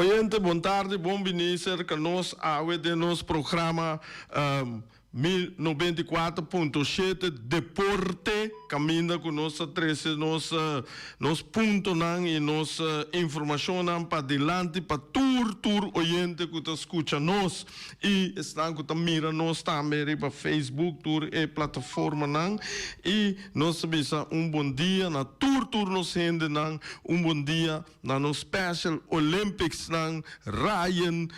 Oyente, bon tardi, bon bini serka nos awe den nos programa 1094.7 Deporte, kaminda ku nos ta trese nos nos puntonan i nos informashonnan pa dilanti pa tur tur oyente ku ta skucha nos i esnan ku ta mira nos tambe riba Facebook, tur e plataformanan. I nos ta bisa un bon dia na tur tur nos hendenan, un bon dia na nos Special Olympicsnan, Ryan,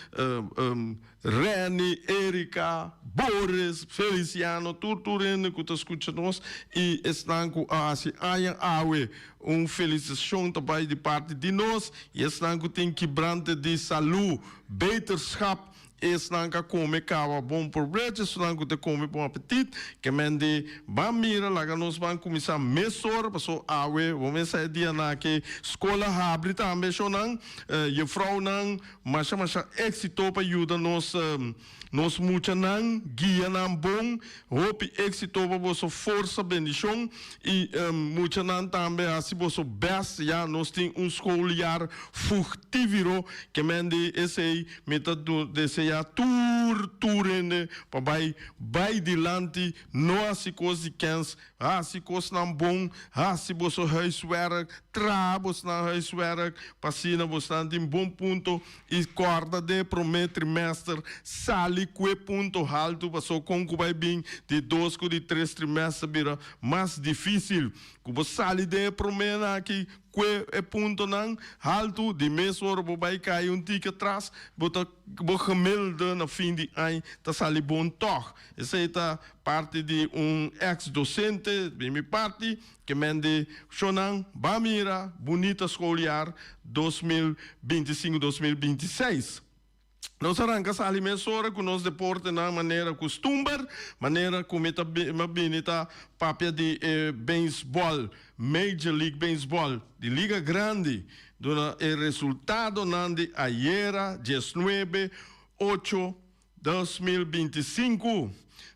Renny, Erika, Boris, Feliciano, tur tur hende ku ta skucha nos i esnan ku a hasi aña awe, un felisitashon ta bai di parti di nos i esnan ku tin kibrante di salu, beterschap, esnan ku a kome kawa bon probecho, esnan ku ta kome bon apetit, ke men di ban mira laga nos ban kuminsá mesora paso awe bo mester sa e dianan aki skol a habri tambe shownan, jefrounan. Masha masha éxito pa yuda nos nos muchanan guia nan bon hopi éxito pa boso forsa bendicion y muchanan tambe haci boso best ya nos tin un schooljaar fructiviro ke men di esey mi ta desea tur tur hende pa bay bay dilanti no haci cos di kens Hasi kosnan bon, hasi boso huiswerk, traha bosnan huiswerk, pa asina bosnan tin bon punto i kòrda den e promé trimèster sali ku e punto haltu, pasobra kon ku bai bin di dos ku di tres trimèster bira mas difísil. Ku bo sali den e proménan aki ku e puntonan haltu, di mes ora bo bai kai un tiki atras, bo ta bo gemiddelde na fin di aña ta sali bon tòg. Esei ta parti di un ex docente di mi parti ke men di shonan ba mira bunita schooljaar 2025 2026. Nos a ranka sali mesora ku nos deportenan manera kustumber, manera ku mi ta bini ta papia di e beisbòl, Major League Baseball, di Liga Grandi, duna e resultadonan di ayera diesnuebe ocho 2025,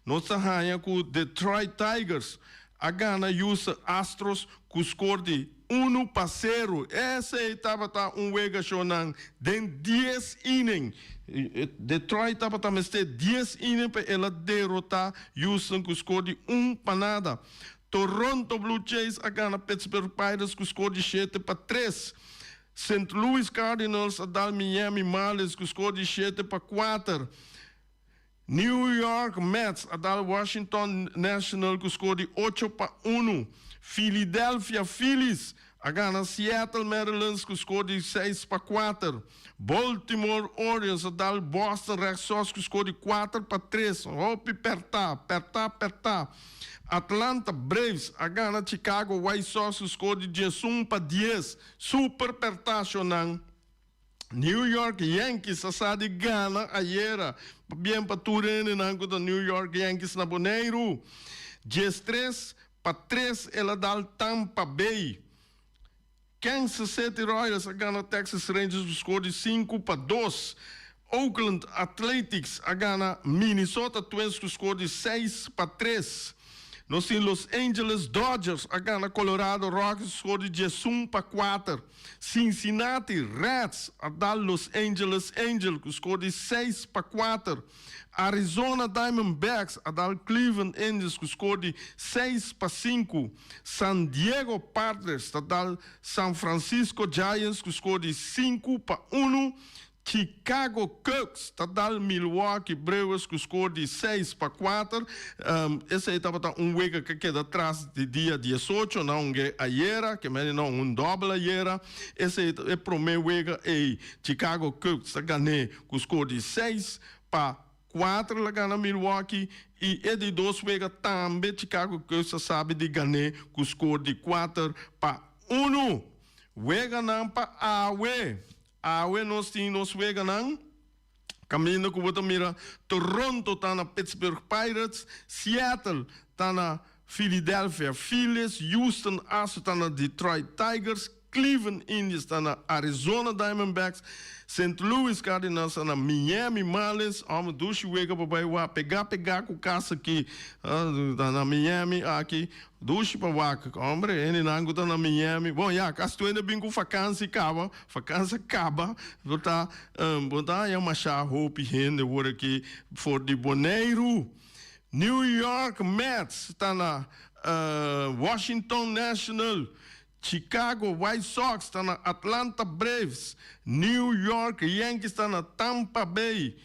nos ta haña ku Detroit Tigers a gana Houston Astros ku skor di 1-0. Esei tabata un wega shownan den dies inning. Detroit tabata mester dies inning pa el a derotá Houston ku skor di 1-0. Toronto Blue Jays a gana Pittsburgh Pirates ku skor di 7-3. Saint Louis Cardinals a dal Miami Marlins ku skor di 7-4. New York Mets a dal Washington National ku skor di 8-1. Philadelphia Phillies a gana Seattle Mariners ku skor di 6-4. Baltimore Orioles a dal Boston Red Sox ku skor di 4-3. Hopi pèrtá, pèrtá, pèrtá. Atlanta Braves a gana Chicago White Sox ku skor di 11-10. Super pèrtashonan. New York Yankees a sa di gana ayera. Pabien pa tur hendenan ku ta New York Yankees na Boneiru. 13-3 el a dal Tampa Bay. Kansas City Royals a gana Texas Rangers ku skor di 5-2. Oakland Athletics a gana Minnesota Twins ku skor di 6-3. Nos tin Los Angeles Dodgers a gana Colorado Rockies ku skor di 11-4. Cincinnati Reds a dal Los Angeles Angels ku skor di 6-4. Arizona Diamondbacks a dal Cleveland Indians ku skor di 6-5. San Diego Padres ta dal San Francisco Giants ku skor di 5-1. Chicago Cubs ta dal Milwaukee Brewers ku skor di 6-4. Esei tabata un wega ku a keda tras di dia 18 na un ayera, ke mende na un dòbel ayera. Esei ta e promé wega ei Chicago Cubs ta gan'é ku skor di 6-4 la gana Milwaukee i e di dos wega tambe Chicago Cubs a sabi di gan'é ku skor di 4-1. Weganan pa awe. Awe nos tin nos weganan kaminda ku bo ta mira Toronto ta na Pittsburgh Pirates, Seattle ta na Philadelphia Phillies, Houston Astros ta na Detroit Tigers. Cleveland Indians ta na Arizona Diamondbacks, Saint Louis Cardinals ta na Miami Marlins, homber dushi wega pa bai wak, pega pega ku kas aki, ta na Miami aki, dushi pa wak, hombre hendenan ku ta na Miami, bon ya kas tur hende bin ku fakansi kaba, fakansi a kaba, bo ta bo ta haña masha hopi hende wor aki for di Boneiru. New York Mets ta na Washington National. Chicago White Sox ta na Atlanta Braves, New York Yankees ta na Tampa Bay,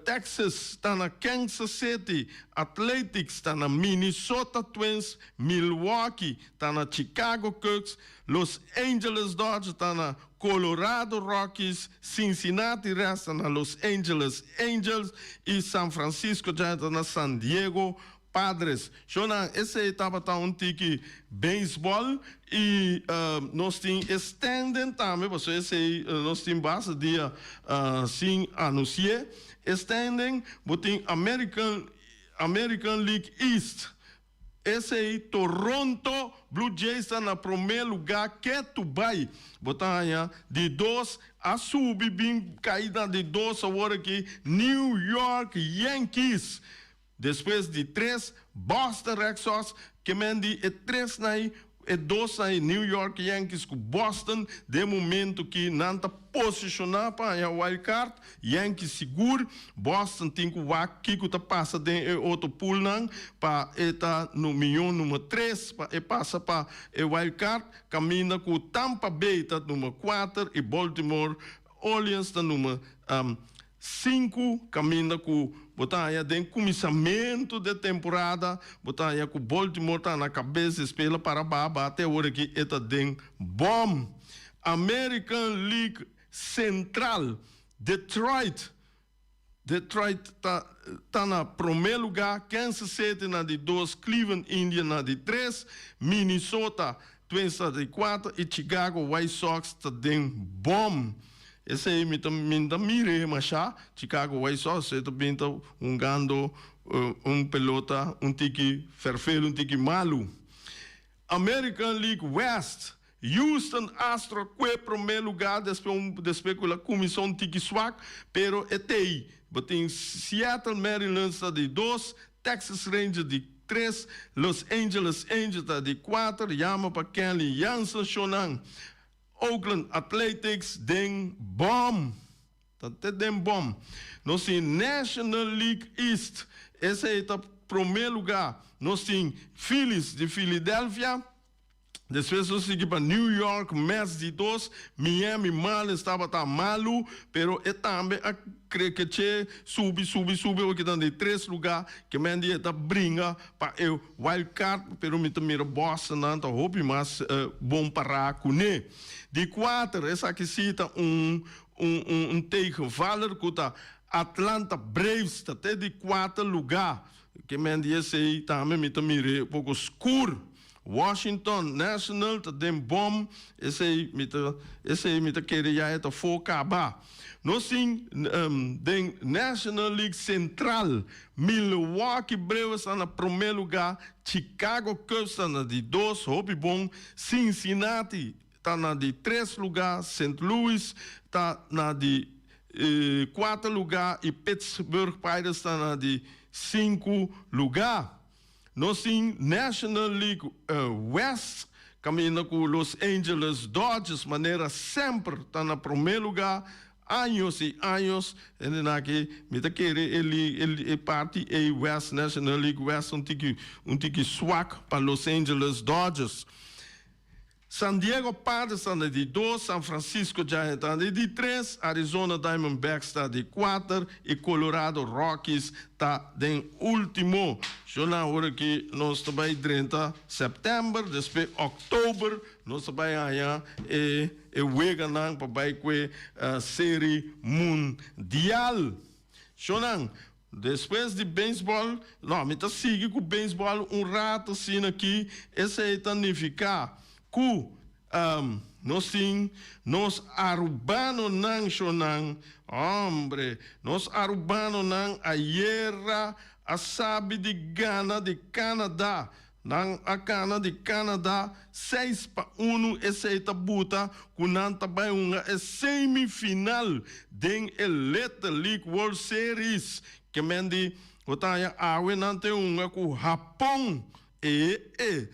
Texas ta na Kansas City, Athletics ta na Minnesota Twins, Milwaukee ta na Chicago Cubs, Los Angeles Dodgers ta na Colorado Rockies, Cincinnati Reds ta na Los Angeles Angels y San Francisco Giants ta na San Diego Padres. Shownan, esey tabata un tiki baseball y nos tin e standing tambe, pasobra esey nos tin basta dia sin anunci'e. E standing, bo tin American American League East, esey Toronto Blue Jays ta na prome luga ketu bay. Bo ta haña di dos a subi bin cay na di dos awor aki New York Yankees. Despues di tres, Boston Red Sox, ke men di e tres na e dos na New York Yankees ku Boston den momento ki nan ta posishoná pa haña wild card. Yankees sigur, Boston tin ku wak kiko ta pasa den e otro poolnan pa e ta no miyon number tres pa e pasa pa e wild card, kaminda ku Tampa Bay ta number kuater i Baltimore Orioles ta number Sinku kaminda ku bo ta haña den kuminsamentu de temporada, bo ta haña ku Baltimore ta na kabes di spela para baba te awor aki e ta den bòm. American League Central, Detroit, Detroit ta ta na promé lugá, Kansas City na di dos, Cleveland Indians na di tres, Minnesota Twins ta di kuater i Chicago White Sox ta den bòm. Esei mi ta mi ta mir'é mashá, Chicago White Sox e ta bin ta hungando un pelota un tiki ferfelu, un tiki malu. American League West, Houston Astro a kue promé lugá despues un despues ku el a kuminsá un tiki swak, pero e t'ei. Bo tin Seattle Mariners ta di dos, Texas Rangers di tres, Los Angeles Angels ta di kuater, yama pa Kenley Jansen shownan. Oakland Athletics den bom. Ta te den bom. Nos tin National League East. Esei ta prome luga. Nos tin Phillies di Philadelphia. Despues nos sigui pa New York Mets di dos. Miami Marlins tabata malu, pero e tambe a krekeche subi, subi, subi. Awor kitan di tres luga. Ke men di e ta bringa pa e Wild card, pero mi ta mira Boston-nan ta hopi mas bon pará kuné. Di kuater, esaki sí ta un un un tegenvaller ku ta Atlanta Braves ta te di kuater lugá. Ke men di esei tambe mi ta mir'é poko skur. Washington National ta den bòm, esei mi ta esei mi ta kere ya e ta fo kaba. Nos tin den National League Central, Milwaukee Brewers ta na prome luga, Chicago Cubs ta na di dos, hopi bon, Cincinnati ta na di tres luga, Saint Louis ta na di kuater luga y Pittsburgh Pirates ta na di sinku luga. Nos tin National League West kaminda ku Los Angeles Dodgers manera semper ta na promé lugá años i años. Hende aki mi ta kere e e parti ei West National League West un tiki un tiki swak pa Los Angeles Dodgers. San Diego Padres ta na di dos, San Francisco Giants ta na di tres, Arizona Diamondbacks ta di kuater i Colorado Rockies ta den ultimo. Shona ora ki nos ta bai drenta sèptèmber, despues òktober nos ta bai haña e e weganan pa bai ku e Seri Mundial. Shonnan, Despues di beisbòl, no, mi ta sigui ku beisbòl un rato asina aki, esei ta nifiká ku nos tin nos arubanonan shonnan, hombre, nos arubanonan ayera a sabi di gana di Canada. Nan a gana di Canada 6-1, esei ta buta ku nan ta bai hunga e semifinal den e Little League World Series. Ke men di bo ta haña awe nan ta hunga ku Hapon. E e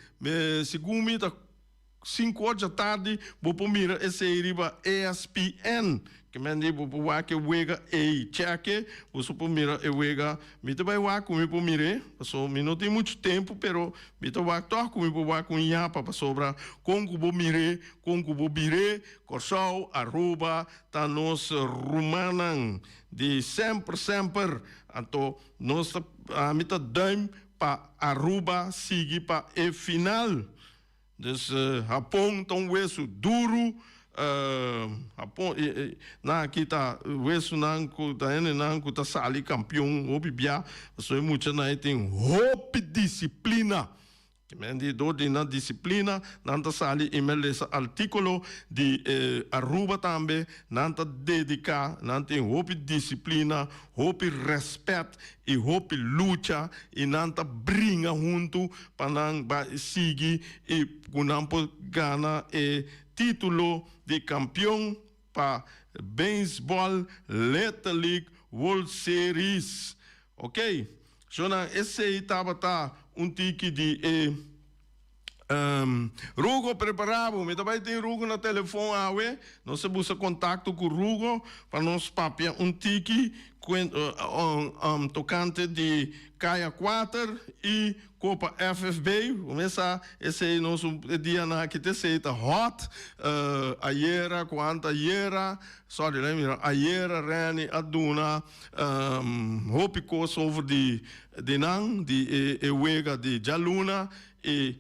segun mi ta 5 or djatardi bo por mira esei riba ESPN. Ke men di bo por wak e wega ei. Chèke, boso por mira e wega. Mi ta bai wak ku mi por mir'é, pasobra mi no tin muchu tempu, pero mi ta wak tòg ku mi por wak un yapa, pasobra kon ku bo mir'é, kon ku bo bir'é, Kòrsou, Aruba ta nos rumannan di semper semper. Anto nos ta, ami ta dùim pa Aruba sigui pa e final. Dus Hapon ta un wesu duru, Hapon nan aki ta wesunan ku ta hendenan ku ta sali kampion hopi bia, pasobra e muchanan ei tin hopi disiplina. Men di dor di nan disiplina nan ta sali i mi a lesa artíkulo di Aruba tambe, nan ta dediká, nan tin hopi disiplina, hopi rèspèt i hopi lucha i nan ta bringa huntu pa nan bai sigui i ku nan por gana e título di kampion pa Beisbòl Little League World Series. Oke, shownan esei tabata un tiki di e. Rugo, prepara bo. Mi ta bai tin Rugo na telefon awe. Nos a buska kontakto ku Rugo pa nos papia un tiki tokante di Kaya 4 i Kopa FFB. Bo mes sa esei nos e dianan aki ta esei ta hot. Ayera ku antayera, sorry lei mira, ayera Renny a duna hopi kos over di nan, di e wega di djaluna. I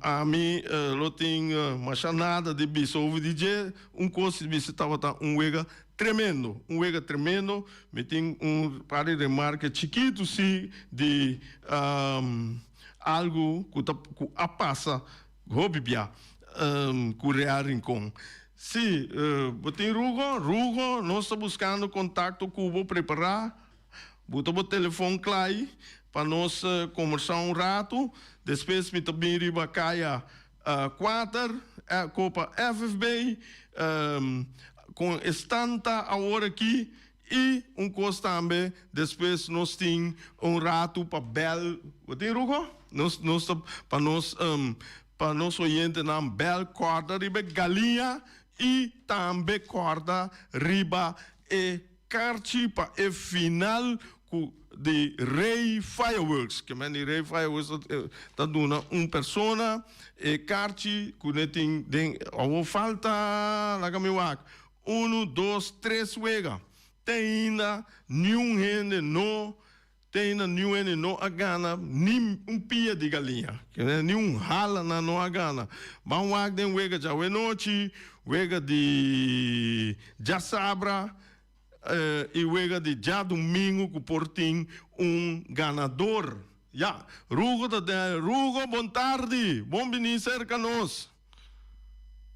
ami lo tin masha nada di bisa over di dje. Un kos di bisa tabata un wega tremendo, un wega tremendo. Mi tin un par di remarke chikitu si di algu ku ta ku a pasa hopi bia ku Real Rincon. Si bo tin Rugo, Rugo nos ta buskando kontakto ku bo prepará. Buta bo telefon klai pa nos kombersá un ratu. Despues mi ta bin riba kaya 4, Kopa FFB, kon e stan ta awor aki i un kos tambe despues nos tin un ratu pa bèl. Bo tin Rugo? Nos nos ta pa nos pa nos oyentenan bèl kòrda riba e galiña i tambe kòrda riba e Karchi pa e final ku di Rey Fireworks. Ke men di Rey Fireworks ta duna un persona e karchi ku ne tin den awor falta laga mi wak unu dos tres wega te ainda niun hende no Te ainda niun hende no a gana ni un pia di galiña, ni un hala nan no a gana. Ban wak den wega djawe-nochi, wega di djasabra i wega di djadumingu ku por tin un ganador. Ya, Rugo ta den aire. Rugo, bon tardi! Bon bini serka nos!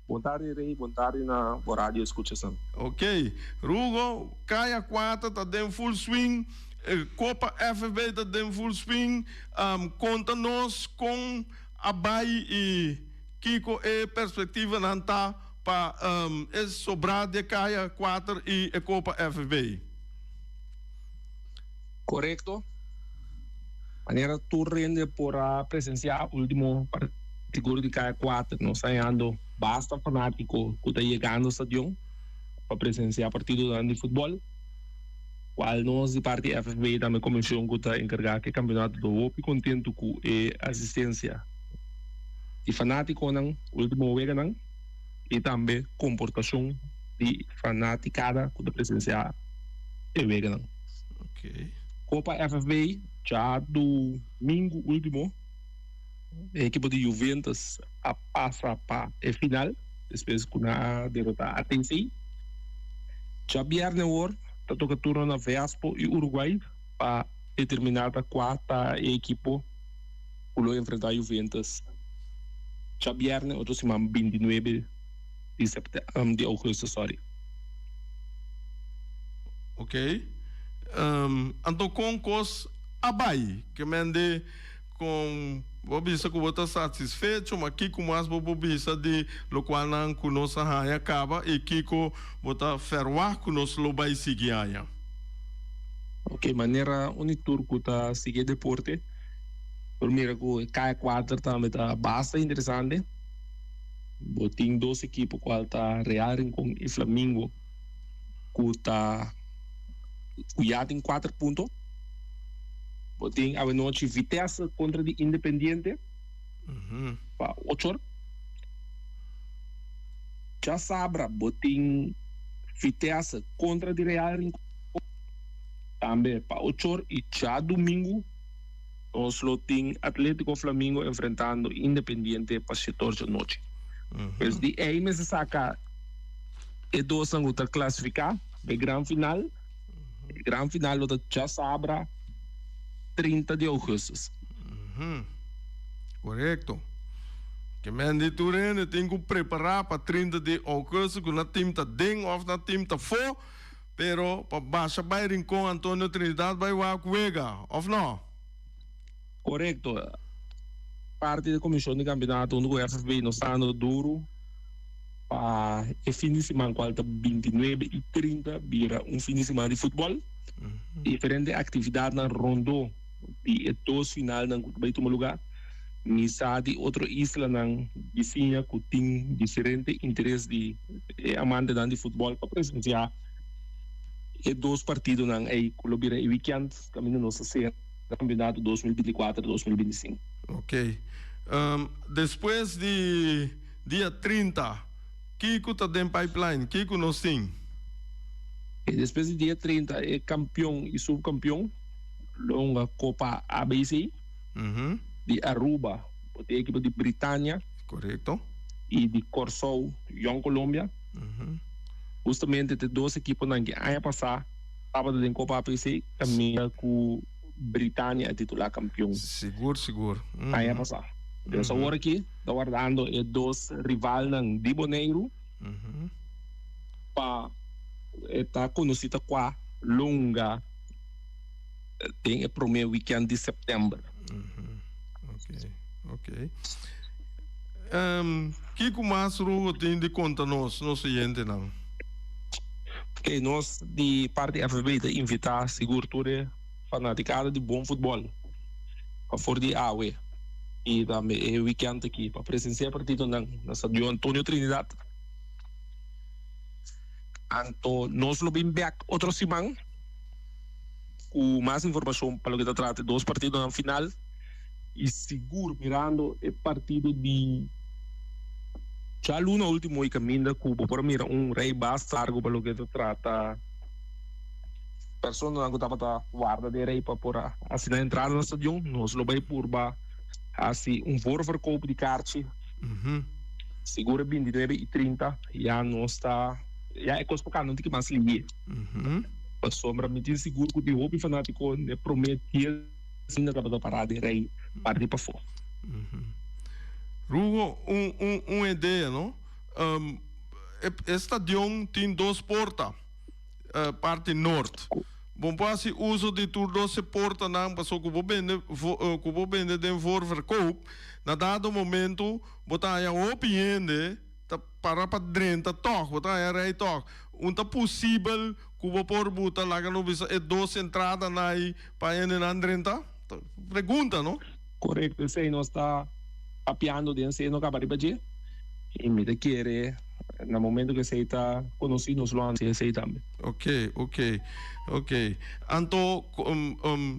Bon tardi Rey, bon tardi na bo radio escuchasan. Ok, Rugo, Kaya 4 ta den full swing, Copa FFB ta den full swing, konta nos kon a bai i kiko e perspektivanan ta pa e sobrá di e Kaya 4 i e Copa FFB. Korekto. Manera tur rende por a presenciá ultimo partido di Kaya 4, nos ta hañando basta fanátiko ku ta yegando stadion pa presenciá partidonan di futbòl, kual nos di parti FFB tambe komishon ku ta enkargá ku e kampeonato ta hopi kontentu ku e asistensia di fanátikonan ultimo weganan i tambe komportashon di fanatikada ku ta presenciá e weganan. Kopa FFB djadumingu ultimo e ekipo di Juventus a pasa pa e final despues ku nan a derota ATC. Djabierne awor ta toka turno na Vespo i Uruguay pa determina ta kua ta e ekipo ku lo enfrenta Juventus djabierne otro siman 29 di di augustus sorry. Ok. Anto kon kos a bai? Ke men di. Kon bo bisa ku bo ta satisfecho, ma kiko mas bo por bisa di lokualnan ku nos a haña kaba i kiko bo ta ferwagt ku nos lo bai sigui haña? Ok, manera un di tur ku ta sigui e deporte por mira ku e kaya kuater tambe ta basta interesante. Bo tin dos ekipo kual ta Real Rincon i Flamingo ku ta ku ya tin kuater punto. Bo tin awenochi Vitesse kontra di Independiente pa ocho or. Djasabra bo tin Vitesse kontra di Real Rincon tambe pa ocho or i djadumingu nos lo tin Atletico Flamingo enfrentando Independiente pa shete or djanochi. Pues di ei mester saka e dosnan ku ta klasifiká pa e gran final. E gran final lo ta djasabra 30 di augustus. Korekto. Ke men di tur hende tin ku prepará pa 30 di augustus ku nan tim ta den òf nan tim ta fo, pero pa basha bai Rincon Antonio Trinidad bai wak wega, òf no? Korekto. Parti di komishon di kampionato huntu ku FFB nos ta ando duru. Pa e fin di siman cual ta 29 y 30 bira un fin di siman di futbol. Diferente actividadnan rondó di e dos finalnan cu ta bay tuma lugar. Mi sa di otro islanan bisiña cu tin diferente interes di e amantenan di futbol pa presencia e dos partidonan ey cu lo bira e weekend caminda nos ta cera campeonato 2024, 2025. Ok. Despues di. Dia 30, Kiko ta den pipeline? Kiko nos tin? Despues di dia 30 e kampion i subkampion lo hunga Kopa ABC di Aruba, bo tin ekipo di Britania i di Kòrsou, Jong Colombia. Hustamente te dos ekiponan ki aña pasá tabata den Kopa ABC kaminda ku Britania a titulá kampion aña pasá. Entonces awor aki ta wardando e dos rivalnan di Boneiru pa e ta konosí ta kua longa den e promé wikènt di sèptèmber. Ok, ok. Kiko mas Rugo tin di konta nos, nos oyentenan? Ok, nos di parti FFB ta invitá sigur tur e fanatikada di bon futbòl pa for di awe i tambe e wikènt aki pa presensiá e partidonan na Stadion Antonio Trinidad. Anto nos lo bin bèk otro siman ku mas informashon pa loke ta trata e dos partidonan final i sigur mirando e partido di djaluna ultimo i kaminda ku bo por a mira un rei basta largu pa loke ta trata Personanan ku tabata warda den rei pa por a hasi nan entrada na stadion, nos lo bai purba hasi un voorverkoop di karchi. Sigur e 29 i 30 ya nos ta, ya e kos por kanda un tiki mas lihe. Pasobra mi tin sigur ku tin hopi fanátiko n'e promé dies ainda tabata pará den rei parti pafó. Rugo, un un un idea no. E stadion tin dos porta. Parti nort. Bo por hasi uso di tur dos e portanan paso ku bo bende ku bo bende den voorverkoop, na dado momento bo ta haña hopi hende ta para pa drenta tòg, bo ta haña rei tòg. Un ta posibel ku bo por buta laga no bisa e dos entradanan ei pa hendenan drenta? Pregunta no? Korekto, esei nos ta papiando den seno kaba riba dje i mi ta kere Na momento ku esei ta konosí nos lo hasi esei tambe. Ok, ok, ok. Anto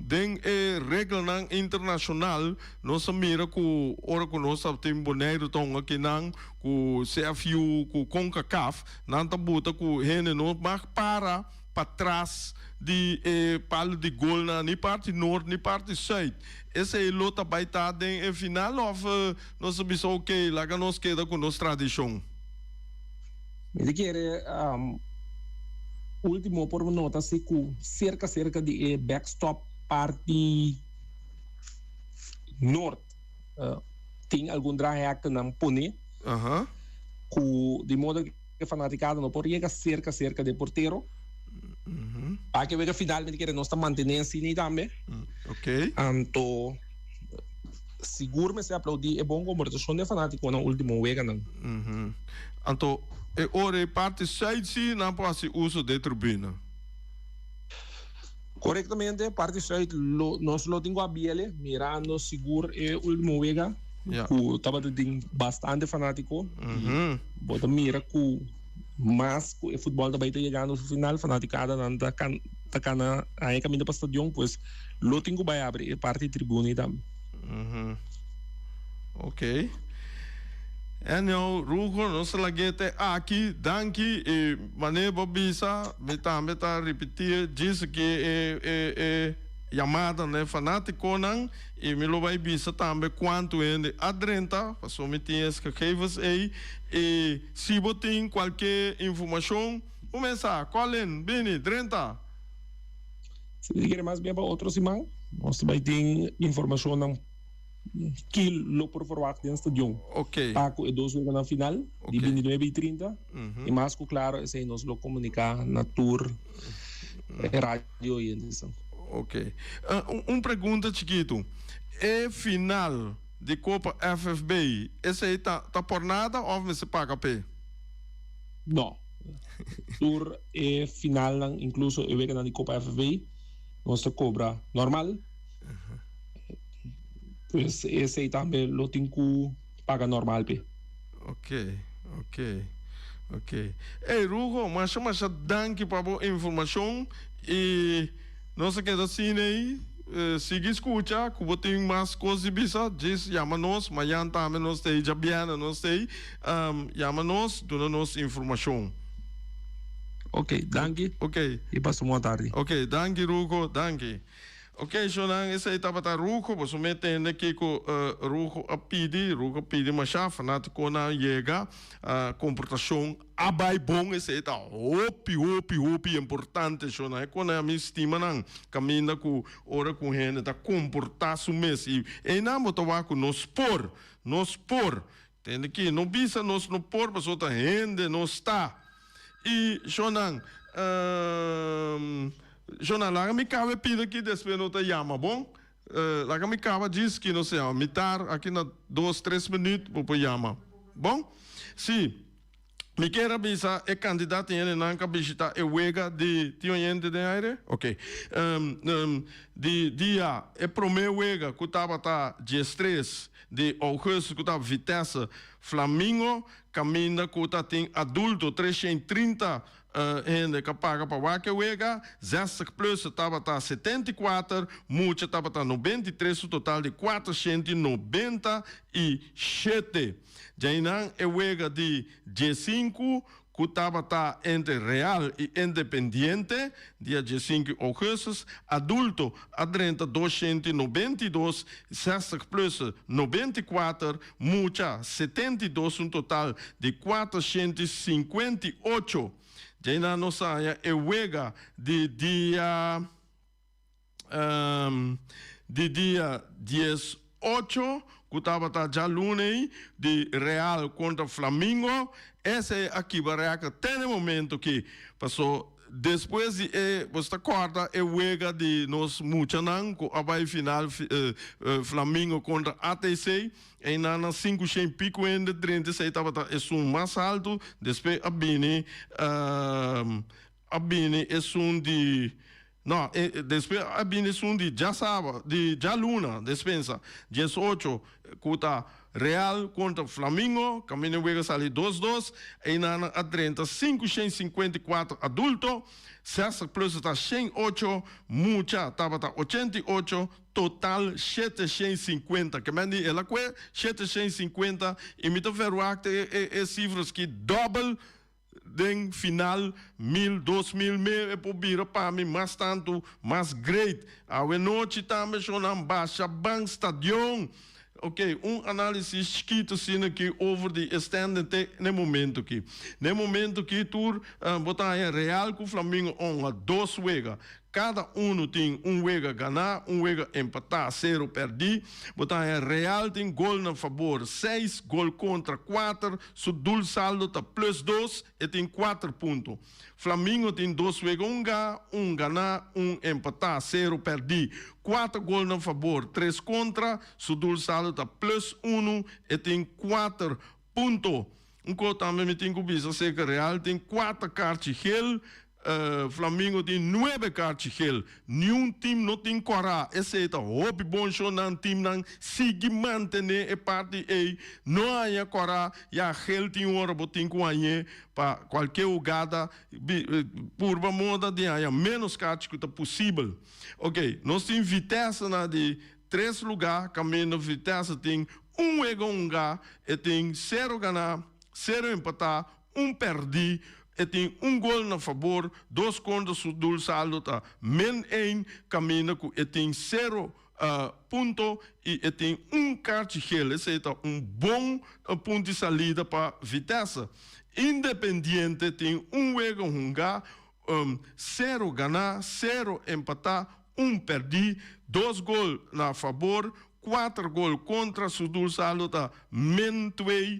den e reglanan internashonal nos a mira ku ora ku nos tabatin Boneiru ta hunga kinan ku CFU ku Concacaf nan ta buta ku hende no mag para patras di e palu di golnan ni parti nort ni parti sùit. Esei lo ta bai ta den e final òf nos a bisa ok laga nos keda ku nos tradishon? Mi ta kere ultimo por nota si ku serka serka di e backstop parti nort tin algun draaihakennan pone ku di modo E fanaticada no por yega cerca cerca di e portero. Pa ke wega final mi ta kere nos ta mantene asina tambe. Anto Sigur mester aplaudí e bon komportashon di e fanátikonan último weganan. Anto e ora e parti sùit sí nan por hasi uso di e tribuna. Korektamente, parti sùit lo nos lo tin ku a biele mirando sigur e último wega ku tabata tin bastante fanátiko i bo ta mira ku mas ku e futbòl ta bai ta yegando su final fanatikadanan ta ta kana haña kaminda pa stadion pues lo tin ku bai abri e parti tribuna ei tambe. Ok. Anyhow, Rugo, nos ta lag'é te aki. Danki. I manera bo bisa, mi tambe ta ripití djis aki e e e yamada na e fanátikonan. I mi lo bai bisa tambe kuantu hende a drenta, pasobra mi tin es gegevens ei. I si bo tin kualke informashon, kuminsá, Colin, bini, drenta. Si bo kere mas bien pa otro siman, nos ta bai tin informashonnan ki lo por verwagt den stadion pa ku e dos weganan final di bintinuebe i trinta. I mas ku klaro esei nos lo komuniká na tur e radio oyentenan. Ok. Un pregunta chikitu. E final di Kopa FFB esei ta ta por nada òf mester paga p'e? No. Tur e finalnan, inkluso e weganan di Kopa FFB, nos ta kobra normal. Pues esei tambe lo tin ku paga normal p'e. Ok, ok, ok. Ey Rugo, masha masha danki pa bo informashon i nos a keda asina ei. Sigui skucha ku bo tin mas kos di bisa, djis yama nos. Mayan tambe nos ta ei, djabièrnè nos ta ei. Yama nos, duna nos informashon. Ok, danki. Ok. I pasa un bon tardi. Ok, danki Rugo, danki. Ok shownan esey tabata Rugo, boso me tende kiko Rugo a pidi, Rugo a pidi masha fanaticonan yega, comportacion a bay bon, esey ta hopi hopi hopi importante shownan, e con ami stima nan caminda cu ora cu hende ta comporta su mes y eynan bo ta wak cu nos por, nos por, tende ki no bisa nos no por pasobra ta hende nos ta. Y shownan, shownan laga mi caba e pida aki despues no ta yama bon? Laga mi caba djis ki nos ta yama mitar aki na dos tres minuut bo por yama bon? Si, mi kier a bisa e cantidad di hendenan cu a bishita e wega di tin oyente den aire? Ok, di dia e prome wega cu tabata diestres di augustus cu ta Vitesse Flamingo Kaminda ku ta tin adulto 330 hende ka paga pa wak e wega, zestig plus tabata 74, mucha tabata 93, un total di 497. Djainan e wega di 15 ku tabata entre Real i Independiente, dia 15 ougùstus, adulto a drenta 292, 60 plus 94, Mucha, 72, un total di 458. Djeinan nos a haña e wega di dia di dia 18, ku tabata djaluna ei, di Real kontra Flamingo. Esei a kiba rèkòrt te na e momento aki. Paso Despues di e, bo ta corda e wega di nos muchanan cu a bay final Flamingo contra ATC? Eynan nan cinco shen pico hende drenta esey tabata esun mas halto. Despues a bini a bini esun di, no, despues a bini esun di djasaba, di djaluna, despensa, 18 cu ta Real contra Flamingo, caminda wega sali dos dos, eynan a drenta 554 adulto, 60 plus ta 108, mucha tabata 88, total 750. Ke men di el a kue 750 y mi ta verwacht e cifras ki dobel Den final mil 2000 me e por bira pa mi mas tantu mas great. Awe nochi tambe shownan basha ban stadion. Ok, un analisis chikitu asina aki over di e standing te n'e momento aki. N'e momento aki tur bo ta haña Real ku Flamingo onga dos wega. Kada unu tin un wega ganá, un wega empatá, sero pèrdí. Bo ta haña Real tin gol na fabor seis, gol kontra kuater, su doelsaldo ta plus dos, e tin kuater punto. Flamingo tin dos wega hungá, un ganá, un empatá, sero pèrdí. Kuater gol na fabor, tres kontra, su doelsaldo ta plus unu, e tin kuater punto. Un kos tambe mi tin ku bisa seka Real tin kuater karchi gel, Flamingo tin nuebe karchi gel. Niun tim no tin kòrá. Esei ta hopi bon sho nan timnan sigui mantené e parti ei. No haña kòrá, ya gel tin ora bo tin ku hañ'é pa kualke hugada purba moda di haña ménos karchi ku ta posibel. Oke, nos tin Vitesse na di tres lugá kaminda Vitesse tin un wega hungá, e tin sero ganá, sero empatá, un pèrdí, e tin un gol na fabor, dos kontra su doelsaldo ta min ein, kaminda ku e tin sero punto i e tin un karchi gel. Esei ta un bon punt di salida pa Vitesse. Independiente tin un wega hungá, sero ganá, sero empatá, un pèrdí, dos gol na fabor, Kuater gol kontra su doelsaldo ta min twee,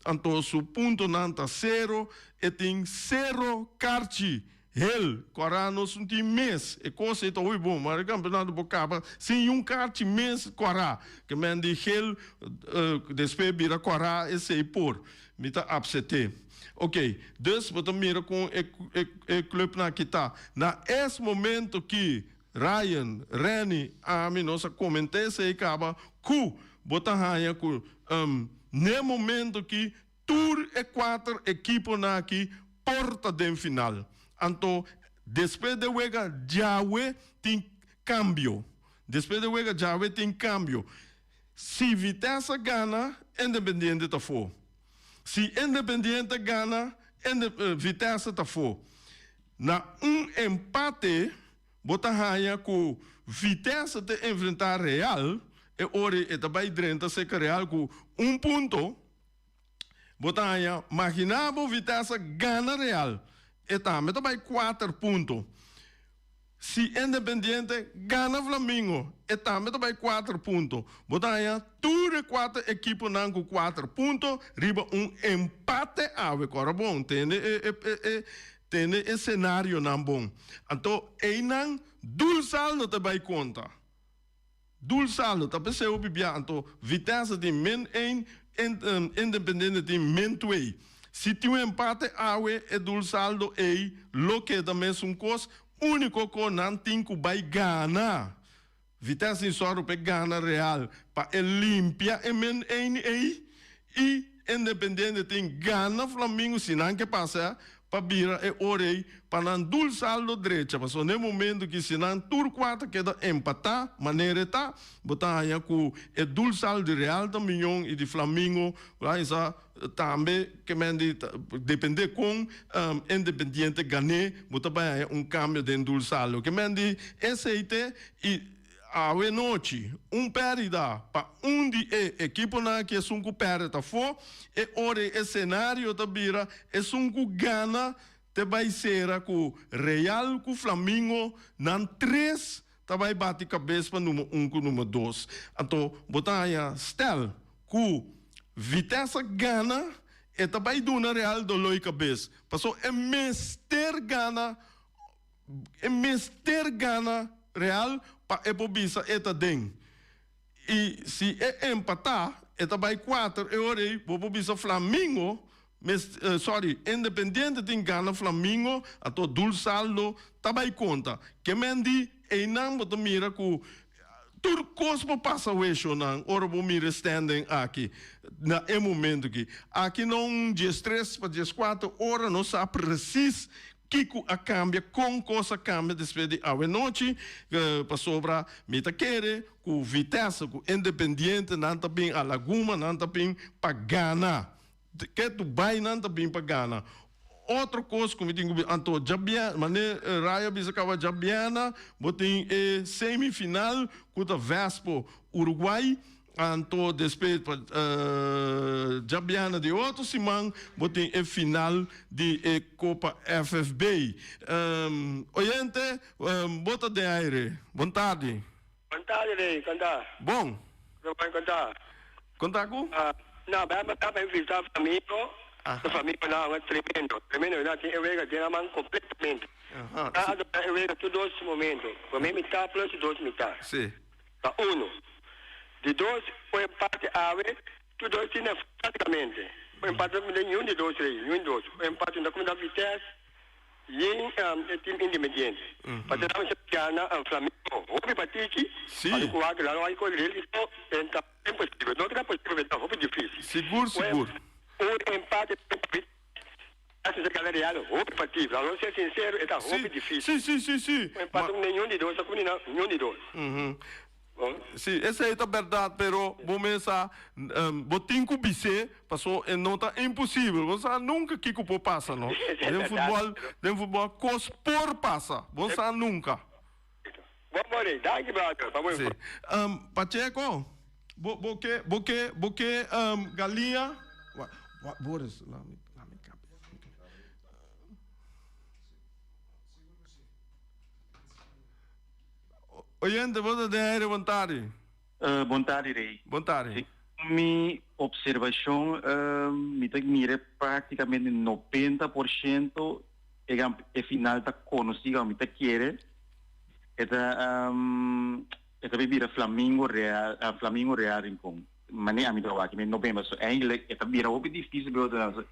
anto su puntonan ta sero, e tin sero karchi hel. Kòrá nos no tin mes, e kos ei ta hopi bon, ma e kampeonato por kaba sin un karchi mes kòrá. Ke men di hel despues bira kòrá esei por, mi ta apsete. Oke, dus bo ta mira kon e clubnan aki ta. Na es momento ki Ryan, Renny, ami nos a comentá esei caba cu bo ta haña cu n'e momento ki tur e cuater equiponan aki por ta den final. Anto despues de wega djawe tin cambio. Despues de wega djawe tin cambio. Si Vitesse gana, Independiente ta fo. Si Independiente gana, Vitesse ta fo. Na un empate bo ta haña ku Vitesse ta enfrentá Real, e ora e ta bai drenta seka Real ku un punto. Bo ta haña, maginá bo Vitesse gana Real, e tambe ta bai kuater punto. Si Independiente gana Flamingo, e tambe ta bai kuater punto. Bo ta haña tur e kuater ekiponan ku kuater punto riba un empate awe. Kòrda bon, tende e e e tende e senarionan bon. Anto einan Dulsal no ta bai konta. Dulsal no ta p'esei hopi bia. Anto Vitesse tin min ein, Independiente tin min twee. Si tin un empate awe e doelsaldo ei lo keda mesun kos, úniko ku nan tin ku bai gana. Vitesse tin sòru pa e gana Real pa e limpia e min ein ei i Independiente tin gana Flamingo si nan ke pasa pa bira e ora ei pa nan doelsaldo drecha pasobra na e momento ki si nan tur kuater keda empatá manera e ta bo ta haña ku e doelsaldo di Real ta mion i di Flamingo bo ta haña sa Tambe ke men di ta depende kon Independiente gané bo ta bai haña un kambio den doelsaldo. Ke men di esei te i awe nochi un pèrdida pa un di e ekiponan aki esun ku pèrdè ta afó e ora e senario ta bira esun ku gana te bai sera ku Real ku Flamingo nan tres ta bai bati kabes pa number un ku number dos. Anto bo ta haña stel ku Vitesse gana e ta bai duna Real doloi kabes paso e mester gana e mester gana Real pa e por bisa e ta den i si e empata e ta bai kuater e ora ei bo por bisa Flamingo Mes sorry, Independiente tin gana Flamingo, anto Dulsaldo ta bay conta. Ke men di eynan bo ta mira cu tur cos por pasa weshonan ora bo mira e standing aki na e momento aki. Aki na un diestres pa diescuater ora no sa precies kico a cambia, con cos a cambia despues di awenochi, pasobra mi ta kere cu Vitesse cu Independiente nan ta bin a Laguma, nan ta bin pa gana. Ke tu bai nan ta bin pa gana. Otro kos ku mi tin ku bisa, anto djabièrnè, manera Ray a bisa kaba djabièrnè bo tin e semifinal ku ta Vespo Uruguay. Anto despues pa djabièrnè di otro siman bo tin e final di e Kopa FFB. Oyente, bo ta den aire. Bon tardi. Bon tardi Rey, kon ta? Bon. Bon, kon ta? Kon ta ku? No, bai a bai visita Flamingo, Flamingo nan a tremendo, tremendo, nan tin e wega den nan man completamente. Nan a duna e wega tur dos momento, prome mitad plus di dos mitad. Si. Ta uno. Di dos, un empate awe, tur dos tin nan prácticamente. Un empate no kumindá niun di dos rei, niun di dos. Un empate no ta kumindá Vitesse yin e team Independiente. Pasobra nan mester gana Flamengo hopi patiki, Si. pa ku wak nan wak ku Real i so e ta imposibel. No ku ta posibel, pero ta hopi difícil. Sigur, sigur. Un empate pa Vitesse gana Real hopi patiki. Laga nos ser sincero, e ta hopi difícil. Si, si, si, si. Un empate niun di dos ta kumindá niun di dos. Si, esei ta bèrdat, pero bo mes sa, bo tin ku bis'é, paso e no ta imposibel. Bo sa nunka kiko por pasa, no? Den futbòl, den futbòl kos por pasa, bo sa nunka. Bon morning, danki brother pa bo Si. Pacheco, bo bo ke bo ke bo ke galiña? Wa, wa, Boris, lami, lami kapia. Oyente, bo ta den aire, bon tardi. Bon tardi, Rey. Bon tardi. Segun mi observacion, mi ta mira practicamente 90% e e final ta conoci, mi ta kere e ta e ta bira Flamingo Real, Flamingo Real Rincon. Mane ami ta wak, mi 90, so eigenlijk e ta bira hopi dificil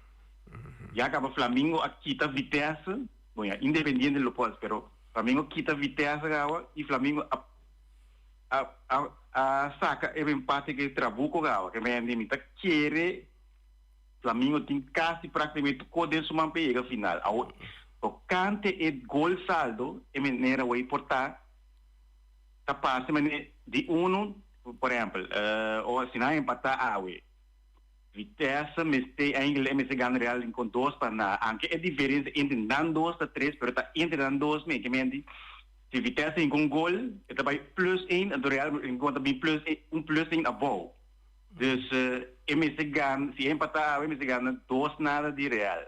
ya caba Flamingo a kita Vitesse. Bon ya, Independiente lo por, pero Flamengo kita Vitesse gawa y Flamengo a a a a saca e empate ke Trabuco gawa. Ke men mi ta kere Flamengo tin casi practicamente tur den su man pa yega final. Awo tocante e gol saldo e manera wey por ta ta parce mane di uno, por ehempel, o si nan empata awe. Vitesse mester eindelijk mester gana Real Rincon dos pa nada. Aunke e diferencia entre nan dos ta tres, pero ta entre nan dos men. Ke men di, si Vitesse hinka un gol, e ta bai plus een, anto Real Rincon ta bin plus een, un plus een abou. Dus e mester gana, si e empata awe, e mester gana dos nada di Real.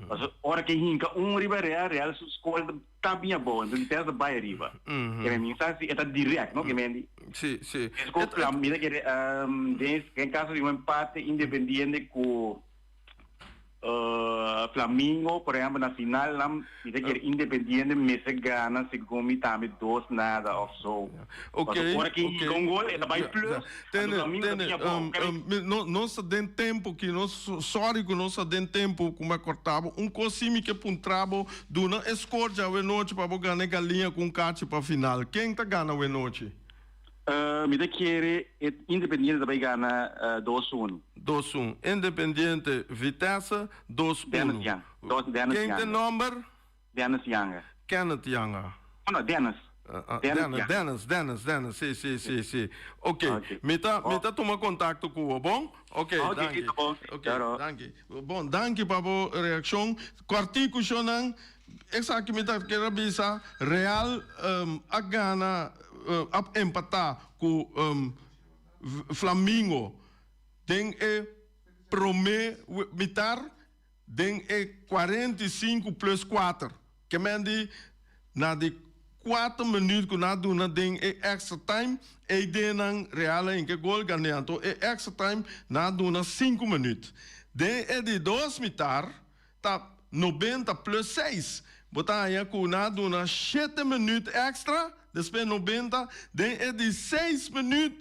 Pasobra ora ke hinka un riba Real, Real su score ta bin abou, anto Vitesse ta bai ariba. Ke men mi sa si e ta direct, no? Ke men di. Si, si. Es ku plan, mi ta kere, den den kaso di un empate independiente ku Flamingo, por ehempel, na final nan mi ta kere Independiente mester gana segun mi tambe dos nada of so. Ok, Pasobra ora ke ok. hinka un gol e ta bai plus, Ja. anto Tene, Flamingo ta tene, bin abou. mi, no, nos ta den tempo ki nos, sorry ku nos ta den tempo ku mi a korta bo. Un kos si mi ke puntra bo, duna e score djawe nochi pa bo gana e galiña ku un kachi pa final. Ken ta gana awe nochi? Mi ta kere e Independiente ta bai gana dos uno. Dos un. Independiente Vitesse dos Dennis uno. Young. Dos Dennis Ken ta e Younger. nomber? Dennis Younger. Kenneth Younger. No, no, Dennis. Dennis Dennis, Younger. Dennis, Dennis, Dennis, si, si, si, si. Ok, Ok. mi ta, mi Oh. ta tuma kontakto ku bo, bon? Ok, Ok, danki. ta bon. Ok, Claro. danki. Bon, danki pa bo reakshon. Kòrtiku, shonnan, esaki mi ta kier a bisa, Real a gana, a empatá ku Flamingo den e promé mitar den e 45 plus kuater. Ke men di na di kuater minuut ku nan a duna den e extra time, ei den nan Real a hinka gol gané. Anto e extra time nan a duna sinku minuut. Den e di dos mitar ta 90 plus seis. Bo ta haña ku nan a duna shete minuut extra, despues 90, den e di seis minuut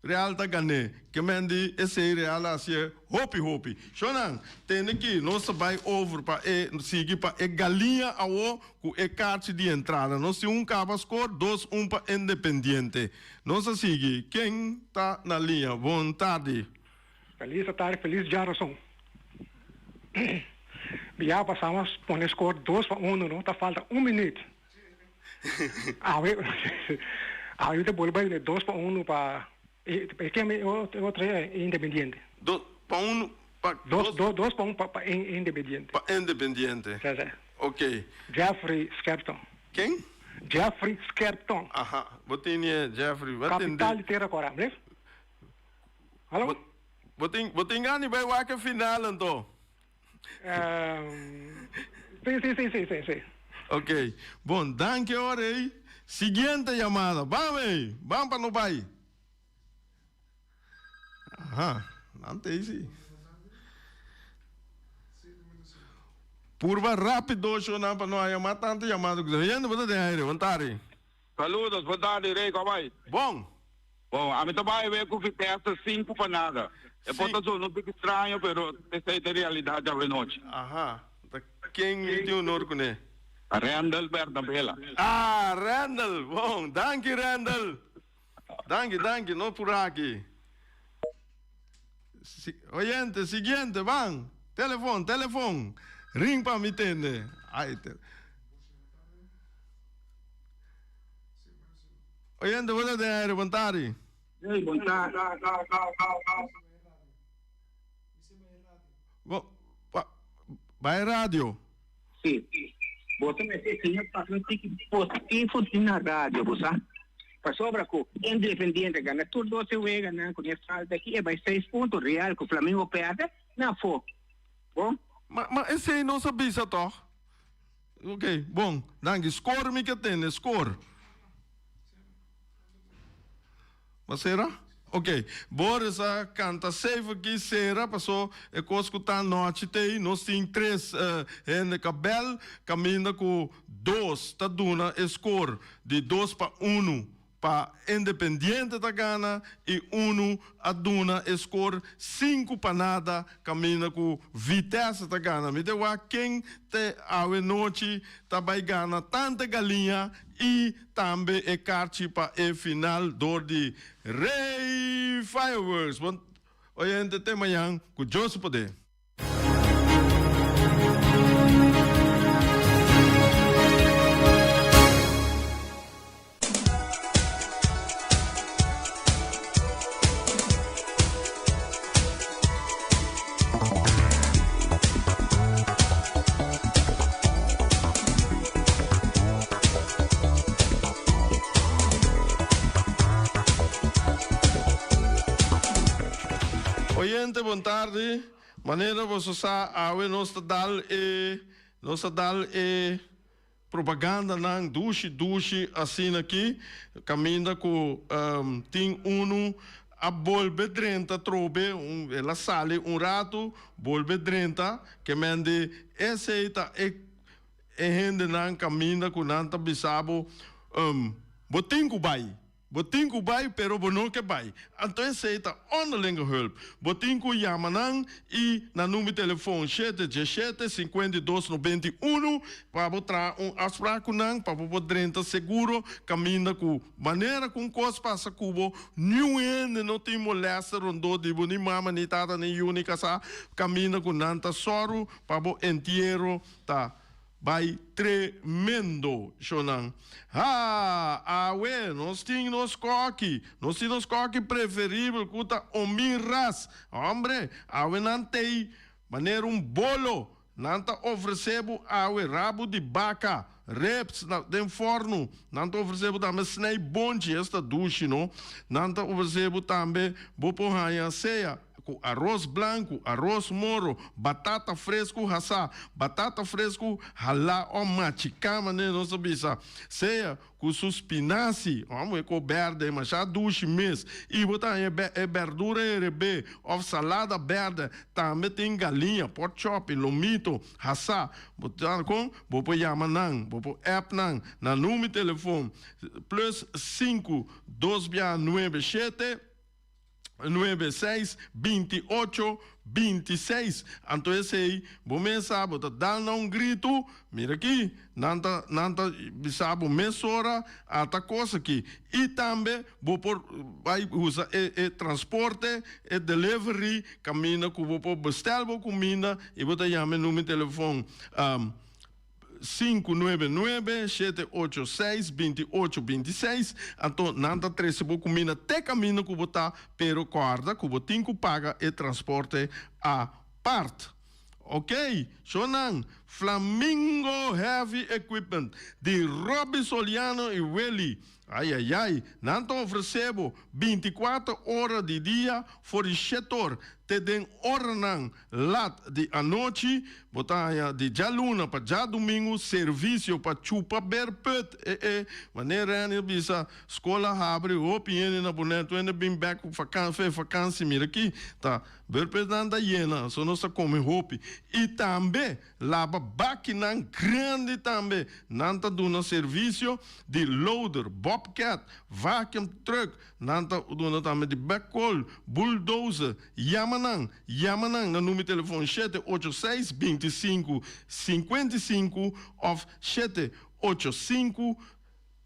Real ta gané. Ke men di esei Real a hasié hopi hopi. Shonnan, tende ki nos ta bai over pa e sigui pa e galiña awo ku e karchi di entrada. Nos tin un kaba skor, dos un pa Independiente. Nos a sigui. Ken ta na liña? Bon tardi. Felis atardi, felis djarason. Bia pasamos pone skor dos pa uno no, ta falta un minuut. Awe awe mi ta bolbe bai dos pa uno pa e ken e otro e Independiente. Dos pa uno pa dos dos dos pa un pa pa Independiente. Pa Independiente. Si si. Ok. Jeffrey Skerpton. Ken? Jeffrey Skerpton. Aha, bo tene Jeffrey. Kapital di Tera Kora, mira. Hallo? Bo tin, bo tin gana di bai wak e final anto? Sí, sí, sí, sí, sí, sí. Ok. Bon, danki ora ei. Siguiente yamada. Bam ei! Bam pa no bai. Aha, nan ta ei sí. Purba rápido shonan pa no haya mas tantu yamada ku. Hende bo ta den aire, bon tardi. Saludos, bon tardi Rey, con bai? Bon. Bon, ami ta bai wea cu Vitesse cinco pa nada. E por ta zona un tiki straño, pero esey ta e realidad djawe nochi. Aha, ta ken mi tin honor cune? Randall Bernabela. Ah, Randall, bon, danki Randall. Danki, danki, no pura aki. Si, oyente, siguiente, ban. Telefon, telefon. Ring pa mi tende. Ay, te. Oyente, bo ta den aire, bon tardi. Hey, bon tardi. Bo, pa, bai radio. Sí. Bo ta mester siña papia un tiki positivo di na radio, bo sa. Pasobra ku Independiente gana tur dos e weganan ku ne falta aki e bai seis punto, Real ku Flamengo perde, na afó. Bon. Ma, ma esei nos a bisa tòg? Ok, bon, danki. Score mi ke tende, score. Ma sera? Ok, Boris a canta safe aki, sera, paso e cos cu ta anochi t'ey, nos tin tres hende ca bel, caminda cu dos ta duna e score di dos pa uno pa Independiente ta gana y uno a duna e score sinku pa nada caminda cu Vitesse ta gana. Mi ta wak ken te awe nochi ta bay gana tanta galiña y tambe e karchi pa e final dor di Rey Fireworks. Bon oyente te mañan cu Dios su poder. Oyente bon tardi, manera boso sa awe nos ta dal e nos ta dal e Propagandanan dushi dushi asina aki caminda cu tin unu a bolbe drenta trobe, el a sali un rato, bolbe drenta, ke men di esey ta e hendenan caminda cu nan ta bisa bo, bo tin cu bay. Bo tin ku bai, pero bo no ke bai. Anto esei ta onderlinge hulp. Bo tin ku yama nan i na number telefon shete diesshete, 52 91 pa bo traha un afsprak ku nan pa bo por drenta seguro kaminda ku manera ku un kos pasa ku bo, niun hende no tin molèster rondó di bo, ni mama, ni tata, ni yu, ni kasá, kaminda ku nan ta sòru pa bo entiero ta Bai tremendo shonan. Haa awe nos tin nos koki, nos tin nos koki preferibel ku ta Omin Ras. Hombre, awe nan tei manera un bolo. Nan ta ofrece bo awe rabu di baka, ribs na den forno. Nan ta ofrece bo tambe snij bonchi, esta dushi no. Nan ta ofrece bo tambe bo por haña sea Ku aros blanku, aros moro, batata fresku hasá, batata fresku halá o machiká manera nos ta bisa, sea ku su spinasi, amo e ko bèrdè mashá dushi mes, i bo ta haña e bèrdura herebé òf salada bèrdè, tambe tin galiña, pork chop i lomito hasá. Bo ta kon? Bo por yama nan, bo por app nan na number telefon plus sinku dos bia nuebe shete. 9, 6, 28, 26. Anto esei bo mes sa, bo ta dal nan un gritu, mira aki, nan ta, nan ta bisa bo mesora ata kos aki. I tambe bo por bai usa e, e transporte, e delivery, kaminda ku bo por bestel bo kuminda i bo ta yama e numero di telefon. 5 nuebe nuebe shete ocho seis binti ocho binti seis anto nan ta trese bo kuminda te kaminda ku bo ta pero kòrda ku bo tin ku paga e transporte apart ok shownan. Flamingo Heavy Equipment di Robby Soliano y Willy. Ay ay ay, nan ta ofrece bo binticuater ora di dia for di shetor te den oranan lat di anochi. Bo ta haña di djaluna pa djadumingu servicio pa chupa beerput. E e, wanneer Renny a bisa skol a habri hopi hende na Bonaire, tur hende bin bek ku fe vakansi, mira aki ta beerputnan ta yena, so nos ta come hopi. Y tambe Laba bakinan grandi tambe. Nan ta duna servisio di loader, bobcat, vacuum truck. Nan ta duna tambe di backhoe, bulldozer. Yama nan, yama nan na number telefon shete ocho seis, 25, 55 of shete ocho sinku,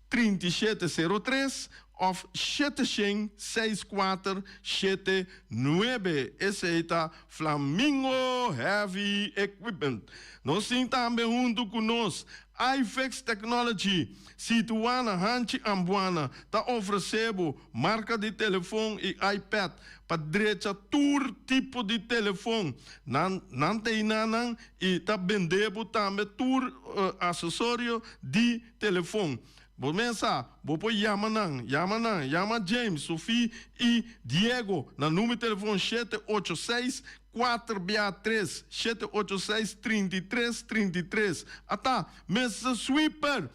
37 03 of 700 64 79. Esei ta Flamingo Heavy Equipment. Nos tin tambe huntu ku nos iFix Technology, situá na Hanchi Ambuana, ta ofresé bo marka di telefon i iPad pa drecha tur tipo di telefon. Nan nan ta einan nan i ta bende bo tambe tur asesorio di Telefon. Bo mes sa, bo por yama nan, yama nan, yama James, Sofie i Diego na number telefon 786 4 bia 3, 786 33 33. Ata, Mister Sweeper!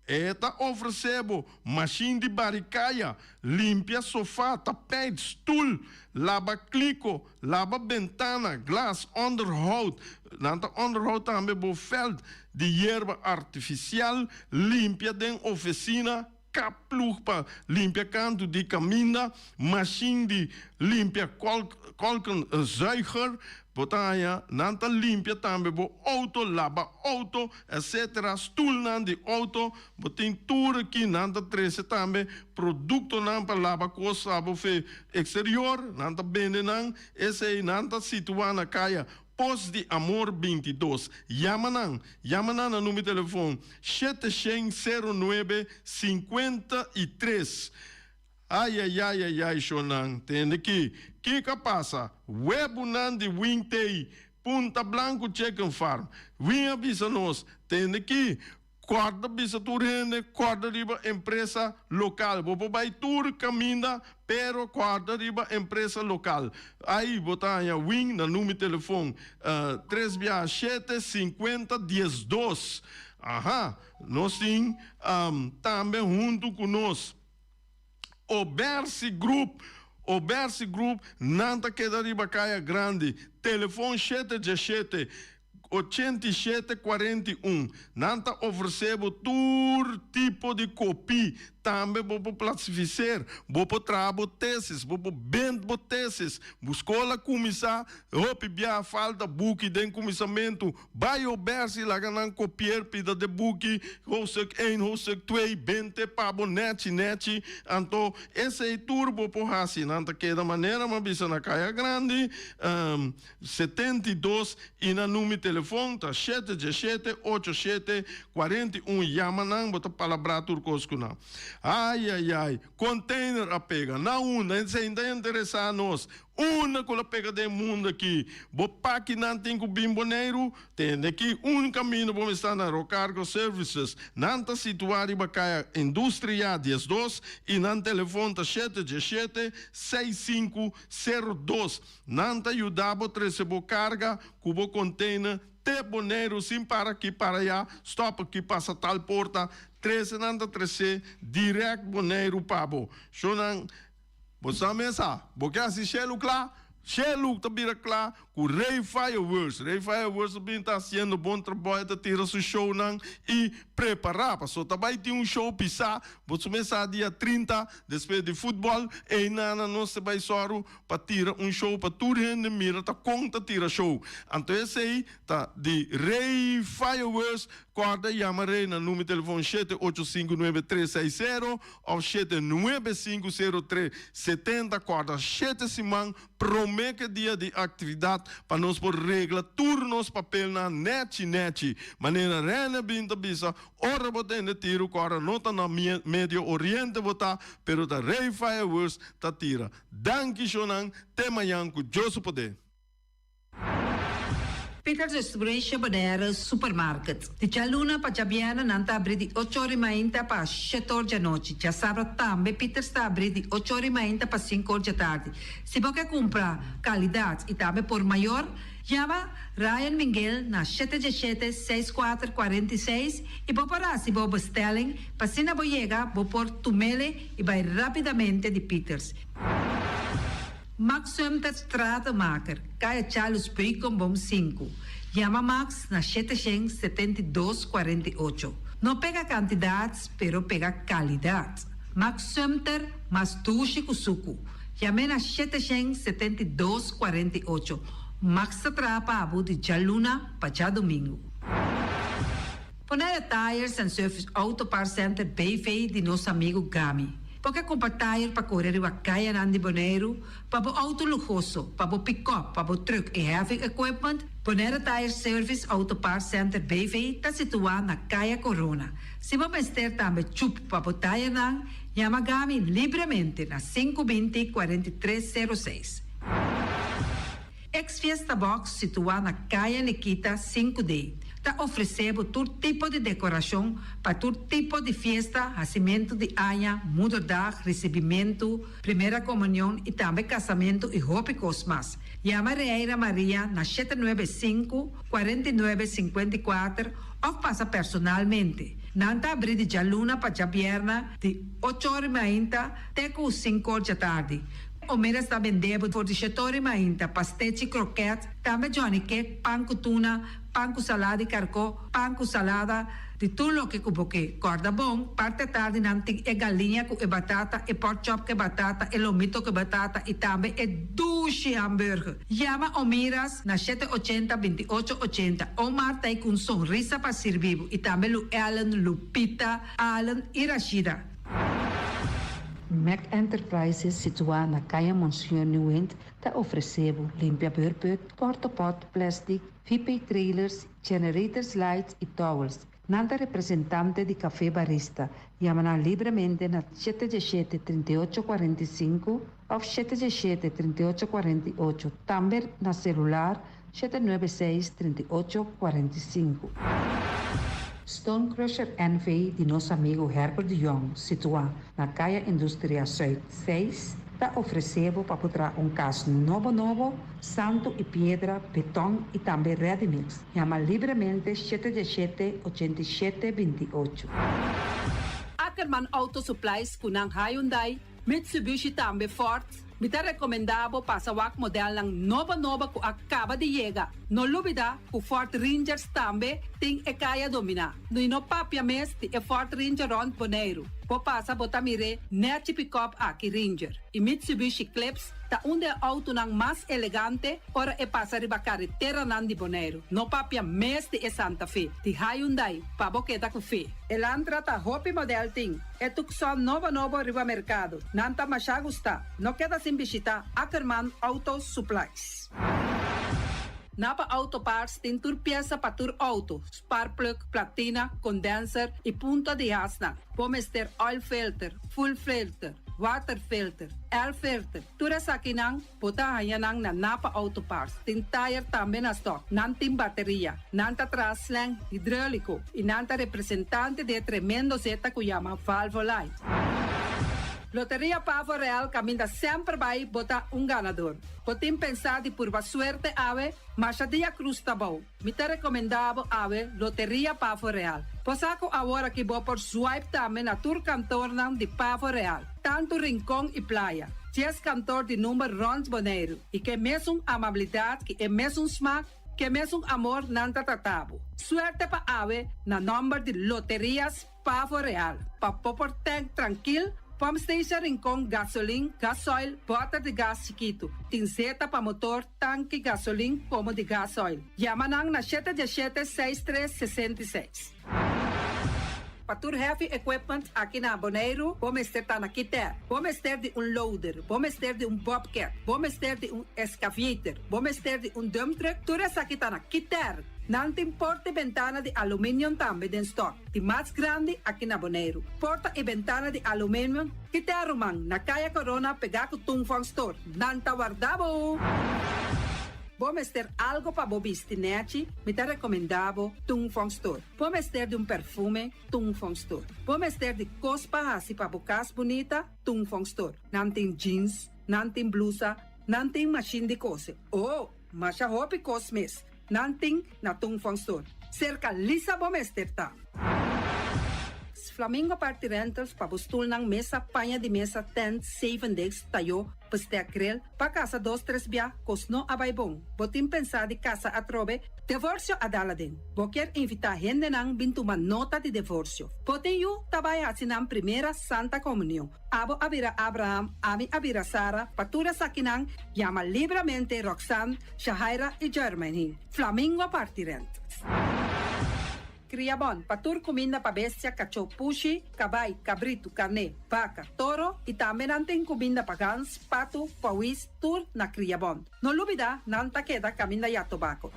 E ta ofresé bo mashin di bari kaya, limpia sofa, tapijt, stul, laba kliko, Laba bentana, glas, onderhoud, nan ta onderhoud tambe bo veld di yerba artifisial, limpia den ofesina, kap ploeg pa limpia kantu di kaminda, mashin di limpia kolkenzuiger, bo ta haña nan ta limpia tambe bo outo, laba outo, etc. Stulnan di outo, Bo tin tur aki, nan ta trece tambe productonan pa laba cos abo fe exterior, nan ta bende nan, esey nan ta situa na caya Pos di Amor 22. Yama nan, yama nan na numero telefon shete shen sero nuebe 53. Ayayayayay shonnan, tende ki, kiko a pasa? Webunan di Wingtay, Punta Blanco Chicken Farm, win a bisa nos, tende ki, Kòrda bisa tur hende, kòrda riba empresa lokal. Bo por bai tur kaminda, pero kòrda riba empresa lokal. Ai bo ta haña win na number telefon tres bia shete sinkuenta diesdos. Aha, nos tin tambe huntu ku nos Obersi Group. Obersi Group, nan ta keda riba Kaya Grandi. Telefon shete djeshete. 87 41. Nan ta ofresé bo tur tipo di kopí. Tambe bo por plasifiseer, bo por traha bo tesis, bo por bend bo tesis. Bo skol a kuminsá, hopi biaha falta buki den kuminsamentu. Bai Obersi laga nan kopieer pida de buki, hoofdstuk een, hoofdstuk twee, bente pa bo nèchi nèchi. Anto esei tur bo por hasi. Nan ta keda manera mi a bisa na Kaya Grandi. 72 i nan number telefon ta shete djeshete ocho shete 41 yama nan bo ta palabrá tur kos ku nan. Ai ai ai container a pega na unda esei ta interesá nos unda ku lo pega den mundo aki bo paki nan tin ku bin Boneiru tende aki un kaminda bo mester na Rocargo Services nan ta situá riba kaya Industria 12 i nan telefon ta shete djeshete seis sinku sero dos. Nan ta yuda bo trese bo karga ku bo konteiner te Boneiru sin para aki para ya, stòp aki pasa tal porta, trese nan ta tres'é dirèkt Boneiru pa bo. Shownan, bo sa mesa, bo ke hasi shelu kla? Shelu ta bira kla ku Rey Fireworks. Rey Fireworks ta bin ta hasiendo bon trabou, e ta tira su shownan i prepará paso ta bai tin un show pisá, bo su mesa dia 30 despues di futbòl, einan nos ta bai sòru pa tira un show pa tur hende mira ta kon ta tira show. Anto esei ta di Rey Fireworks. Kòrda yama Rey na number telefon shete ocho sinku nuebe tres seis sero òf shete nuebe sinku sero tres setenta. Kòrda shete siman promé ku e dia di aktividat pa nos por regla tur nos papelnan nèchi nèchi. Manera Rene bin ta bisa ora bo tende tiru kòrda no ta na Medio Oriente bo ta pero ta Rey Fireworks ta tira. Danki shonan, te mañan ku Dios su poder. Peters Restauration Bonaire Supermarket. Di djaluna pa djabièrnè nan ta abrí di ocho or i mainta pa shete or djanochi. Djasabra tambe Peters ta abrí di ocho or i mainta pa sinku or djatardi. Si bo ke kumpra kalidat i tambe por mayor, yama Ryan Minguel na shete djeshete seis kuater 46 i bo por hasi bo bestelling pa asina bo yega bo por tumele i bai rápidamente di Peters. Max Sumter Stratenmaker, Kaya Charles Beukenboom sinku. Yama Max na 772 48. No pega kantidat, pero pega kalidat. Max Sumter, mas dushi ku suku. Yam'é na 772 48. Max ta traha pa bo di djaluna pa djadumingu. Bonaire Tires and Service Auto Parts Center BV di nos amigu Gami. Bo ke kumpra tire pa kore riba kayanan di Boneiru, pa bo outo luhoso, pa bo pikòp, pa bo trùk i heavy equipment? Bonaire Tire Service Auto Parts Center BV ta situá na Kaya Corona. Si bo mester tambe chup pa bo tirenan, yama Gami libremente na 520 43 06. Ex Fiesta Box situá na Kaya Nikita 5D ta ofresé bo tur tipo di dekorashon pa tur tipo di fiesta, hasimentu di aña, moederdag, risibimentu, primera komunion i tambe kasamentu i hopi kos mas. Yama Reira Maria na 795, 49, 54 òf pasa personalmente. Nan ta abrí di djaluna pa djabièrnè di ocho or i mainta te ku sinku or djatardi. Omeras ta bende bo for di shetori mainta, pastechi, kroket, tambe johnny cake, pan ku tuna, pan ku salada di karkó, pan ku salada, di tur loke ku bo ke. Kòrda bon, parti atardi nan tin e galiña ku e batata, e pork chop ku e batata, e lomito ku e batata i tambe e dushi hamburger. Yama Omiras na shete ochenta, 28 ochenta. Omar ta ei ku un sonrisa pa sirbi bo i tambe Lu Ellen, Lupita, Allen i Rashida. Mac Enterprises situá na Kaya Monseñor Nieuwind ta ofresé bo limpia beurput, portapot, plastic, VP trailers, generators lights i towels. Nan ta representante di Café Barista. Yama nan libremente na 717 38 45 òf 717 38 48, tambe na selular 796 38 45. Stone Crusher NV di nos amigu Herbert de Jong, situá na Kaya Industria Zuid 6, ta ofresé bo pa por traha un kas nobo nobo, santu i piedra, beton i tambe ready mix. Yama libremente 717 87 28. Ackerman Auto Supplies ku nan Hyundai, Mitsubishi tambe Ford. Mi ta rekomendá bo pasa wak modelnan nobo nobo ku a kaba di yega. No lubidá ku Ford Rangers tambe tin e kaya dominá. I no papia mes di e Ford Ranger rònt Boneiru. Bo pasa bo ta mir'é nèchi pikòp aki Ranger. I Mitsubishi Eclipse ta un di e outonan mas elegante ora e pasa riba kareteranan di Boneiru. No papia mes di e Santa Fe di Hyundai pa bo keda ku fe. Elantra ta hopi modèl tin. E Tucson nobo nobo riba merkado. Nan ta masha gustá. No keda sin bishitá Ackerman Auto Supplies. Napa Auto Parts tin tur piesa pa tur outo, sparkplug, platina, condenser i punta di hasnan. Bo mester oil filter, fuel filter, water filter, air filter, tur esakinan Bo ta haña nan na Napa Auto Parts. Tin tayer tambe na stock. Nan tin bateria. Nan ta traha slang hidreulico y nan ta representante di e tremendo zeta cu yama Valvoline. Loteria Pavo Real caminda semper bay bo ta un ganador. Bo tin pensa di purba suerte awe? Masha dia cruz ta bou. Mi ta recomenda bo awe Loteria Pavo Real. Bo sa cu awor aki bo por swipe tambe na tur kantornan di Pavo Real, tantu Rincon y Playa. Dies kantor di number rond Boneiru y ke mesun amabilidad ki e mesun smak, ke mesun amor nan ta trata bo. Suerte pa awe na nomber di Loterias Pavo Real, pa bo por tank trankil, pump station Rincon, gasolin, gasoil, bòter di gas chikitu. Tin zeta pa motor, tanki gasolin komo di gasoil. Yama nan na shete diesshete seis tres 66. Pa tur heavy equipment aki na Boneiru, bo mester ta na Kiter. Bo mester di un loader, bo mester di un bobcat, bo mester di un excavator, bo mester di un dump truck, tur esaki ta na Kiter. Nan tin porta i bentana di aluminium tambe den stock, di mas grandi aki na Boneiru. Porta i bentana di aluminium Kiter ruman, na Kaya Corona pegá ku Tung Fong Store. Nan ta warda bo! Bo mester algo pa bo bisti nechi? Mi ta recomenda bo Tung Fong Store. Bo mester di un perfume? Tung Fong Store. Bo mester di cos pa haci pa bo cas bunita? Tung Fong Store. Nan tin jeans, nan tin blusa, nan tin machine di cose. Oh, masha hopi cos mes. Nan tin na Tung Fong Store. Cerca Lisa bo mester ta. Flamingo Party Rentals pa bo stulnan, mesa, paña di mesa, tent, zevendegs, tayo, bestek grill, pa casa dos tres bia, cos no a bay bon. Bo tin pensa di casa atrobe? Devorcio a dal aden. Bo kier invita hendenan bin tuma nota di devorcio. Bo tin yu ta bay haci nan primera Santa Comunion. Abo a bira Abraham, ami a bira Sara, pa tur esakinan yama libramente Roxanne, Shahaira y Jermaine. Flamingo Party Rent. Cria bon pa tur cuminda pa bestia, cachó, pushi, cabai, cabritu, carné, vaca, toro y tambe nan tin cuminda pa gans, patu, pauwis, tur na Cria Bon. No lubida nan ta keda caminda ya tobaco.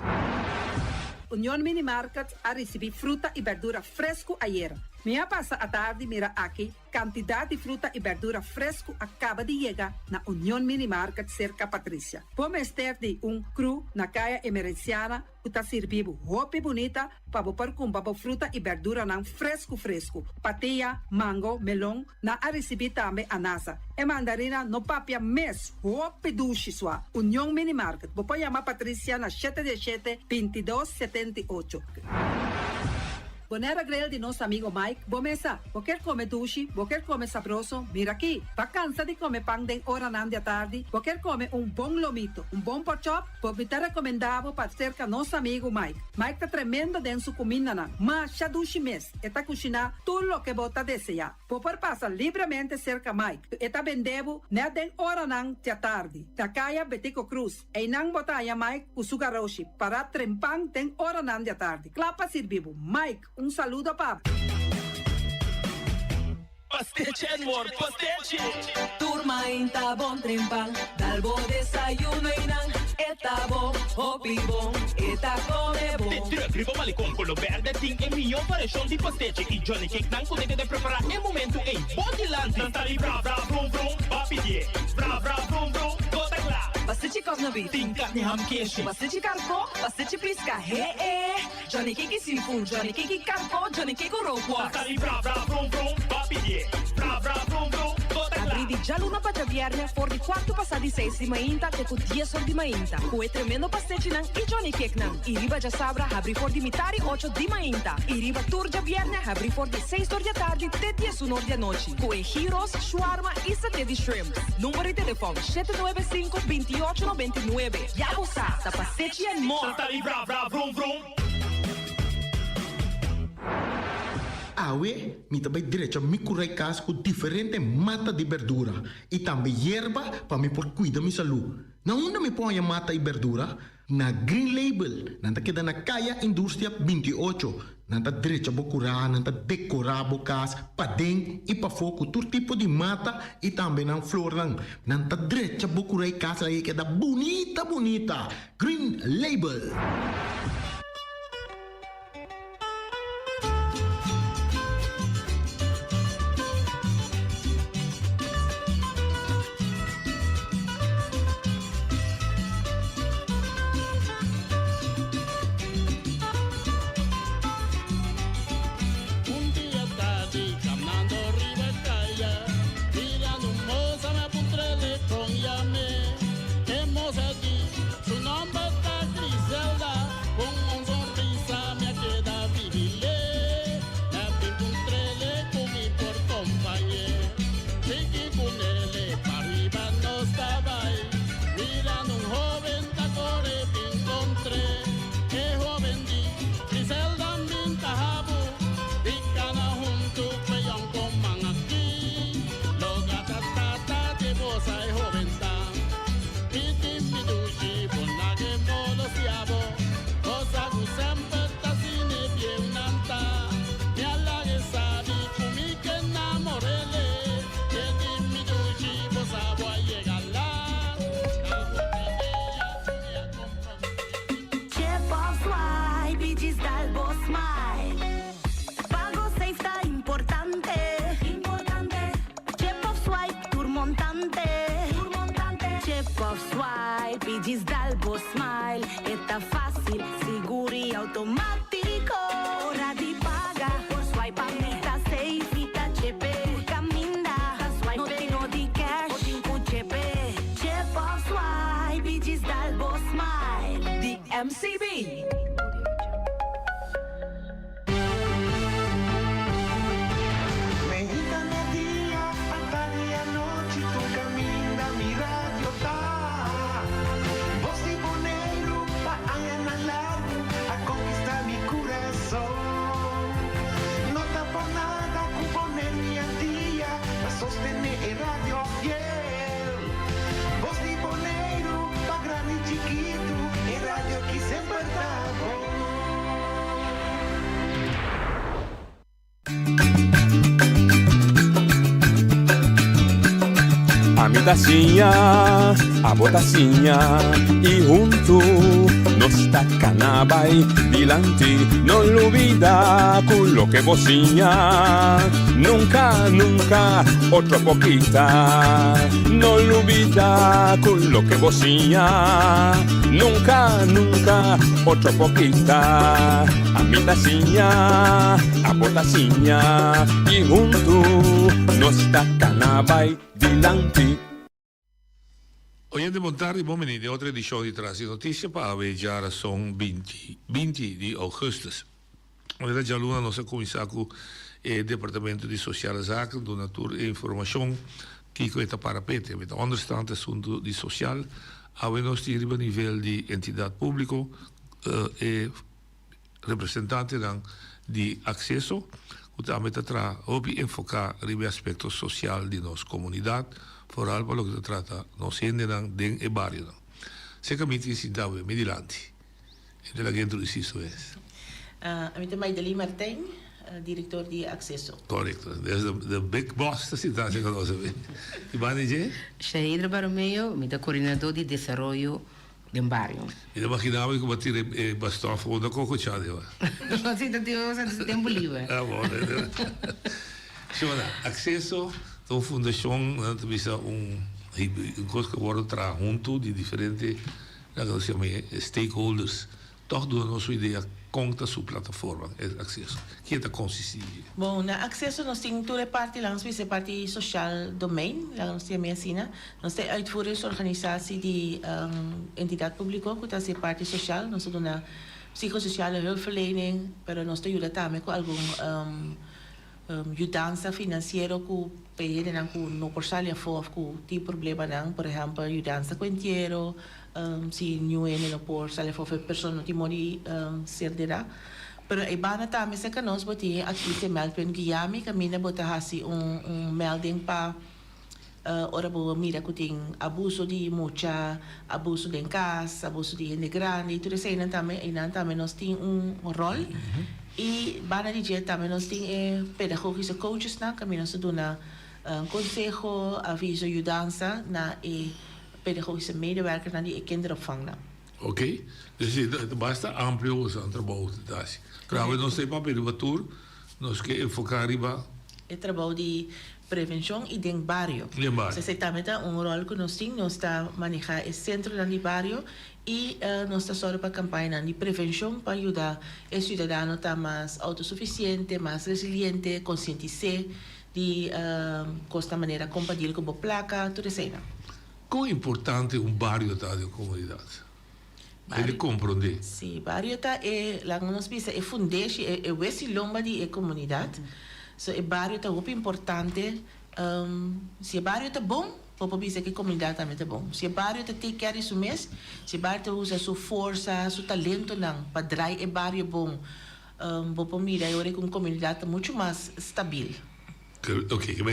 Union Mini Market a ricibi fruta y berdura fresco ayera. Mi a pasa atardi mira aki Kantidat di fruta i bèrdura fresku a kaba di yega na Union Mini Market serka Patricia. Bo mester di un kru na Kaya Emerenciana ku ta sirbi bo hopi bunita pa bo por kumpra bo fruta i bèrduranan fresku fresku. Patia, mango, melon, nan a risibí tambe anasa. E mandarina no papia mes, hopi dushi sua. Union Mini Market, bo por yama Patricia na shete diesshete, 22, 78. Bonaire Grill di nos amigo Mike, bo mesa. Bo kier come dushi, bo kier come sabroso, mira aki. Ba cansa di come pan den oranan di atardi, bo kier come un bon lomito, un bon porkchop, bo mi ta recomenda bo pa cerca nos amigo Mike. Mike ta tremendo den su cumindanan, masha dushi mes, e ta cushina tur loke bo ta desea. Bo por pasa libremente cerca Mike, e ta bende bo net den oranan di atardi, na caya Betico Croes. Einan bo ta haña Mike ku su garoshi pará trempan den oranan di atardi, kla pa sirbi bo. Mike, un saludo pa bo. Pastechi and more pastechi! Tur mainta bon trempan, dal bo desayuno einan e ta bo hopi bon, e ta come bon. De truck riba Malecon Colo Berde tin e mihó variashon di pastechi y Johnny Cake nan ku ta keda prepará e momentu ei bo dilanti. Nan ta di bra bra vrum vrum, ba pidié bra bra vrum vrum, bo ta kla. Pastechi kòf na beef. Tin karni ham keshi. Pastechi karkó, pastechi piska, he e. Johnny Cake i seafood, Johnny Cake i karkó, Johnny Cake ku rookworst. Nan ta di bra bra vrum vrum, ba pidié bra bra vrum vrum, bo ta kla. Abrí di djaluna pa djabièrnè for di kuartu pasá di seis di mainta te ku dies or di mainta ku e tremendo pastechinan i Johnny Cakenan. I riba djasabra habrí for di mitar i ocho di mainta. I riba tur djabièrnè habrí for di seis or di atardi te diesun or di anochi ku e gyros, shawarma i saté di shrimp. Number di telefòn, 795 28 99. Ya bo sa, ta Pastechi and More! Nan ta di bra bra vrum vrum. Awe mi ta bai drecha mi kurai kas ku diferente mata di berdura i tambe yerba pa mi por kuida mi salú. Na unda mi por haña mata i berdura? Na Green Label, nan ta keda na Kaya Industria 28. Nan ta drecha bo kurá, nan ta dekorá bo kas paden i pafó ku tur tipo di mata i tambe nan flornan. Nan ta drecha bo kurá i kas ei keda bunita bunita. Green Label. Un dia tardi camnando riba caya, mirando un moza mi a puntrele con yam'e. E moza di, su nomber ta Griselda, con un. MCB. Meinta media, atardi anochi, tur caminda mi radio ta. Bos di Boneiru pa añanan largu a conquista mi curason. No ta por nada cu Boneiru y Antia ta sostene e radio fiel. Bos di Boneiru pa grandi y chikitu, e radio aki semper ta bon. Ami ta siña, abo ta siña y huntu nos ta cana bay dilanti. No lubida cu loke bo siña nunca, nunca otro por kita. No lubida cu loke bo siña nunca, nunca otro por kita. Ami ta siña, abo ta siña y huntu nos ta cana bay dilanti. Oyente bon tardi, bon bini den otro edicion di Tras di Noticia pa awe djarason binti, binti di augustus. Manera djaluna nos a cuminsa cu e Departamento di Sociale Zaken duna tur e informacion kico e ta para pete. Mi ta onderstand asunto di social. Awe nos tin riba nivel di entidad publico e representantenan di Acceso cu tambe ta traha hopi enfoca riba e aspecto social di nos comunidad, vooral pa loke ta trata nos hendenan den e barionan. Seca mi tin sinta awe mi dilanti. E ta laga introduci su mes. Ami ta Maideline Martijn, director di Acceso. Correcto. Des the big boss ta sinta seca nos awe. Y banda dje? Shaidra Baromeo, mi ta coordinador di desaroyo Den bario. Mi ta magina mi ku bo tira e baston afó unda kokochá di bo. Si ta tin nos antes tempu liber. Ah bon. Shona, Akseso ta un fundashon, nan ta bisa un un kos ku a wòrdu traha huntu di diferente laga nos yama e stakeholders. Tòg duna nos un idea kon ta su plataforma e Akseso. Kie ta konsistí di dje? Bon, na Akseso nos tin tur e parti, laga nos bisa e parti soshal domein, laga nos yam'é asina. Nos ta e uitvoeringsorganisatie di entidat públiko ku ta hasi e parti sosial. Nos ta duna psicosociale hulpverlening, pero nos ta yuda tambe ku algun yudansa finansiero ku pa e hendenan ku no por sali afó òf ku tin problemanan. Por ehèmpel, yudansa ku entiero, si niun hende no por sali afó òf e persona no tin modo di ser derá. Pero e banda tambe serka nos bo tin e advies en meldpunt Guiami kaminda bo ta hasi un melding pa. Ora bo mira ku tin abuso di mucha, abuso den kas, abuso di hende grandi, tur eseinan tambe, einan tambe nos tin un ròl. I banda di dje tambe nos tin e pedagogische coachesnan kaminda nos ta duna konseho, aviso, yudansa na e pedagogische medewerkernan di e kinderopvangnan. Ok, dus e ta basta amplio boso nan trabou ta hasi. Pero awe nos ta e papia riba tur, nos ke enfoká riba. E trabou di prevenshon i den bario. Den bario. Esei tambe ta un ròl ku nos tin, nos ta manehá e sentronan di bario i nos ta sòru pa kampañanan di prevenshon pa yuda e siudadano ta mas outosufisiente, mas resiliente, konsientis'é di kosnan manera kon pa deal ku bo plaka, tur eseinan. Kon importante un bario ta den un komunidat? Hende komprondé. Sí, bario ta e, laga nos bisa, e fundeshi, e e wes i lomba di e komunidat. So e bario ta hopi importante. Si e bario ta bon, bo por bisa ku e komunidat tambe ta bon. Si e bario ta take care di su mes, si e bario ta usa su forsa, su talentonan pa drai e bario bon, bo por mira e ora ku un komunidat ta muchu mas stabil. Ok,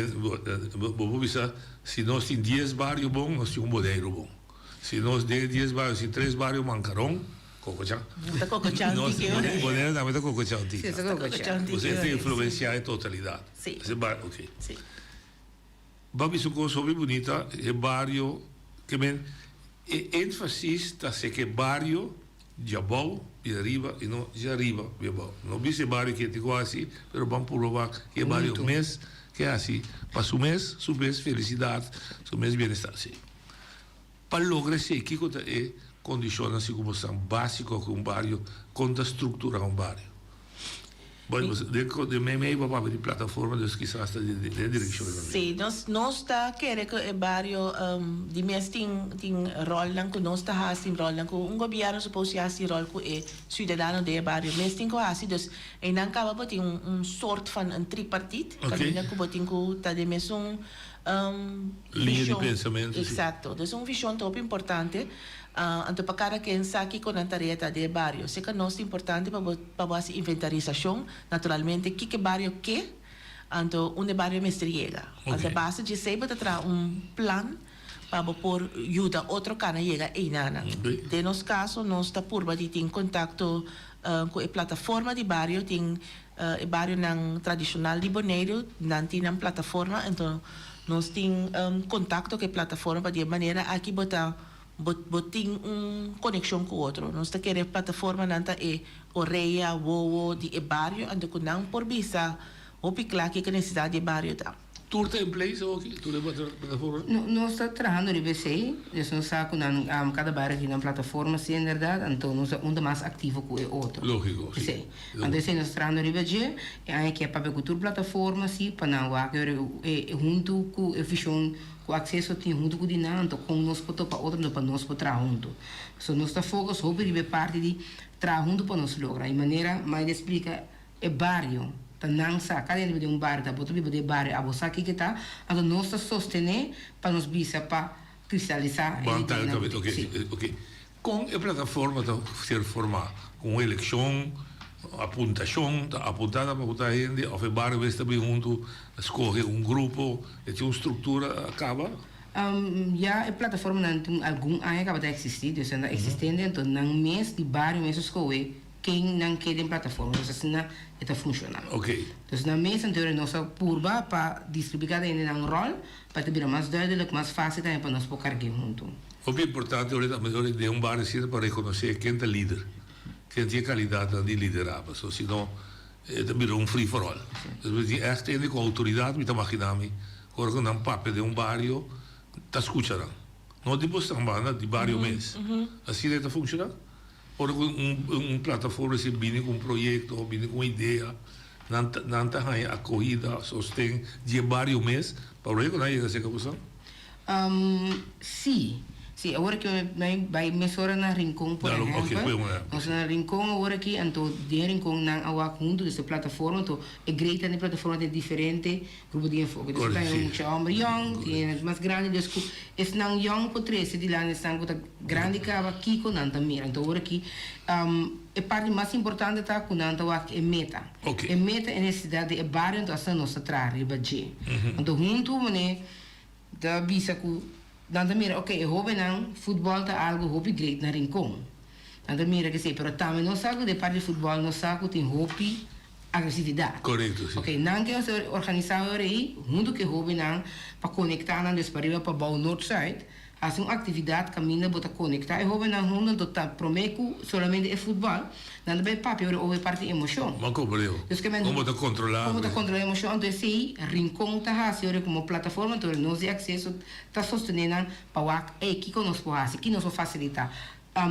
bo por bisa si nos tin dies bario bon, nos tin un Boneiru bon. Si nos den e dies bario tin tres bario mankaron, kokochan. Ta kokochan tiki ora. Boneiru tambe ta kokochan tiki. Si, ta kokochan tiki ora. Bo ta influencia e totalidat. Si. Ok. Si. Bo a bisa un kos hopi bunita, e bario, ke men e énfasis ta seke bario Djabou bira riba y no djariba bira bou. No bisa e bario ke tin ku hasi, pero ban purba wak ke e bario mes ke hasi pa su mes, su mes felicidad, su mes bienestar. Si. Pa logra esei, kiko ta e kondishonnan segun bo san básiko ku un bario, kon ta struktura un bario? Bueno, den den meimei bo a papia di plataforma, dus kisas ta den den direkshon tambe. Sí, nos nos ta kere ku e bario di mes tin tin ròlnan ku nos ta hasi, ròlnan ku un gobièrnu supos si hasi, ròl ku e siudadano den e bario mes tin ku hasi. Dus einan kaba bo tin un un sort van un tripartit, kaminda ku bo tin ku ta den mesun Liña di vishon. pensamentu, sí. Eksakto. Dus un vishon ta hopi importante. Anto pa kada ken sa kiko nan tarea ta den e bario. Seka nos ta importante pa bo pa bo hasi inventarisashon, naturalmente kiko e bario ke, anto unda e bario mester yega. Anto a base di esei bo ta traha un plan pa bo por yuda otro kana yega einanan. Den nos kaso nos ta purba di tin kontakto ku e plataforma di bario, tin e barionan tradishonal di Boneiru, nan tin nan plataforma, anto nos tin kontakto ku e plataforma pa di e manera aki bo ta Bo bo tin un konekshon ku otro. Nos ta kere plataformanan ta e orea, wowo di e bario anto ku nan por bisa hopi kla kiko nesesidat di e bario ta. Tur ta in place awoki? Tur e plataformanan? No, nos ta trahando riba esei. Dus nos sa ku nan kada bario tin nan plataforma si inderdat, anto nos ta un ta mas aktivo ku e otro. Lógiko, si. Esei. Anto esei nos ta trahando riba dje. E aña aki a papia ku tur plataforma si pa nan wak e huntu ku e vishon Ku akseso tin huntu ku di nan, anto kon nos por topa otro anto pa nos por traha huntu. So nos ta focus hopi riba e parti di traha huntu pa nos logra. I manera Maida splika e bario ta nan sa, kada hende den un bario ta bo ta biba den e bario abo sa kiko ta, anto nos ta sostene pa nos bisa pa kristalisá e Ban tal ideanan ku kabes, tin. oke, Sí. oke. Kon e plataforma ta ser formá? Ku un elekshon, apuntashon, ta apuntá ta apuntá hende òf e bario mes ta bin huntu skohe un grupo? E tin un struktura kaba? Ya e plataformanan tin algun aña kaba ta eksistí, dus nan ta eksistente, anto nan mes di bario mes a skohe ken nan ke den plataforma, dus asina e ta funshoná. Dus nan mes anto nos a purba pa distribuí kada hende nan ròl pa e ta bira mas duidelik, mas fásil tambe pa nos por karg'é huntu. Hopi importante ora ta ora den un bario asina pa rekonosé ken ta lider, ken tin e kalidatnan di liderá, pasobra si no e ta bira un free for all. Despues tin ègt hende ku outoridat, mi ta maginá mi, ora ku nan papia den un bario ta skucha nan. No di bosnan banda, di bario mes. Asina e ta funshoná. Ora ku un un plataforma asina bini ku un proyekto òf bini ku un idea, nan ta nan ta haña akohida, sosten di e bario mes pa proyekto ku nan yega serka bosnan. Sí, sí, awor aki mi bai mesora na Rincon por ehempel, nos na Rincon awor aki, anto den Rincon nan a wak huntu des e plataforma, anto e great den plataforma tin diferente grupo di enfoke, dus ta un mucha homber yong, tin hende mas grandi, dus ku esnan yong por trese dilanti esnan ku ta grandi kaba kiko nan ta mira, anto awor aki e parti mas importante ta ku nan ta wak e meta, e meta e nesesidat di e bario, anto asina nos ta traha riba dje, anto huntu manera. Ta bisa ku nan ta mira ok e hobennan futbòl ta algu hopi great na Rincon. Nan ta mira kesei pero tambe nos sa ku den parti di futbòl nos sa ku tin hopi agresividat. Korekto si. Ok nan ke nos organisá ora ei huntu ku e hobennan pa konektá nan des pariba pabou noord zuid hasi un aktividat kaminda bo ta konektá e hobennan huntu anto ta promé ku solamente e futbòl Nan ta bai papia ora obe parti emoshon. Bo a komprendé ho. Dus ke men Kon bo ta kontrolá. Kon bo ta kontrolá emoshon anto esei Rincon ta hasi ora komo plataforma anto nos di akseso ta sostené nan pa wak ey kiko nos por hasi ki nos por fasilitá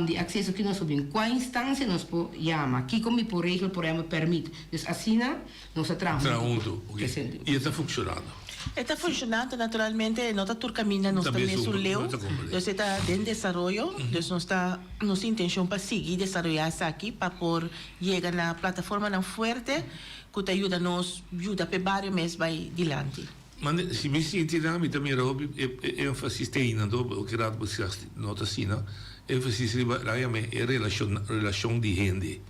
di akseso ki nos por bin kua instansia nos por yama kiko mi por regel por ehèmpel pèrmit dus asina nos ta traha Traha huntu huntu ku ok i e ta funshonando. E ta funshonando naturalmente no ta tur kaminda nos Ta ta mesun mesun leu no ta komprendé. dus e ta den desaroyo dus nos ta nos intencion pa sigui desaroyá esaki pa por yega na plataformanan fuerte ku ta yuda nos yuda p'e bario mes bai dilanti. Mande, si mi sinti nan mi ta mira hopi e e énfasis te einan to, oke rato bo sias no ta asina, énfasis riba nan yama e relashon relashon di hende.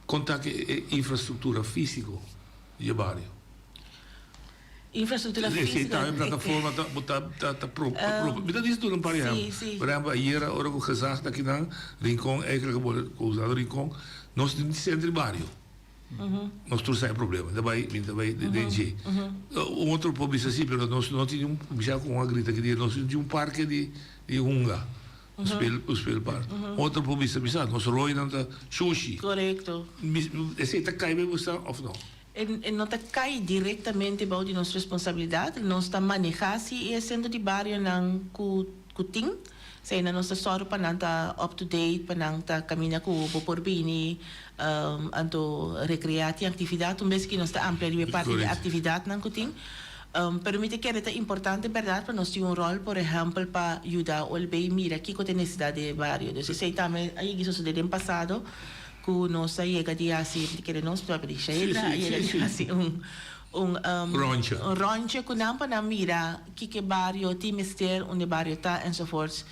Kon ta ku e infrastruktura físiko di e bario? Infrastruktura Esei físiko. ta e plataforma ta bo ta ta ta pro ta pro. Mi ta disi duna un par di ehèmpel. Sí, sí. Por ehèmpel ayera ora ku gezag ta kinan Rincon eigenlijk a bole usando Rincon nos tin sentro di bario. Nos tur sa e problema. Mi ta bai mi ta bai den dje. Un otro por bisa si pero nos no tin un bisa ku un a grita ki dia nos no tin un parke di di hunga. Un speel un speelpark. Otro por bisa bisa nos rooinan ta shushi. Korekto. Esei ta kai bei bo sa òf no? E no ta kai direktamente bou di nos responsabilidat. Nos ta manehá si e sentro di barionan ku ku tin. Eseinan nos ta sòru pa nan ta up to date, pa nan ta kaminda ku bo por bini anto rekreá. Tin aktividat un bes ki nos ta amplia riba e parti di aktividatnan ku tin. Pero mi ta kere ta importante bèrdat pa nos tin un ròl, por ehèmpel pa yuda OLB mira kiko ta e nesesidat den e bario. Dus esei tambe a yega sosodé den pasado ku nos a yega di hasi, mi ta kere nos, mi ta papia di Shaedra, a yega di hasi un un un ròntje ku nan pa nan mira kiko e bario tin mester, unda e bario ta enzovoorts.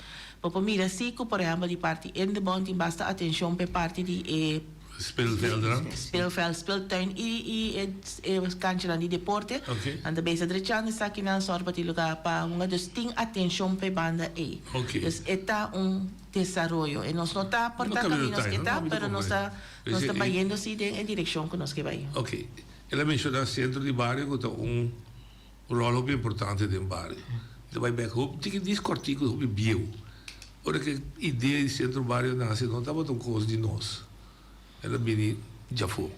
Bo por mira si ku por ehèmpel di parti Indebon tin basta atenshon pa e parti di e Speelvelden. Speelveld, speeltuin i i e e kanchanan di deporte. Nan ta bezig drechando esakinan sòru pa tin lugá pa hunga. Dus tin atenshon pa e banda ei. Dus e ta un desaroyo. E nos no ta por ta kaminda nos ke ta, pero nos ta nos ta bayendo si den e direkshon ku nos ke bai. Ok. El a menshoná sentro di bario ku ta un ròl hopi importante den bario. Mi ta bai bèk hopi tiki dis kòrtiku hopi bieu. Ora ku e idea di sentro bario nase no tabata un kos di nos. El a bini djafó.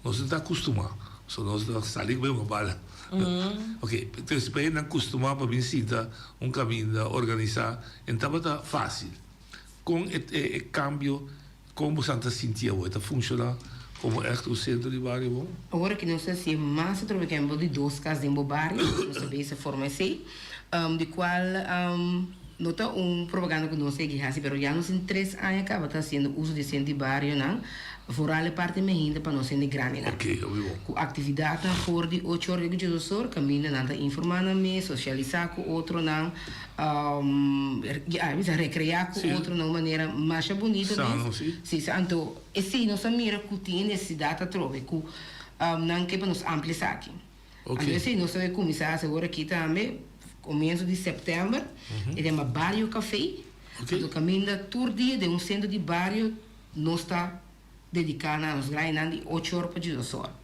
Nos no ta akustumá. So nos ta sali ku bai un bala. Ok, entonces pa hende akustumá pa bin sinta un kaminda organisá e no tabata fásil. Kon e kambio Kon bosan ta sinti awor? E ta funshoná komo ègt un sentro di bario bon? Awor aki nos ta hasié mas atrobe ku bo di dos kas den bo bario, nos ta bezig forma esei, di kual no ta un propaganda ku nos a hasi, pero ya nos tin tres aña kaba ta hasiendo uso di e sentro di barionan, vooral e parti mehinte pa nos hende grandinan. Ku aktividatnan for di ocho or te ku diesdos or, kaminda nan ta informá nan mes, sosialisá ku otronan, Ya, bisa recrea cu otro na un manera masha bunito mes. Si, anto esey nos a mira cu tin e necesidad atrobe cu nan ke pa nos amplia esaki. Anto esey nos a cuminsa haci awor aki tambe, comienzo di september, e ta yama Bario Café. Anto caminda tur dia den un centro di bario nos ta dedica na nos grandinan di ocho or pa diesdos or.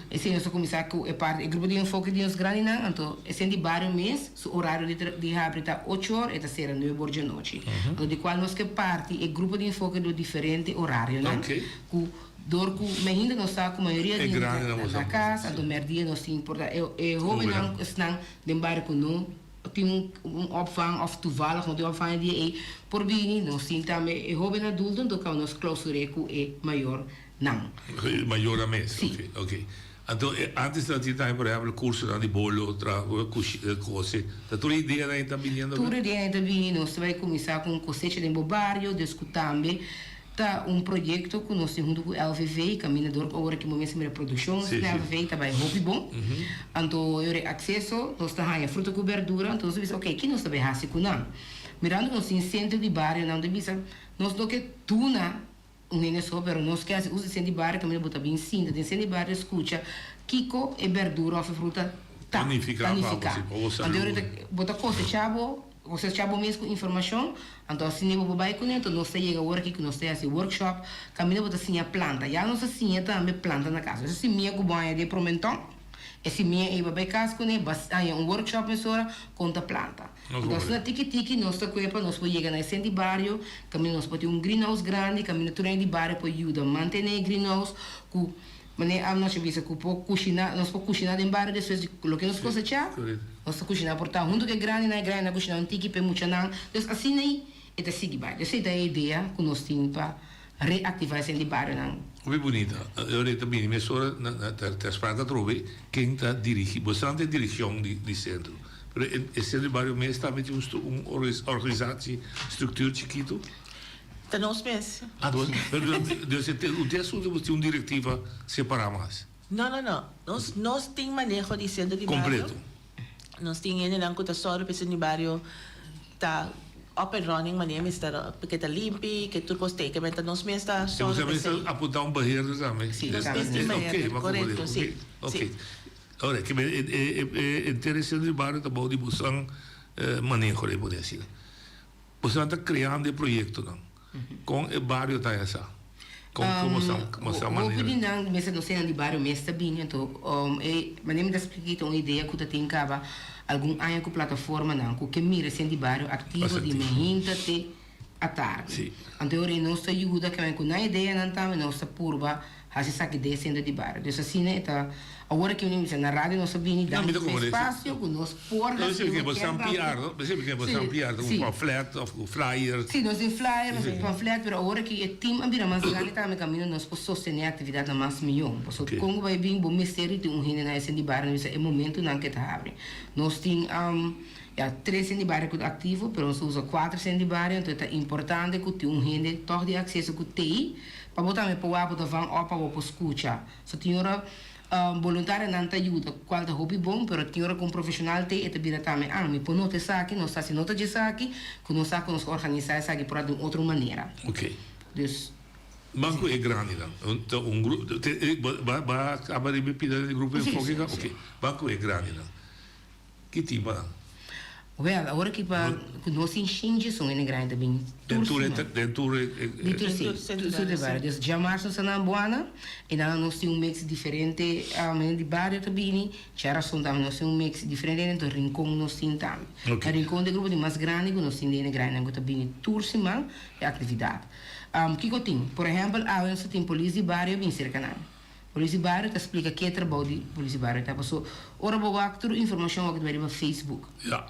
Esei nos a cuminsa cu e parti, e grupo di enfoke di nos grandinan, anto esei di bario mes, su horario di di habri ta ocho or, e ta cera nuebe or djanochi. Anto di cual nos ke parti e grupo di enfoke do diferente horarionan, cu dor cu mainda nos sa cu mayoria di hende ta na cas, anto merdia nos tin por ta e e hobennan esnan den bario cu no tin un opvang of toevallig no tin opvang e dia ei por bini, nos tin tambe e hoben adulto anto caba nos clausur'é cu e mayor nan. E mayornan mes? Si. Ok, ok. Anto antes nan tin tambe por ehempel cursonan di bolo, tra, cushi, cose. Ta tur e ideanan ei ta biniendo? Tur e ideanan ei ta bini. Nos ta bay cuminsa cu un cosecha den bo bario, dus cu tambe ta un proyecto cu nos tin hunto cu LVV, caminda dor cu awor aki bo mester mira produccion di LVV ta bay hopi bon. Anto e ora e acceso nos ta haya fruta cu berdura, anto nos ta bisa ok, ki nos ta bay haci cu nan? Mirando cu nos tin centro di bario nan ta bisa nos no ke duna un hende so, pero nos ke haci uso di centro di bario caminda bo ta bin sinta den centro di bario scucha kico e berdura of e fruta ta nifica. Anto e ora bo ta cosecha bo. Kosechá bo mes ku informashon, anto asina bo por bai kuné, anto nos ta yega ora aki ku nos ta hasi workshop, kaminda bo ta siña planta. Ya nos a siña tambe planta na kas. Esa simia ku bo haña di e promentòn, e simia ei bo bai kas kuné, bo a haña un workshop mesora kon ta planta. Anto asina tiki tiki nos ta kue pa nos por yega na e sent di bario, kaminda nos por tin un greenhouse grandi, kaminda tur hende di bario por yuda mantené e greenhouse ku Manera Abner a bisa ku por kushiná, nos por kushiná den bario despues di loke nos kosechá, nos ta kushiná por ta huntu ku e grandinan, e grandinan kushiná un tiki pa e muchanan. Dus asina ei e ta sigui bai. Dus esei ta e idea ku nos tin pa reaktivá esei di barionan. Hopi bunita. E ora ei ta bini mesora na na ta sprake atrobe ken ta dirigí. Bo sa ta e direkshon di di sentro. Pero e e sentro di bario mes tambe tin un un organisatie, struktuur chikitu. Ta nos mes. Ah, pero dus e un asunto bo tin un directiva separa mas? No, no, no. Nos, nos tin maneho di centro di bario. Completo. Nos tin hendenan cu ta sòru pa e centro di bario ta up and running manera mester ke ta limpi, ke tur cos teken. Men ta nos mes ta sòru pa esey. E bo ta apunta un beheerder tambe? Si, nos mes tin beheerder, corecto, si. Ok, ok. Ora, ke e e entero e centro di bario ta bou di bosan maneho, por asina. Boso ta kreando e proyektonan. Kon e bario ta haya sa? Kon kon boso boso manera? Hopi di nan mester nos hendenan di bario mes ta bini anto e manera mi ta splika ta un idea ku ta tin kaba algun aña ku plataformanan ku ke mira esei di bario aktivo di mainta te atardi. Anto e ora ei nos ta yuda ku nan ideanan tambe nos ta purba. Hasi esaki den e sentro di bario. Dus asina e ta. Awor aki mi bisa na radio nos a bini No, mi dan ta e comprende. espacio ku nos por No, hasi si loke bo kier san papia. PR, no? Bo siempre bo Sí, san PR, un sí. pamflet of un flyer. Sí, nos tin flyer, nos Sí. tin pamflet, pero awor aki e team a bira mas grandi tambe kaminda nos por sostené e aktividatnan mas mihó. Pasobra Ok. kon ku bai bin bo mester di tin un hende na e sentro di bario na bisa e momentunan ke ta habri. Nos tin ya tres sentro di bario ku ta aktivo, pero nos ta usa kuater sentro di bario, anto e ta importante ku tin un hende tòg di akseso ku tei Pa bo tambe por wak bo ta van op pa bo por scucha. So tin ora boluntarionan ta yuda cual ta hopi bon pero tin ora cu un profesional t'ey e ta bira tambe ah mi por nota esaki nos ta haci nota dje esaki cu nos sa cu nos organisa esaki por a di un otro manera. Ok. Dus. Ban cu e grandinan. Ta un gru te e ba ba caba riba e pida di grupo Si, enfoke si, ka? si. Ok. Ban cu e grandinan. Ki tipo nan? Wel, awor aki pa ku nos tin shinchi son hende grandi ta bin Den tur tur e siman. den tur e Di tur si, Tur tur di bario. Dus djamars nos ta na Buana i nan nos tin un mix diferente hende di bario ta bini. Djarason tambe nos tin un mix diferente hende, enton Rincon nos tin tambe. Ok. Na Rincon ta e grupo di mas grandi ku nos tin di hende grandinan ku ta bini tur siman e aktividat. Kiko tin? Por ehèmpel awe nos ta tin polis di bario bin serka nan. Polis di bario ta splika ke trabou di polis di bario ta paso ora bo wak tur informashon wak ta bai riba Facebook. Ja,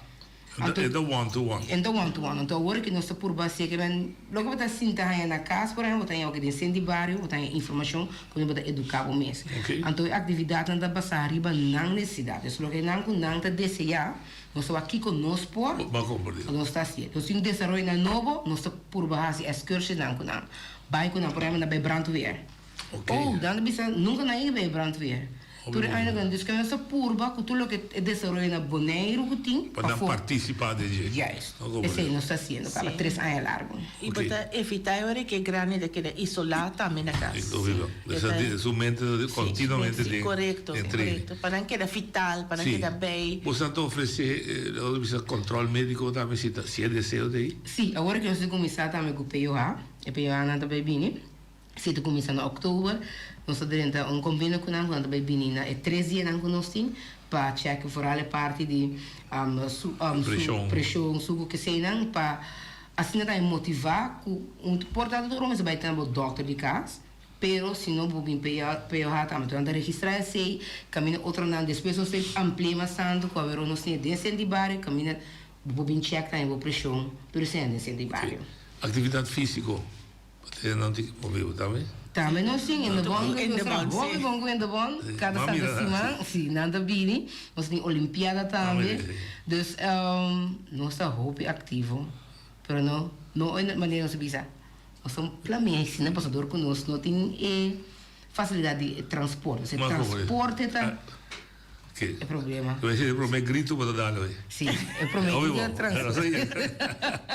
Anto e ta one to one. E ta one to one. Anto awor ke nos ta purba hasi ke men loke bo ta sinta haña na kas por ehempel bo ta haña wak den sent di bario bo ta haña informashon ku bo ta eduká bo mes. Ok. Anto e aktividatnan ta basá riba nan nesesidat. Es loke nan ku nan ta deseá nos ta wak kiko nos por Bo a komprendé. nos ta hasié. Nos tin desaroyonan nobo nos ta purba hasi èskursienan ku nan. Bai ku nan por ehempel na bai brandweer. Oh, dan ta bisa nunka nan a yega bay brandweer. Tur e aña nan dus nos ta purba ku tur loke e desaroyo na Boneiru ku tin Pa nan pafó. partisipa den dje. Juist. Esei nos ta hasiendo kaba tres aña largu. I bo ta evitá e ora ku e grandi ta keda isolá tambe na kas. Su mente ta kontinuamente den Korekto, den training. korekto. Pa nan keda vital, pa nan keda bay. Boso ta ofresé lo bisa kòntròl médiko tambe si ta si e deseo ta ei? Sí, awor ku nos ta kuminsá tambe ku POH, e POH nan ta bay bini. Si ta kuminsá na òktober, nos ta drenta un kombenio ku nan ku nan ta bai bini na e tres dianan ku nos tin pa chèk foral e parti di su preshon, suku keseinan pa asina tambe motivá ku un por tantu tur ora mester bai tene bo dòkter di kas pero si no bo bin POH tambe nan ta registrá esei kaminda otronan despues nos ta ampli'é mas tantu ku awe nos tin den sentro di bario kaminda bo por bin chèk tambe bo preshon tur esei den sentro di bario. Aktividat físiko. Patrina nan tin move bo tambe? Tambe nos tin in de bon, In de nos bon, ta hopi si. bon ku in de bon, kada Mami santa na- siman, si, nan ta bini, nos tin olimpiada tambe, dus nos ta hopi aktivo, pero no, no e manera nos ta bisa, nos ta un plamia asina pasobra dor ku nos no tin e fasilidat di transporte, osea Mas como es? transporte ta. Ke? E problema. Te voy a decir, e promé grito bo ta dal hoy. Sí, e promé grito ta trans.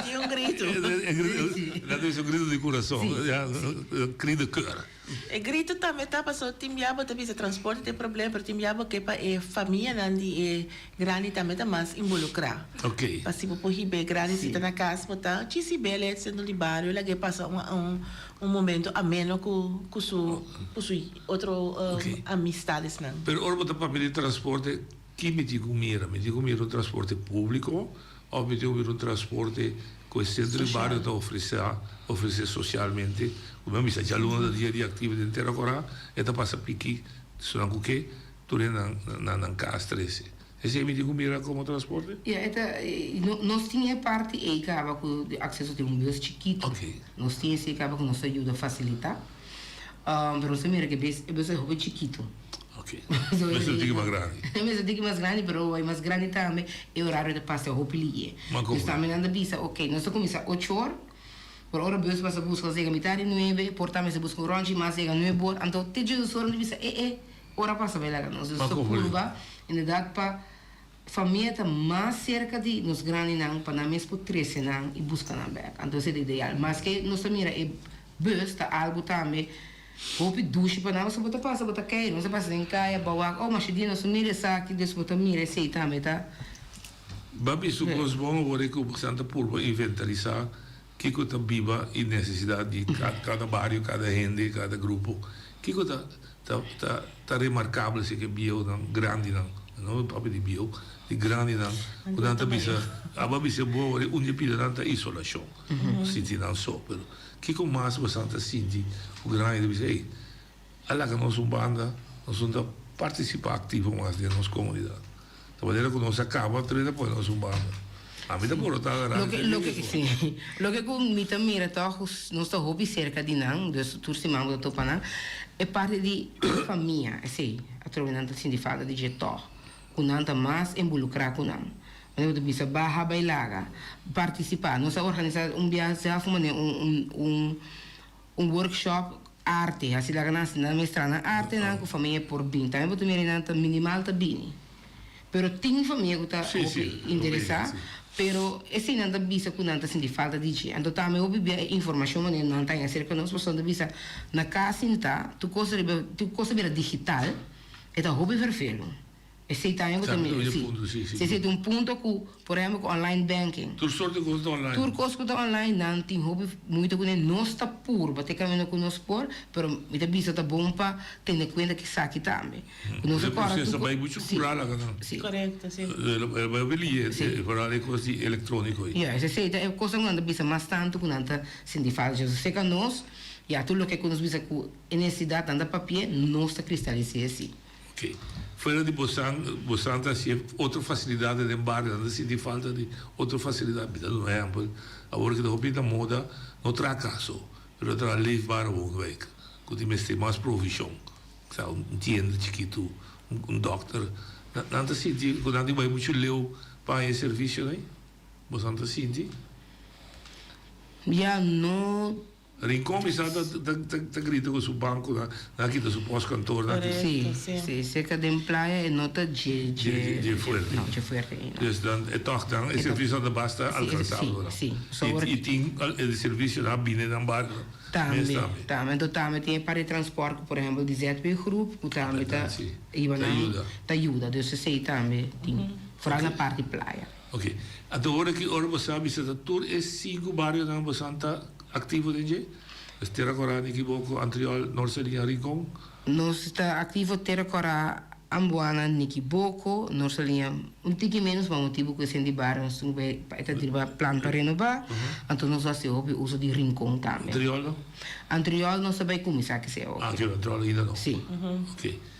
Tin un grito. E grito, dat is un grito di kurason. Sí, Ja, un cri de coeur. E grito tambe ta pasobra tin bia bo ta bisa transporte ta e problema, pero tin bia bo ke pa e famianan di e grandi tambe ta mas involucra. Ok. Pa si bo por hiba e grandi si ta na cas bo ta chisi bel e centro di bario laga e pasa un un un momento ameno cu cu su cu su otro amistadesnan. Pero ora bo ta papia di transporte, ki mi tin ku mira? Mi tin ku mira un transporte públiko òf mi tin ku mira un transporte ku e sentro di bario ta ofresé, ofresé sosialmente? Ku mi a bisa djaluna ta dia di aktivo den Tera Kòrá, e ta pasa piki esnan ku ke, tur hende na nan kas trese. Esei mi tin ku mira komo transporte? Ya, e ta, nos tin e parti ei kaba ku akseso tin un bus chikitu. Nos tin esei kaba ku nos ta yuda fasilitá. Pero nos ta mira ku e bus, e bus ta hopi chikitu. Ok. Mester un tiki mas grandi. Mester un tiki mas grandi, pero e mas grandi tambe e orario ta pasa hopi liye. Dus tambe nan ta bisa, ok, nos ta kuminsá ocho or, pero ora bus pasa buska nos yega mitad di nuebe, por ta mester buska un rònchi mas yega nuebe or, anto te djus or nan ta bisa, e e, ora pasa bai laga nos. Dus ta purba, inderdat, pa Famia ta mas serka di nos grandinan pa nan mes por trese nan i buska nan bek. Anto esei ta ideal. Maske nos ta mira e bus ta algu tambe hopi dushi pa nan pasobra bo ta pasa bo ta kei nos ta pasa den kaya bo a wak oh masha dia nos a mira esaki dus bo ta mira esei tambe ta. Babi su kos bon awor e ku bosan ta purba inventarisá kiko ta biba i nesesidat di kada bario, kada hende, kada grupo. Kiko ta ta ta ta remarkabel si ke bieunan, grandinan, no mi papia di bieu, di grandinan ku nan ta bisa, abo a bisa bo awor un di e pidanan ta isolashon, sinti nan so, pero kiko mas bosan ta sinti ku grandi ta bisa, ey. a laga nos un banda, nos no ta partisipá aktivo mas den nos komunidat. Ta manera ku nos a kaba trena pone nos un banda. Ami ta borotá na radio Loke, loke, sí. Loke ku mi ta mira tòg ku nos ta hopi serka di nan, dus tur siman bo ta topa nan, e parti di famia, esei atrobe nan ta sinti falta di dje tòg, ku nan ta mas inbolukrá ku nan. Manera bo ta bisa baha bai laga, partisipá. Nos a organisá un biaha sèlf un manera un un un un workshop arte, hasi laga nan hasi nan mes traha nan artenan ku famia por bin. Tambe bo ta mira nan ta minimal ta bini. Pero tin famia ku ta hopi interesá, pero esei nan ta bisa ku nan ta sinti falta di dje. Anto tambe hopi bia e informashon manera nan ta haña aserka nos, pasobra nan ta bisa na kas sintá tur kos riba tur kos ta bira digital, e ta hopi vervelu. Esei tambe bo ta mira, si. Si esei ta un punto ku, por ehempel ku online banking. Tur sorto kos ta online. Tur kos ku ta online nan tin hopi moeite kuné. Nos ta purba te kaminda ku nos por, pero mi ta bisa ta bon pa tene kuenta ku esaki tambe. Ku nos a E kòrda proseso tur a bai muchu si, kura laga nan. si. Korekto, si. El bai hopi lihe, Si. vooral e kos di elektróniko ei. Ya, esei ta e kosnan ku nan ta bisa mas tantu ku nan ta sinti falta. Seka nos, ya tur loke ku nos bisa ku e nesesidat nan ta papia, nos ta kristalis'é si. Ok. Fuera di bosan, bosan ta hacié otro facilidadnan den bario, nan ta sinti falta di otro facilidad. Mi ta duna un ehempel, awor ki ta hopi na moda, no traha cas so, pero traha leefbare woonwijk, cu tin mester mas provision. Sa, un tienda chikitu, un dokter. Nan ta sinti cu nan tin bai mucho leu pa haña e servicionan ei? Bosan ta sinti? Ya no. Rincon mi sa ta grita cu su banco nan a kita su postkantoor nan a kita. Si, si, cerca den playa e no ta dje, dje, Dje fuerte. No, dje fuerte ei no. Dus dan e toch dan e servicio nan ta basta alcansabel nan. Si, si. I tin e servicio nan a bini nan barrio mes Tambe, tambe. tambe. Anto tambe tin e par di transport cu por ehempel di ZW groep cu tambe ta hiba nan, ta yuda. Dus esey tambe tin, vooral na parti playa. Ok. Anto ora ki ora bo sa bisa ta tur e sinku barionan bo san ta aktivo den dje? Es Tera Kòrá, Nikiboko, Antriol, Nort Saliña, Rincon? Nos ta aktivo Tera Kòrá, Ambuana, Nikiboko, Nort Saliña, un tiki ménos pa motibu ku esei di bario nos tin ku bai pa e ta riba plan pa renobá, anto nos a hasi hopi uso di Rincon tambe. Antriol no? Antriol nos ta bai kuminsá kese oki. Ah, Antriol ainda no? Si. Ok.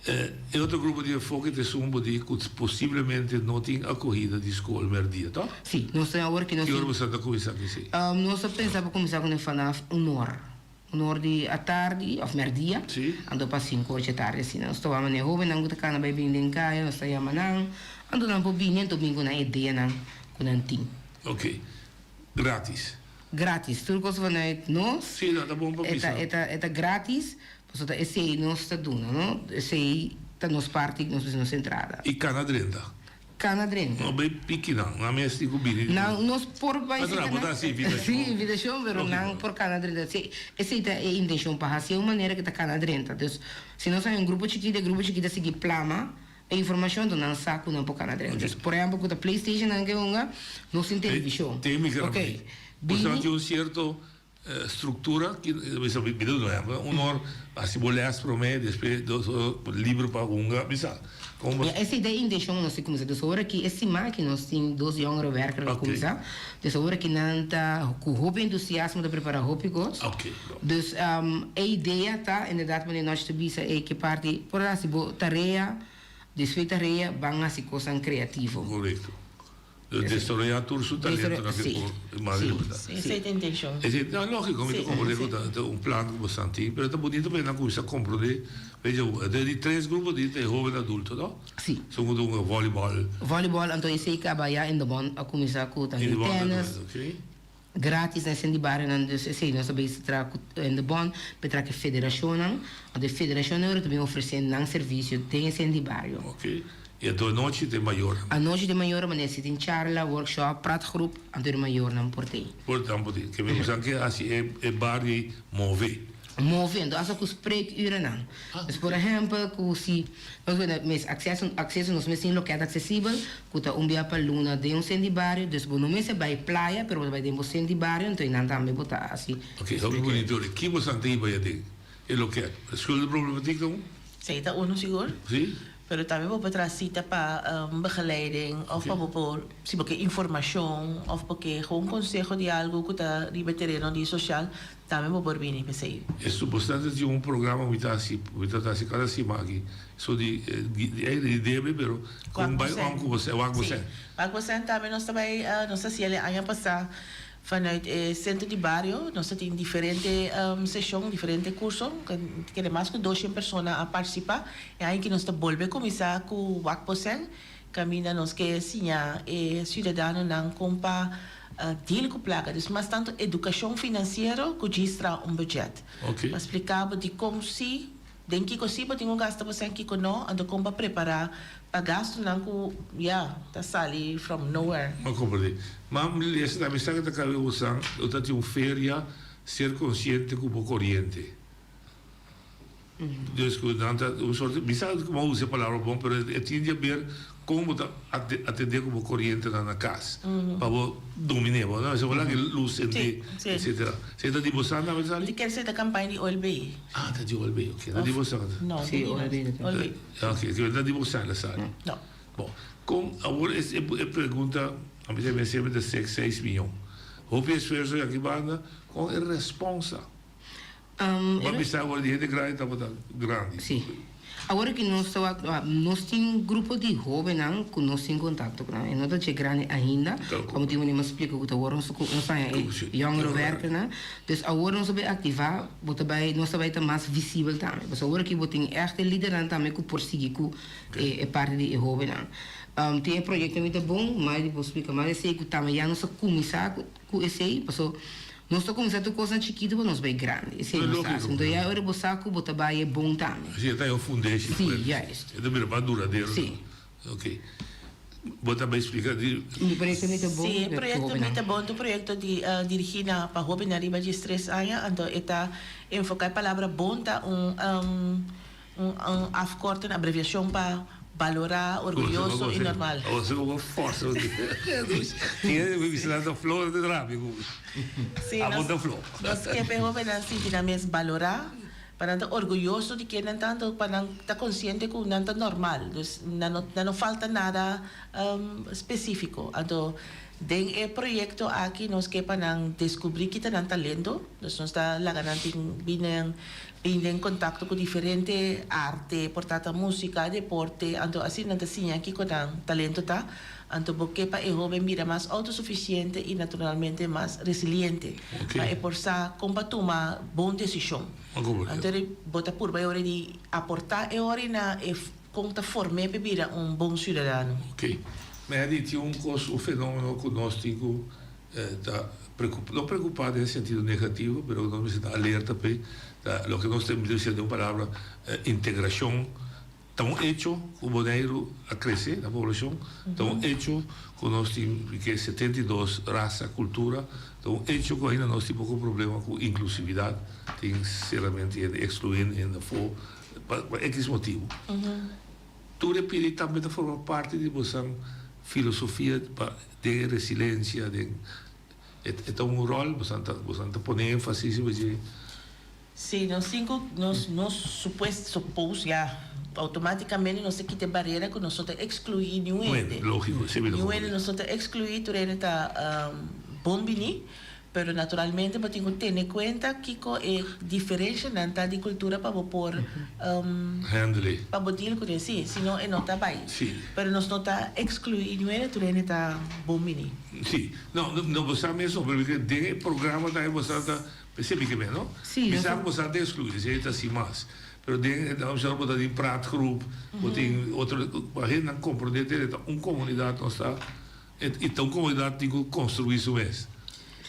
E otro grupo di enfoke ta esun bo di ku posiblemente no tin akohida di skol mèrdia, tòg? Sí, nos ta awor ki nos Ki ora boso ta kuminsá ku esei? Nos ta pensa pa kuminsá ku vanaf un or, un or di atardi òf mèrdia, anto pa sinku or dje tardi asina. Nos ta wak manera hóbennan ku ta kana bai bini den kaya, nos ta yama nan, anto nan por bini anto bin ku nan ideanan ku nan tin. Oke, grátis? Grátis, tur kos vanuit nos. Sí, no, ta bon pa bisa. E ta grátis. Pasobra ta esei nos ta duna, no? Esei ta nos parti, nos mester nos entrada. I kana drenta? Kana drenta. No bai piki nan, nan mes tin ku bini. Nan, nos por bai Pasobra seka bo ta nan. hasi invitashon. Sí, invitashon, pero nan por kana drenta. Sí, esei ta e intenshon, pa hasi e un manera ku ta kana drenta. Dus, si nos haña un grupo chikito, e grupo chikito a sigui plama e informashon, enton nan sa ku nan por kana drenta. Dus, por ehèmpel, ku ta PlayStation nan ke hunga, nos tin televishon. Te mi kere Oké, bai. Bo sa bini. tin un sierto Structura, bisa mi ta duna ehempel, un or hasi bo les prome, despues dos or liber pa hunga, bisa. Como Ya, esei ta e intencion nos tin cuminsa. Dus ora ki e siman aki nos tin dos jongerenwerker ku cuminsa. Dus ora ki nan ta ku hopi entusiasmo ta prepara hopi cos. Dus e idea ta inderdaad manera Nochi ta bisa e ke parti por hasi bo tarea, despues tarea ban hasi cosnan creativo. Correcto. Desaroyá tur su talentonan ke por mas libertad. Sí, esei ta intencion. Esei, no, lógico, mi ta comprendé ku ta un plan ku boso tin, pero ta bunito pa nan kuminsá komprondé, weet je, den di tres grupo di ta e hóben adulto, no? Sí. Esun ku ta hunga vòlibòl. Vòlibòl, anto esei kaba ya in de bond a kuminsá ku tambe tènis. Oké. Gratis na esei di barionan, dus esei nos ta bezig traha ku in de bond, pa traha ku e federashonnan, anto e federashonnan ora ta bin ofresé nan servisio den esei di bario. Oké. I anto anochi den mayornan. Anochi den mayornan manera si tin charla, workshop, praatgroep, anto den mayornan por tei. Por nan por tei. Ke mi usa ke hasi e bario ei move. Move, anto hasta ku spreekurennan. Dus por ehempel ku si nos wende mes akseso akseso nos mes tin loket aksesibel ku ta un bia pa luna den un sent di bario, dus bo no mester bai playa pero bo ta bai den bo sent di bario anto einan tambe bo ta hasi Oke, hopi bunito. Ki bo san ta hiba ya den e loket? Schuldenproblematiek ta un? Esei ta uno sigur. Si. Pero tambe bo por traha sita pa begeleiding of pa bo por, si bo ke informashon of bo ke gewoon konseho di algu ku ta riba e tereno di sosial, tambe bo por bini p'esei. E supostamente tin un programa mi ta hasi, mi ta hasi kada siman aki, so di di debe pero kon bai om ku bo sèn, wak bo sèn. Si, wak bo sèn tambe nos ta bai, nos a hasi el e aña pasá. Vanuit e Centro di Bario nos ta tin diferente sesion, diferente curso, kende mas cu doshen persona a participa. E aña aki nos ta bolbe cuminsa cu Wak Bo Sen, caminda nos ke siña e ciudadanonan con pa deal cu placa. Dus mas tanto educacion financiero cu djis traha un budget. Pa splica bo dicon si Den kiko si bo tin ku gasta bo sèn kiko no, anto kon pa prepará pa gastunan ku ya ta sali from nowhere. M'a komprendé. Ma mi lesa tambe sa ku ta kabe usa lo ta tin un feria ser konsiente ku bo koriente. Dus ku nan ta un sorte mi sa ku m'a usa e palabra bon pero e tin di aber Kon bo ta atendé ku bo korientenan na kas pa bo dominé bo? No, esei bo laga e lus sendé, etsetera. Esei ta di bo san tambe ta sali? Di ker esei ta kampaña di OLB. Ah, ta di OLB, oke. Ta di bo san. No, ta di nos. OLB. Oke, ta di bo san ta sali. No. Bon, kon awor e pregunta, a mi ta mester semper ta sek seis miyon. Hopi esfuerso di aki banda, kon e responsa? Bo a bisa awor di hende grandi tabata grandi. Sí. Awor ki nos ta wak, nos tin grupo di hóbennan ku nos tin kontakto ku nan. E no ta dje grandi ainda, pa motibu di mi a splika ku ta awor nos nos haña e jongerenwerkernan. Dus awor nos a bai aktivá, bo ta bai, nos ta bai ta mas visibel tambe. Pasobra awor aki bo tin ègt e lidernan tambe ku por sigui ku e parti di e hóbennan. Tin e proyekto mi ta bon, mas di por splika mas esei ku tambe ya nos a kuminsá ku esei, paso nos ta kuminsá tur kosnan chikitu pa nos bai grandi. Esei nos ta hasi. Anto ya ora bo sa ku bo ta bai e bon tambe. Si, e ta e fundeshi Si, fuerte. juist. E ta bira mas duradero. Si. Ok. Bo ta bai splika di. Mi proyekto Mi ta Bon Si, e di proyekto Mi hóbennan. ta Bon ta un proyekto di dirigí na pa hóbennan riba diestres aña. Anto e ta enfoká e palabra bon ta un Un afkorting, abreviashon pa balorá, orguyoso i normal. Sí, nos ke pa e hóbennan sinti nan mes balorá, pa nan ta orguyoso di ken nan ta, anto pa nan ta konsiente ku nan ta normal. Dus nan no nan no falta nada spesífiko. Anto den e proyekto aki nos ke pa nan deskubrí ki ta nan talento. Dus nos ta laga nan tin bini Bin den kontakto ku diferente arte, por ta ta músika, deporte, anto asina nan ta siña kiko nan talento ta. Anto bo ke pa e hóben bira mas outosufisiente i naturalmente mas resiliente, pa e por sa kon pa tuma bon desishon. Anto eri bo ta purba e ora di aportá e ora na e kon ta form'é pa e bira un bon siudadano. Oké. Mehdi, tin un kos, un fenómeno ku nos tin ku ta preocupa, no preocupa den sentido negativo, pero nos mester ta alerta p'e, ta loke nos ta bisa den un palabra, integracion ta un hecho cu Boneiru a crece na poblacion, ta un hecho cu nos tin ke 72 raza, cultura, ta un hecho cu ainda nos tin poco problema cu inclusividad, tin seramente hende exclui hende afo, pa X motibo. Tur e pidi tambe ta forma parti di bosan filosofia pa den e resilencia, den e ta un rol, bosan ta bosan ta pone enfasis riba dje. Si, nos tin cu nos nos supues suppose ya automaticamente nos ta kita e barera cu nos no ta exclui niun hende. Bueno, logico, si mi ta Niun hende comprende. nos no ta exclui, tur hende ta bon bini. Pero naturalmente bo tin ku tene kuenta kiko e diferenshanan ta di kultura pa bo por Handle. pa bo deal kuné. Sí, si no e no ta bai. Sí. Pero nos no ta ekskluí niun hende, tur hende ta bon bini. Sí. No, no bo sa mes no, pero mi den e programa tambe bo sa ta, p'esei mi ke men, no? Sí, Mi nos sa ta. ku bo sa ta ekskluí, esei ta sin mas. Pero den, bo sa bo ta tin praatgroep, bo tin otro, pa hendenan komprondé te ta un komunidat nos ta. E ta un komunidat tin ku konstruí su mes.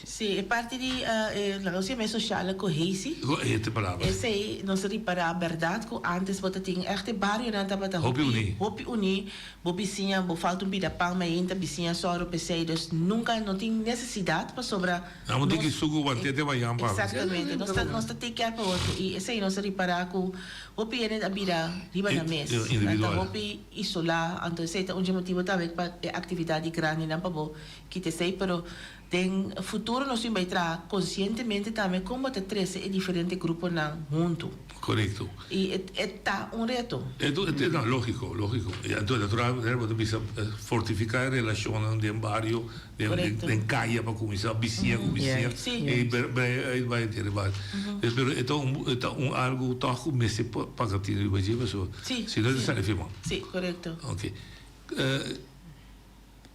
Sí, e parti di e laga nos yama e sociale cohesie. E ta e palabra. Esei nos a ripará bèrdat ku ántes bo ta tin ègt e barionan tabata Hopi uní. Hopi uní. Bo bisiña, bo falta un bida pan mainta, bisiña sòru p'esei. Dus nunka no tin nesesidat pasobra Nan bo tin ki suku want'é te bayan pa. Exactamente. Nos ta nos ta take care pa otro i esei nos a ripará ku hopi hende a bira riba nan mes. Nan ta Individual. hopi isolá, anto esei ta un dje motibu tambe pa e aktividat di grandinan pa bo kita esei, pero. Den futuro nos tin bai traha konsientemente tambe kon bo ta trese e diferente gruponan huntu. Korekto. I e ta un reto. E ta, no, lógiko, lógiko. I anto natural manera bo ta bisa fortifiká e relashonnan den bario, den kaya pa kuminsá, bisiña ku bisiña, i bai henter e bario. Pero e ta un, e ta un algu tòg ku mester paga tinu riba dje pasobra si no e ta sali firmá. Sí, korekto. Oke.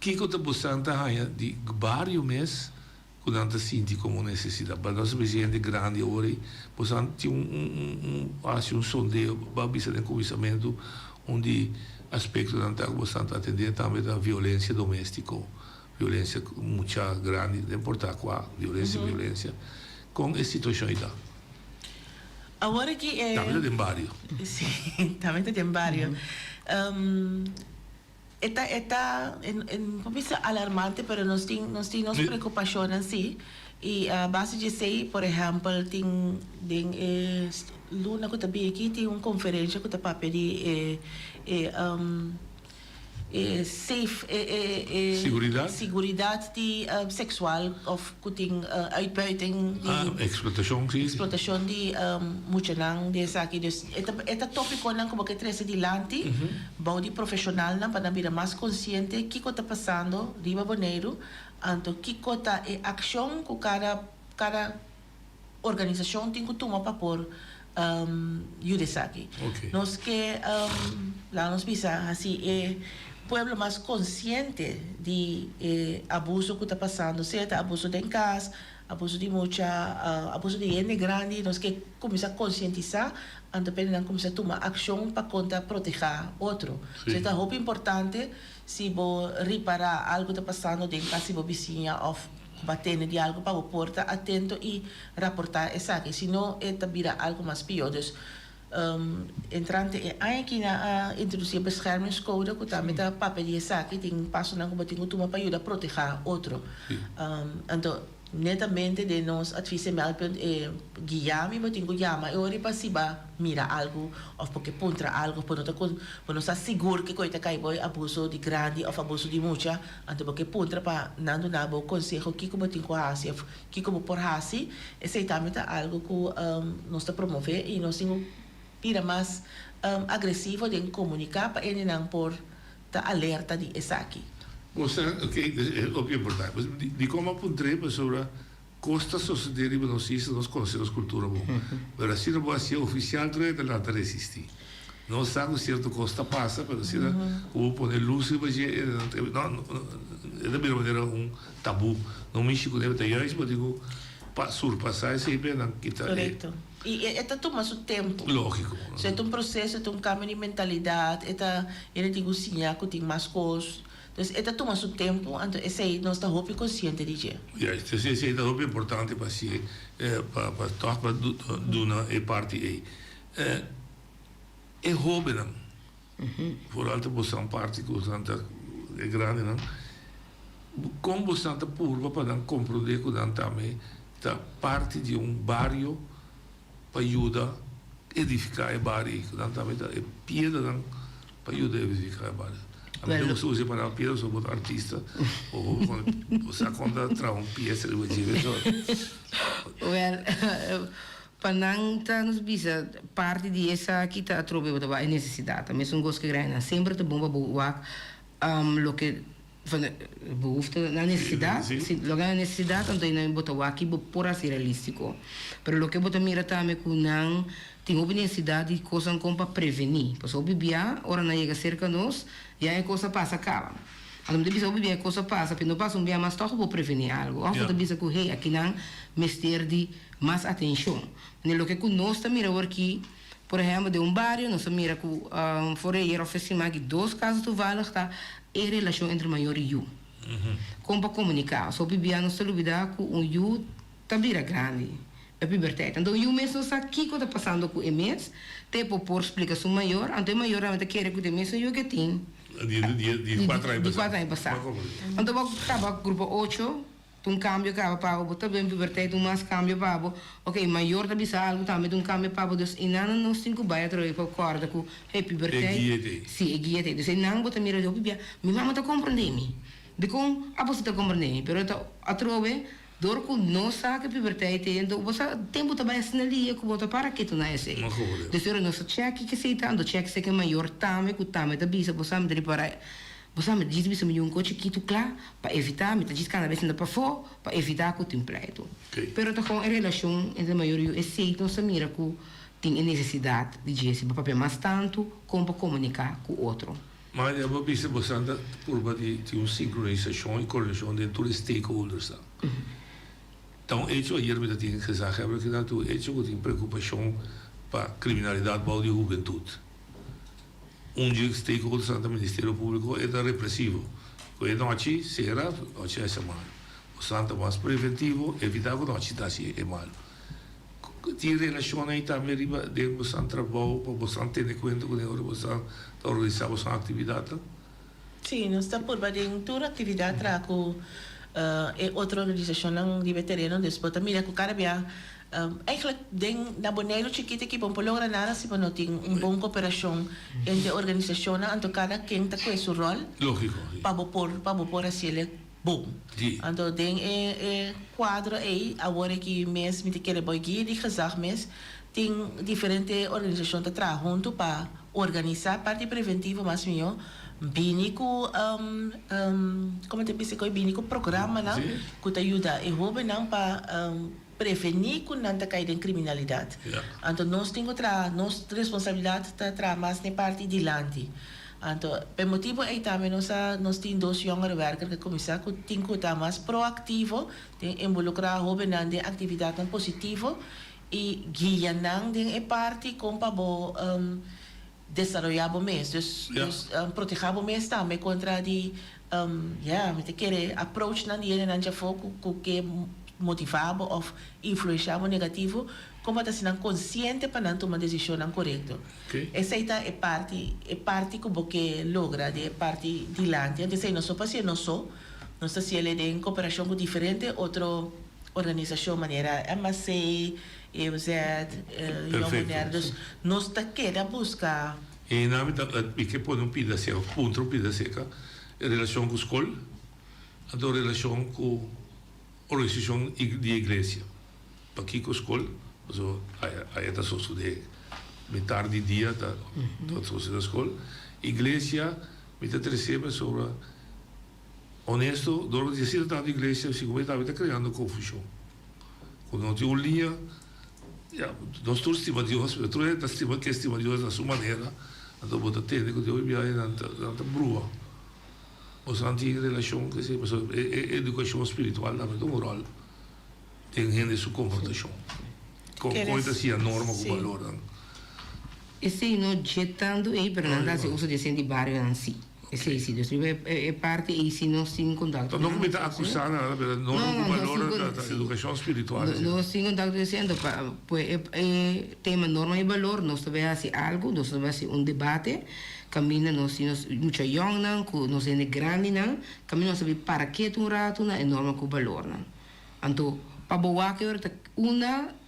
Kiko ta bosan ta haña di bario mes ku nan ta sinti komo nesesidat? Ba nos mester hende grandi awor ei, bosan tin un un un hasi un sondeo, bo a bisa den kuminsamentu un di aspektonan ta ku bosan ta atendé tambe ta violensia doméstiko, violensia ku mucha grandi, no importá kua, violensia violensia. Kon e situashon ei ta? Awor aki e. Tambe ta den bario. Sí, tambe ta den bario. E ta e ta no por bisa alarmante pero nos tin nos tin nos preocupacionnan si y a base di esey por ehempel tin den e luna cu ta bin aki tin un conferencia cu ta papia di e e e safe e e e Siguridad? siguridad di sexual of cu tin uitbuiting di Ah, explotacion si. explotacion di muchanan di esaki dus e ta e ta topiconan cu bo ke trece dilanti Bou di profeshonalnan pa nan bira mas konsiente kiko ta pasando riba Boneiru, anto kiko ta e akshon ku kada kada organisashon tin ku tuma pa por yuda esaki. Nos ke laga nos bisa hasi e pueblo mas konsiente di e abuso ku ta pasando, sea ta abuso den kas, Abuso di mucha, abuso di hende grandi, nos ke kuminsá konsientisá anto p'e nan kuminsá tuma akshon pa kon ta protehá otro. So e ta hopi importante si bo ripará algu ta pasando den kas di bo bisiña òf ku bo a tende di algu pa bo por ta atento i raportá esaki, si no e ta bira algu mas pió. Dus Entrante e aña aki nan a introdusí e beschermingscode ku tambe ta papia di esaki, tin pasonan ku bo tin ku tuma pa yuda protehá otro. Anto netamente den nos advies en meldpunt e guia mi bo tin ku yama e ora pa si bo a mira algu òf bo ke puntra algu òf bo no ta bo no sa sigur kiko e ta kai bo e abuso di grandi òf abuso di mucha, anto bo ke puntra pa nan duna bo konseho kiko bo tin ku hasi òf Kiko bo por hasi? Esei tambe ta algu ku nos ta promové i nos tin ku bira mas agresivo den komuniká pa hendenan por ta alerta di esaki. Bo sa, ok, e hopi importante. Dikon bo a puntr'é? Pasobra kos ta sosodé riba nos isla, nos konosé nos kultura bon. Pero asina bo hasié ofisial tur e ta lanta resistí. Nos sa ku sierto kos ta pasa, pero asina ku bo pone lus riba dje, no, e ta bira manera un tabú. No mishi ku ne, ta juist bo tin ku surpasá esei pa nan kita e. Korekto. I e ta tuma su tempu. Lógiko. So e ta un proseso, e ta un kambio di mentalidat, e ta hende tin ku siña ku tin mas kos. Dus e ta tuma su tempu, anto esei nos ta hopi konsiente di dje. Juist, esei esei ta hopi importante pa hasié, pa pa tòg pa duna e parti ei. E hóbennan, vooral ta bosan parti ku bosan ta e grandinan, kon bosan ta purba pa nan komprondé ku nan tambe ta parti di un bario pa yuda edifiká e bario ei, ku nan tambe ta e piedranan pa yuda edifiká e bario. A mi ta gusta usa e palabra piedra pasobra bo ta artista, bo sa kon ta traha un piesa riba dje. Wèl, Pa nan ta nos bisa parti di esaki ta atrobe bo ta wak e nesesidat. Ta mesun kos ku grandinan. Semper ta bon pa bo wak loke van de behoefte nan nesesidat. Si loke nan nesesidat anto nan bo ta wak ki bo por hasi realístiko. Pero loke bo ta mira tambe ku nan tin hopi nesesidat di kosnan kon pa prevení. Pasobra hopi bia ora nan yega serka nos ya e kos a pasa kaba. Anto mi ta bisa hopi bia e kos a pasa pero no pasa un bia mas tòg bo por prevení algu. Òf bo ta bisa ku hey akinan mester di mas atencion. Manera loke cu nos ta mira awor aki, por ehempel den un bario nos ta mira cu for ayer of e siman aki dos caso toevallig ta e relacion entre mayor y yu. Con pa comunica. So hopi bia nos ta lubida cu un yu ta bira grandi, e puberteit. Anto un yu mes no sa kico ta pasando cu e mes, te por por splica su mayor, anto e mayor realmente ta kere cu ta e mesun yu ke tin Di di cuatro aña pasa. Anto bo caba grupo ocho. Ta un cambio caba pa bo, bo ta den puberteit ta un mas cambio pa bo, ok, mayor ta bisa algo tambe ta un cambio pa bo, dus einan nos tin cu bay atrobe pa corda cu hey puberteit, E guia t'ey. si e guia t'ey, dus einan bo ta mira hopi bia, mi mama ta comprende mi. Dikon abo si ta komprendé? Pero ta atrobe dor ku no sa ke puberteit ei, anto bo sa tempu ta bai asina lia ku bo ta para ketu na esei. Dus ora nos ta chèk kiko esei ta, anto chèk esei ku e mayor tambe ku tambe ta bisa bo sa mi ta ripará bo sa mi ta djis bisa mi yu un ko chikitu kla pa evitá mi ta djis kana bes sinta pafó pa evitá ku tin pleitu. Pero ta kon e relashon entre mayor i yu esei nos ta mira ku tin e nesesidat di dje si bo papia mas tantu kon pa komuniká ku otro. Ma ya bo bisa bosan ta purba di tin un sinkronisashon i koordinashon den tur e stakeholdersnan. Ta un echo, ayer mi ta tin gezaghebber aki ta un echo ku tin preokupashon pa kriminalidat bou di hubentut. Un dje stakeholdersnan ta Ministerio Públiko, e ta represivo. Ku e nochi sera, nochi a hasi malu. Bosan ta mas preventivo, evitá ku nochi ta hasi e malu. Tin relashon ei tambe riba den bosan trabou pa bosan tene kuenta ku den ora bosan ta organisá bosan aktividatnan? Sí, nos ta purba den tur aktividat traha ku e otro organisashonnan riba e tereno. Dus bo ta mira ku kada bia, eigentlik den na Boneiru chikito aki bo no por logra nada si bo no tin un bon koperashon entre organisashonnan. Anto kada ken ta kue su ròl pa bo por pa bo por hasiel. Bon. Anto den e e kuadro ei, awor aki mes mi ta kere boy guia di gezag mes, tin diferente organisashon ta traha huntu pa organisá parti preventivo mas mihó, bini ku komo ta bisa koe bini ku programanan ku ta yuda e hóbennan pa prevení ku nan ta kai den kriminalidat. Anto nos tin ku traha, nos responsabilidat ta traha mas n'e parti dilanti. Anto p'e motibu ei tambe nos a nos tin dos jongerenwerker ku a kuminsá ku tin ku ta mas proaktivo den involukrá hóbennan den aktividatnan positivo i guia nan den e parti kon pa bo desaroyá bo mes. Dus dus protehá bo mes tambe kontra di ya mi ta kere approachnan di hendenan djafó ku ku ke motivá bo òf influenshá bo negativo kon pa ta hasi nan konsiente pa nan tuma desishonnan korekto. Esei ta e parti, e parti ku bo ke logra den e parti dilanti. Anto esei no so pa hasié nos so, nos ta hasiel den koperashon ku diferente otro organisashon manera MAC, EOZ, Jong Bonaire. Dus nos ta keda buska. E nan mi ta, mi ke pone un pida seka, puntra un pida seka, e relashon ku skol, anto relashon ku organisashon di iglesia. Pakiko skol? Pasobra aya aya ta sosodé mitar di dia ta ta sosodé na skol. Iglesia mi ta tresé pasobra honesto dor di asina tantu iglesia sigur mi tambe ta kreando konfushon. Ku no tin un liña ya nos tur stima Dios pero tur hende ta stima ke stima Dios na su manera anto bo ta tende ku Dios bia nan ta nan ta brua. Boso tin relashon ku pasobra e edukashon spiritual tambe ta un ròl. Den hende su komportashon. Kon e ta siña norma ku balornan? Esei no dje tantu ei, pero nan ta hasi uso di esei di barionan si. Esei si. Dus riba e parti ei si nos tin kontakto. No ku mi ta akusá nada, pero norma ku balornan ta edukashon spiritual. Nos tin kontakto di esei, anto pa e tema norma i balor nos ta bai hasi algu, nos ta bai hasi un debate kaminda nos tin nos mucha yòngnan ku nos hende grandinan, kaminda nos ta bai para ketu un ratu na e norma ku balornan. Anto, pa bo wak e ora ta unda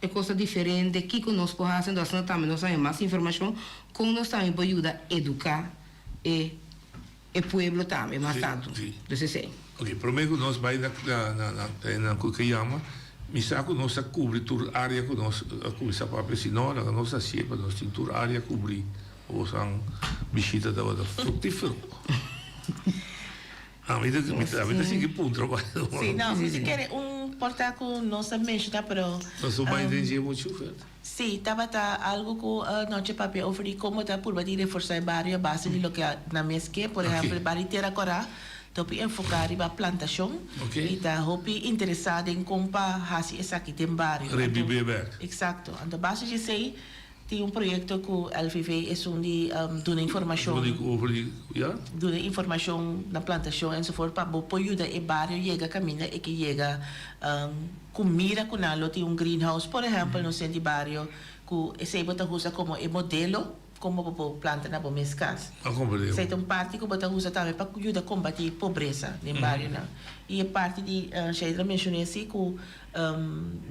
e kos ta diferente, kiko nos por hasi, anto asina tambe nos haña mas informashon kon nos tambe por yuda eduká e e pueblo tambe mas tantu. Dus esei. Ok, promé ku nos bai na na na na ku ke yama, mi sa ku nos a kubri tur área ku nos a kuminsá papia, si no laga nos hasié pa nos tin tur área kubrí, pa bosan bishita tabata fruktífero. Ami ta mi ta mi ta sigui puntra pa Sí, no, mi ta kere un porta ku nos a menshoná pero. Nos no bai den dje muchu Ferd. Sí, tabata algu ku nochi papia over di komo ta purba di reforsá e bario a base di loke nan mes ke. Por ehèmpel, bario Tera Kòrá ta hopi enfoká riba plantashon i ta hopi interesá den kon pa hasi esaki den bario. Rebibé bèk. Eksakto. Anto base di esei Tin un proyecto cu LVV esun di duna informacion. Over di, ya? Duna informacion na plantacion enzovoort pa bo por yuda e bario yega caminda e ke yega cu mira cu nan lo tin un greenhouse por ehempel nos den di bario cu esey bo ta usa como e modelo como bo por planta na bo mes cas. A comprende. Esey ta un parti cu bo ta usa tambe pa yuda combati pobresa den barionan. Y e parti di Sheidra mencione si cu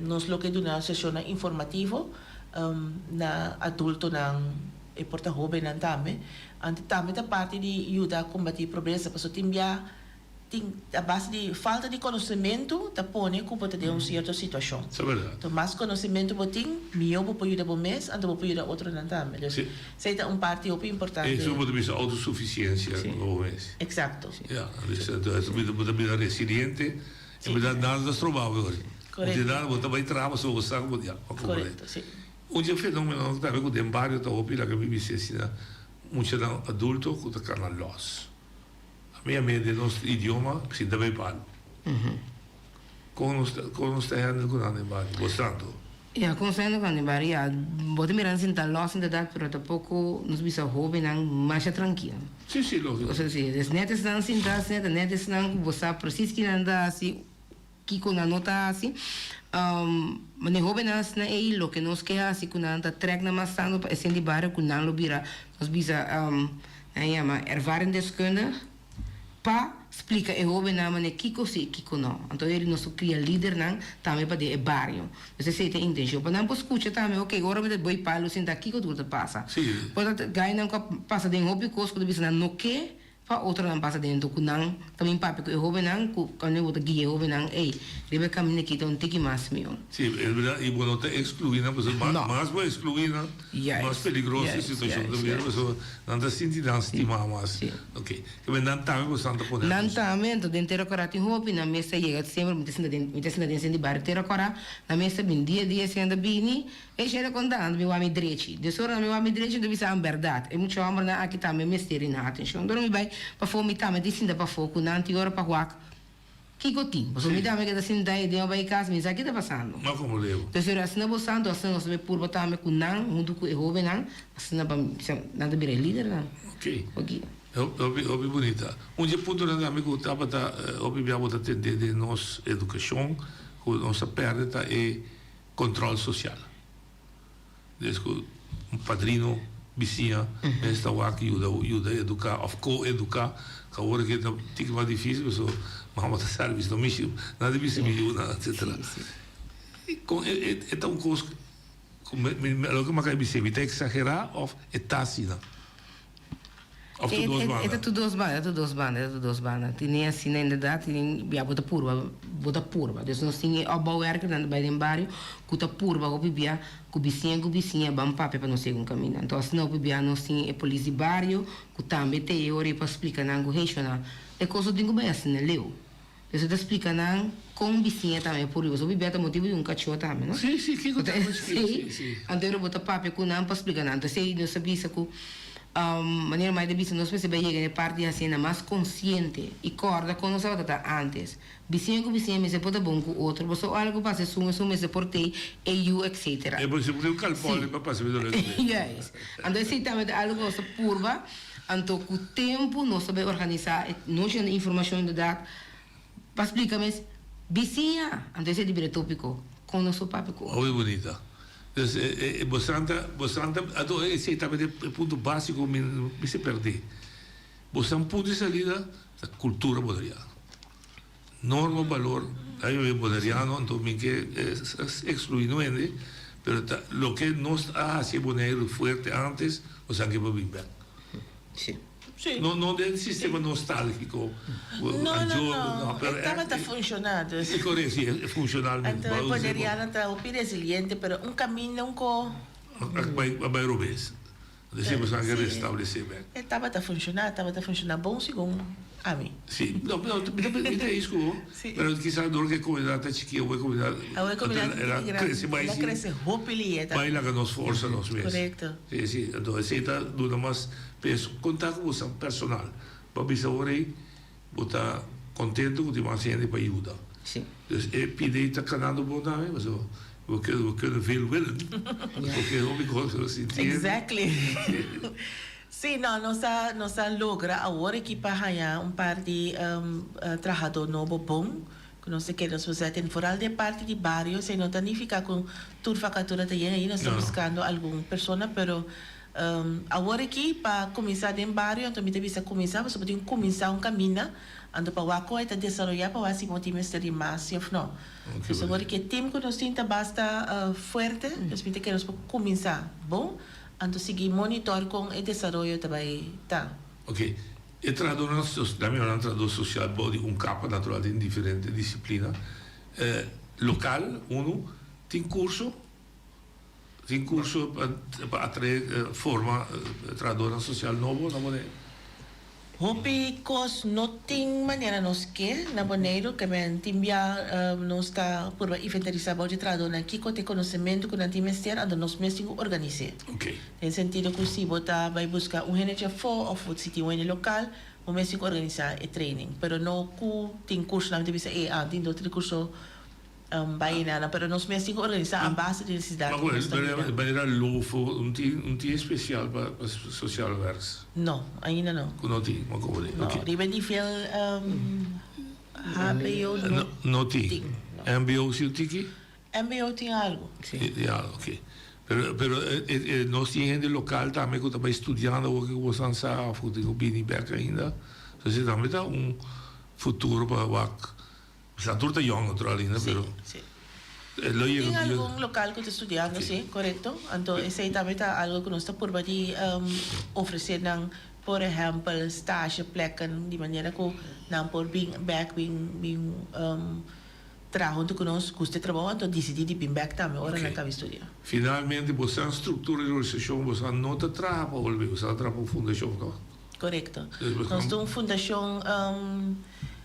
nos lo ke duna sesionnan informativo. na adultonan, e por ta hobennan tambe, anto tambe ta parti di yuda kombatí pobresa, pasobra tin bia Tin a base di falta di konosementu ta pone ku bo ta den un sierto situashon. Sa bèrdat. Anto mas konosementu bo tin, mihó bo por yuda bo mes, anto bo por yuda otronan tambe. Dus esei ta un parti hopi importante. Eso bo ta bisa outosufisiensia pa bo mes. Eksakto. Ya, dus bo ta bira resiliente, en bèrdat nada ta stroba bo hoor. Korekto. Bo tin nada, bo ta bai traha pasobra bo sa ku bo ya, bo komprende. Korekto, si. Un dje fenomenonan tambe ku den bario ta hopi laga mi bisa asina, muchanan adulto ku ta kana lòs. Mi a mende nos idioma sinta bay palu. Con nos ta con nos ta handle cu nan den bario? Bo santo. Ya, con nos ta handle cu nan den bario? Ya, bo ta mira nan sinta los inderdaad, pero tapoco nos bisa hobennan masha trankil. Si, si, logico. Osea, si, es net esnan sinta asina, ta net esnan cu bo sa precies ki nan ta haci, kico nan no ta haci. Mane hobennan asina ey, loke nos ke haci cu nan ta trek nan mas tanto pa esnan di bario cu nan lo bira, nos bisa, Nan yama ervaringsdeskundig pa splika e hobennan manera kiko si i kiko no. Anto eri nos por kria lidernan tambe pa den e bario. Dus esei ta e intenshon. Pa nan por skucha tambe, ok, ora mi ta boi palu sinta kiko tur ta pasa. Por ta gainan ku a pasa den hopi kos ku ta bisa nan no ke pa otronan pasa den. Anto ku nan ta bin papia ku e hobennan ku kende bo ta guia e hobennan, ey, riba e kaminda aki ta un tiki mas mihó. Si, es berdad. I bo no ta ekskluí nan pasobra mas bo ekskluí nan, Mas peligroso e situacion ta bira pasobra nan ta sinti nan stima mas. Ok. Keme nan tambe bo san ta pone Nan atencion. tambe, anto den Tera Kora tin hopi, nan mes ta yega semper, mi ta sinta den, mi ta sinta den senti bario Tera Kora, nan mes ta bin dia dia esei nan ta bini, e shei ta konta nan ta bin wak mi drechi. Des ora nan bin wak mi drechi, mi ta bisa nan bèrdat, e mucha hòmbernan aki tambe mester di nan atencion. Dor mi bai pafó mi tambe tin sinta pafó ku nan tin ora pa wak. Kiko tin? Pasobra mi tambe ke ta sinta ei den oba e kas, mi sa ki ta pasando. No komo leu. Entonces asina bo santo, asina nos ta bay purba tambe ku nan, huntu ku e hobennan, asina pa nan ta bira e lidernan. Ok. Ok. Hopi, hopi bunita. Un dje puntonan tambe ku tabata hopi bia bo ta tende den nos edukashon, ku nos a pèrdè ta e kòntròl sosial. Des ku un padrino, bisiña, mester ta wak yuda yuda eduká òf ko-eduká, ku awor ke ta tiki mas difísil pasobra mama ta sali bisa no mishi nan ta bisa mi yunan etsetera. Kon e e ta un kos ku mi mi loke mi a kai bis'é mi ta eksagerá òf e ta asina? Of tur dos banda? E ta tur dos banda, e ta tur dos banda, e ta tur dos banda. Tin e asina inderdaad, tin ya bo ta purba, bo ta purba. Dus nos tin e opbouwwerker nan ta bai den bario ku ta purba hopi bia ku bisiña ku bisiña ban papia pa nos yega un kaminda. Anto asina hopi bia nos tin e polis di bario ku tambe ta e ora ei pa splika nan ku hey shona e kos no tin ku bai asina leu. Dus e ta splika nan kon bisiña tambe por riba. So hopi bia ta motibu di un kachó tambe no. Sí, sí, kiko ta sí, sí. Anto ora bo ta papia ku nan pa splika nan. Anto esei nos ta bisa ku manera mai ta bisa nos mester bai yega na e parti di hasi hende mas konsiente i kòrda kon nos tabata ta ántes. Bisiña ku bisiña mester por ta bon ku otro. Pasobra ora ku pasa esun esun mester por tei e yu etcetera. E por si un kalpòli pa pasa mi dole ku Juist. Anto esei tambe ta algu ku nos ta purba. Anto ku tempu nos ta bai organisá e nochi nan di informashon inderdat pa splika mes bisiña. Anto esei di bira tópiko kon nos por papia ku Hopi bunita. Dus e bosan ta bosan ta anto esei tambe ta e punto básiko mi mester pèrdè. Bosan punto di salida ta kultura boneriano. Norma balor ay mi boneriano anto mi ke exclui no hende pero ta loke nos a haci e Boneiru fuerte antes nos a ke pa bin bek. Si. Si. No no den sistema nostalgico No no no e tabata funciona dus. Si correcto si e funcionalmente. Anto e boneriano ta hopi resiliente pero un caminda un ko. A bay robes. Deci bo sa ke restablece bek. E tabata funciona, tabata funciona bon segun ami. Si, no, no, mi ta mi ta eens ku bo, pero kisas dor ku e komunidat ta chiki awe e komunidat Awe e komunidat el a grandi, krese bai el a si krese hopi lihe bai laga nos forsa nos mes. Korekto. Si, si, anto esei ta duna mas peso. Konta ku bo sa personal pa bisa ora ei bo ta kontento ku tin mas hende pa yuda. Si. Dus e pide ta kanando bon tambe pasobra we kunnen we kunnen veel willen, porque hopi kos nos sinti. Exactly. Sí, no, nos a nos a logra awor aki pa haña un par di trahadó nobo bon ku nos ta kere nos por zet en vooral den parti di bario esei no ta nifiká ku tur vakatura ta yen ayi nos ta buskando algun persona pero awor aki pa kuminsá den bario anto mi ta bisa kuminsá pasobra bo tin ku kuminsá un kaminda Anto pa wak kon e ta desaroyá pa wak si bo tin mester di mas si òf no. Dus awor ke tim ku nos tin ta basta fuerte, dus mi ta kere nos por kuminsá bon, anto sigui monitor kon e desaroyo ta bai ta. Ok. E trahadónan sosial, mi nan trahadó sosial bou di un kapa natural tin diferente disiplina. Lokal, unu, tin kurso, tin kurso pa pa atraé forma trahadónan sosial nobo na Boneiru. Hopi kos no tin manera nos ke na Boneiru, ke men tin bia nos ta purba inventarisá bou di trahadónan kiko ta e konosementu ku nan tin mester, anto nos mes tin ku organis'é. Den sentido ku si bo ta bai buska un hende djafó òf si tin un hende lokal, bo mes tin ku organisá e training. Pero no ku tin kursonan mi ta bisa e a tin dos tres kurso bai e nada, pero nos mes tin ku organisá a base di nesesidat ku nos ta mira. Manera lofo, un tin un tin espesial pa pa sociaal werks? No, ainda no. Ku no tin, bo komo di. No, riba e nivel hbo no No tin. Mbo si un tiki? Mbo tin algu. Tin algu, ok. Pero pero nos tin hende lokal tambe ku ta bai studiando awor ku boso nan sa òf ku tin ku bini bèk ainda. Entonces tambe ta un futuro pa wak. Sa tur ta yong natural ainda pero lo yega Tin algun lokal ku ta studiando si, korekto. Anto esei tambe ta algu ku nos ta purba di ofresé nan, por ehèmpel stage plekken di manera ku nan por bin bèk bin bin traha huntu ku nos, gusta e trabou anto disidí di bin bèk tambe ora nan kaba studia. Finalmente bo sa struktura di organisashon bo sa no ta traha pa OLB, bo sa ta traha pa un fundashon, no? Korekto. Nos ta un fundashon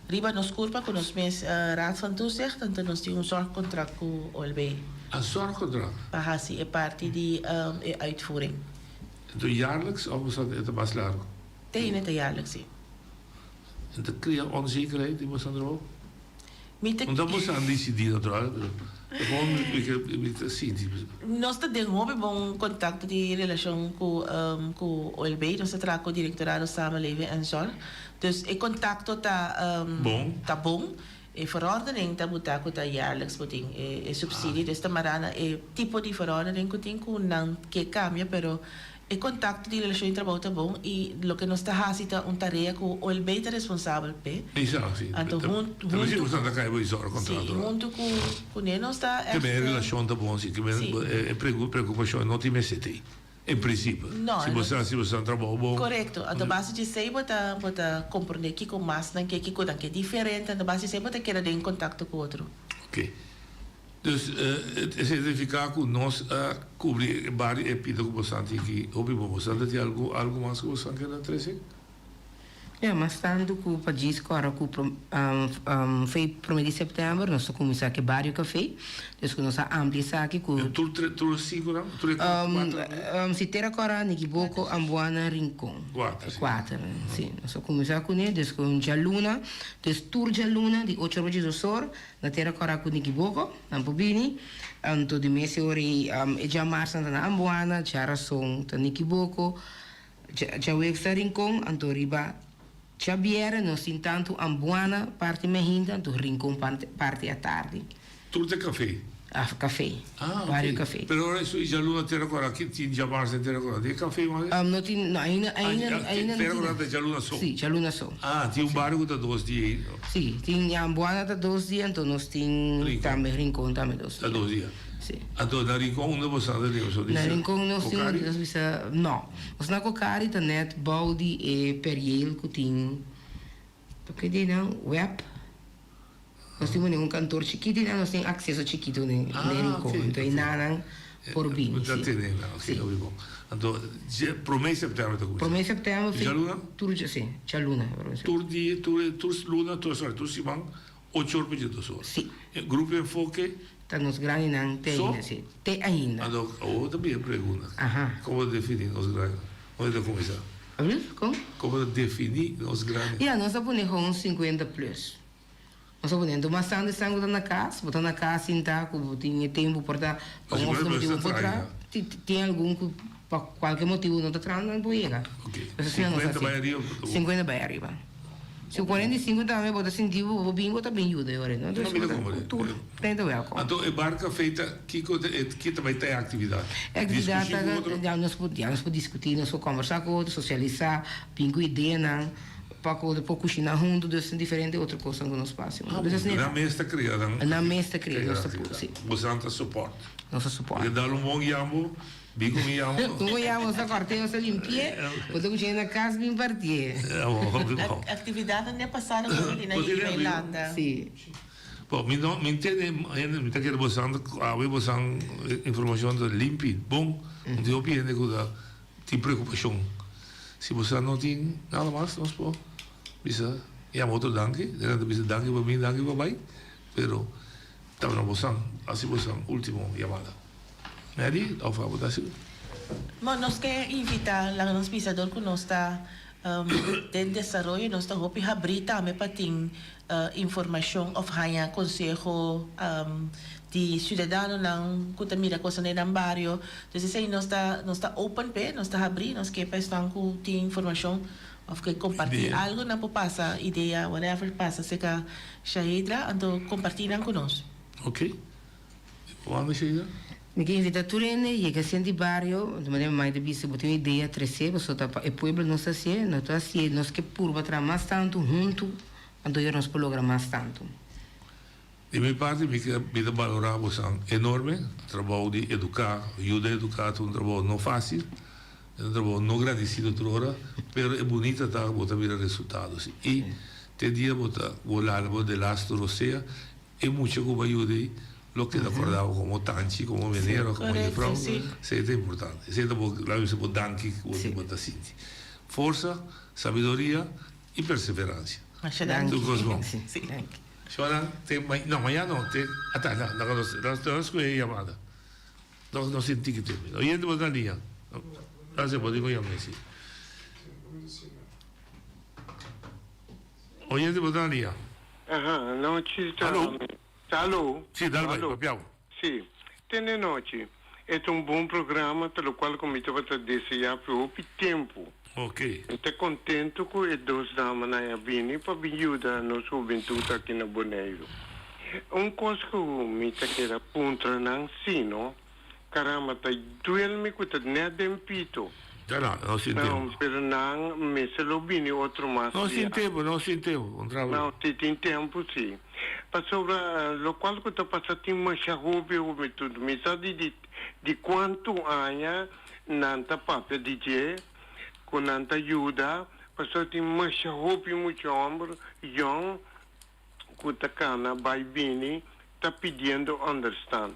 riba nos kurpa ku nos mes Raad van Toezicht, anto nos tin un zorgcontract ku OLB. A zorgcontract? Pa hasi e parti di e uitvoering. Anto jaarlijks of boso e ta mas largu? Te hende ta jaarlijks, si. En ta kria onzekerheid den boso trabou? Mi ta. No ta boso a disidí natural, pero ta gewoon mi ta sinti. Nos ta den hopi bon kontakto di relashon ku ku OLB. Nos ta traha ku Direktorado Samenleving en Zorg. Dus e kontakto ta Bon. ta bon. E verordening ta butá ku ta jaarlijks bo tin e supsidie. Dus ta mará na e tipo di verordening ku tin ku nan ke kambia, pero E kontakto di relashon di trabou ta bon i loke nos ta hasi ta un tarea ku OLB ta responsabel p'e. Esaki si. Anto huntu Ta mester ku ta kai bo zorg kontra Si, huntu ku kuné nos ta ègt. Ke men e relashon ta bon si. Ke men e preokupashon no tin mester t'ei en prinsipio. No. Si bo sa si bo sa trabou bon. Korekto. Anto base di esei bo ta bo ta komprondé kiko mas nan ke, kiko nan ke diferente. Anto base di esei bo ta keda den kontakto ku otro. Oke. Dus esei ta nifiká ku nos a kubri e bario e pida ku bosan tin ki hopi bon. Bosan ta tin algu algu mas ku bosan keda trese? Ya, mas tantu ku pa djis kòrda ku fei promé di sèptèmber nos ta kuminsá ku e bario kafé. Dus ku nos a amplia esaki ku. Tur tre tur e sinkunan? Tur e kuaternan? Si Tera Kòrá, Nikiboko, Ambuana, Rincon. Kuater, si. Kuater, si. Nos a kuminsá kuné, dus ku djaluna, dus tur djaluna di ocho or pa djes or Na tera kòrá ku Nikiboko, nan por bini. Anto di mes e ora ei, e djamars nan ta na Ambuana, djarason ta Nikiboko, djaweps ta Rincon, anto riba djabièrnè nos tin tantu Ambuana parti mainta, anto Rincon parti atardi. Tur ta kafé? Ah, kafé. Ah, ok. Bario kafé. Pero ora esun djaluna tera kòrá, ki tin djamars den tera kòrá? Tin e kafé mas? No tin, no, ainda, ainda, ainda no tin. Tera kòrá ta djaluna so? Sí, djaluna so. Ah, tin un bario ku ta dos dia ei. Sí, tin Ambuana ta dos dia, anto nos tin Rincon. tambe Rincon tambe dos Ta dia. dos dia. Sí. Anto na Rincon unda bo sa ta tin? Boso Na bisa Rincon nos tin, Cocari? nos bisa, no. Nos na Cocari ta net bou di e perieel ku tin, ke di nan, web. Nos tin un kantoor chikito i nan nos tin akseso chikito den Ah, Rincon. ok, Anto ok. e nanan por bini, Ta sí. tene nan, ok, Sí. hopi bon. Anto, dje promé sèptèmber ta kuminsá? Promé sèptèmber, sí. Djaluna? Tur dja, sí, djaluna. Promé sèptèmber. Tur dia, tur, tur luna, tur, sorry, tur siman, ocho or pa dje dos or. Sí. E grupo Enfoke? Ta nos grandinan te So? ainda, sí. Te ainda. Anto, awor ta bin e pregunta. Aha. Kon bo ta definí nos grandinan? Unda ta kuminsá? Alblief, kon? Kon bo ta definí nos grandinan? Ya, nos a pone gewoon sinkuenta plus. Nos a pone, anto mas tantu esnan ku ta na kas, bo ta na kas sintá ku bo tin e tempu por ta pa un otro motibu por traha, tin algun ku pa kualke motibu no ta traha nan por yega. Pues asina nos a hasi. Sinkuenta bai ariba. Si 45 tambe bo ta sinti bo bo bin bo ta bin yuda e ora, no? Entonces bo ta tur den ta welkom. Anto e bar café ta kiko ta e ki ta bai ta e aktividat? E aktividat Diskushí ta ku otro? ya nos por ya nos por diskutí, nos por kòmbersá ku otro, sosialisá, bin ku ideanan. Pa ku por kushiná huntu, dus tin diferente otro kosnan ku nos por hasi huntu. Dus asina Nan mes ta krea nan. Nan mes ta krea, nos ta si. Bosan ta support. Nos ta support. Bo dal un bon yambo. Bin ku mi yama. Ku mi yama, nos ta kòrt'é, nos ta limpi'é, bo ta kush'é na kas bin parti'é. Aktividatnan di e pasado ku bo tin na Irlanda. Sí. Bon, mi no, mi ntende hende, mi ta kere bosan awe bosan informashon ta limpi, bon, no tin hopi hende ku ta tin preokupashon. Si bosan no tin nada mas nos por bisa yama otro danki, den nan ta bisa danki pa bin, danki pa bai, pero tabata bosan, hasi bosan ultimo yamada. Mary, of abo ta hasi? Bon, nos ke invita laga nos bisa dor ku nos ta den desaroyo, nos ta hopi habrí tambe pa tin informashon òf haña konseho di siudadanonan ku ta mira kosnan den nan bario. Dus esei nos ta nos ta open p'e, nos ta habrí, nos ke pa esnan ku tin informashon òf ke kompartí algu nan por pasa idea whatever pasa serka Shahidra anto kompartí nan ku nos. Ok. Wanda Shahidra? Mi ke invitá tur hende yega sien di bario, di manera mi mai ta bisa bo tin un idea tresé pasobra ta pa e pueblo nos ta hasié, no ta hasié nos ke purba traha mas tantu huntu. Anto yo nos por logra mas tantu. Di mi parti mi ke mi ta balorá bosan enorme. Trabou di eduká, yuda eduká ta un trabou no fásil, e ta un trabou no gradisido tur ora, pero e bunita ta ku bo ta mira resultado si. I te dia bo ta bo lala bo delastu rosea, e mucha ku bo a yuda ei lo keda kòrda bo komo tanchi, komo meneer òf komo jefrou. Esei ta importante. Esei ta bo, laga mi bisa bo danki ku bo ta sinti. Forsa, sabiduria. I perseverancia. Masha danki. Tur cos bon. Sí. Shona, te ma, no, mañana no, te, ata, no, laga nos, nos, nos scoge e yamada. Nos, nos tin tiki tempo. Oyente bo ta na liña. Gracias, bo tin cu yama si. Oyente bo ta na liña. Aha, nochi. Alo. Alo. Sí, dal bai, papia bo. Sí, tene nochi. E ta un bon programa, ta locual cu mi tabata desea pi hopi tempo. Ok. Mi ta contento cu e dos damanan a bini pa bin yuda nos hubentud aki na Boneiru. Un cos cu mi ta keda puntra nan si no, caramba ta duel mi cu ta net den pito. Ya no, no sin tempo. No, pero nan mester lo bini otro mas No dia. sin tempo, no sin tempo, contra bo. No, si tin tempo si. Pasobra locual cu ta pasa tin masha hopi hubentud. Mi sa di di di cuanto aña nan ta papia di dje cu nan ta yuda, pasobra tin masha hopi mucha homber yong cu ta cana bay bini ta pidiendo understand.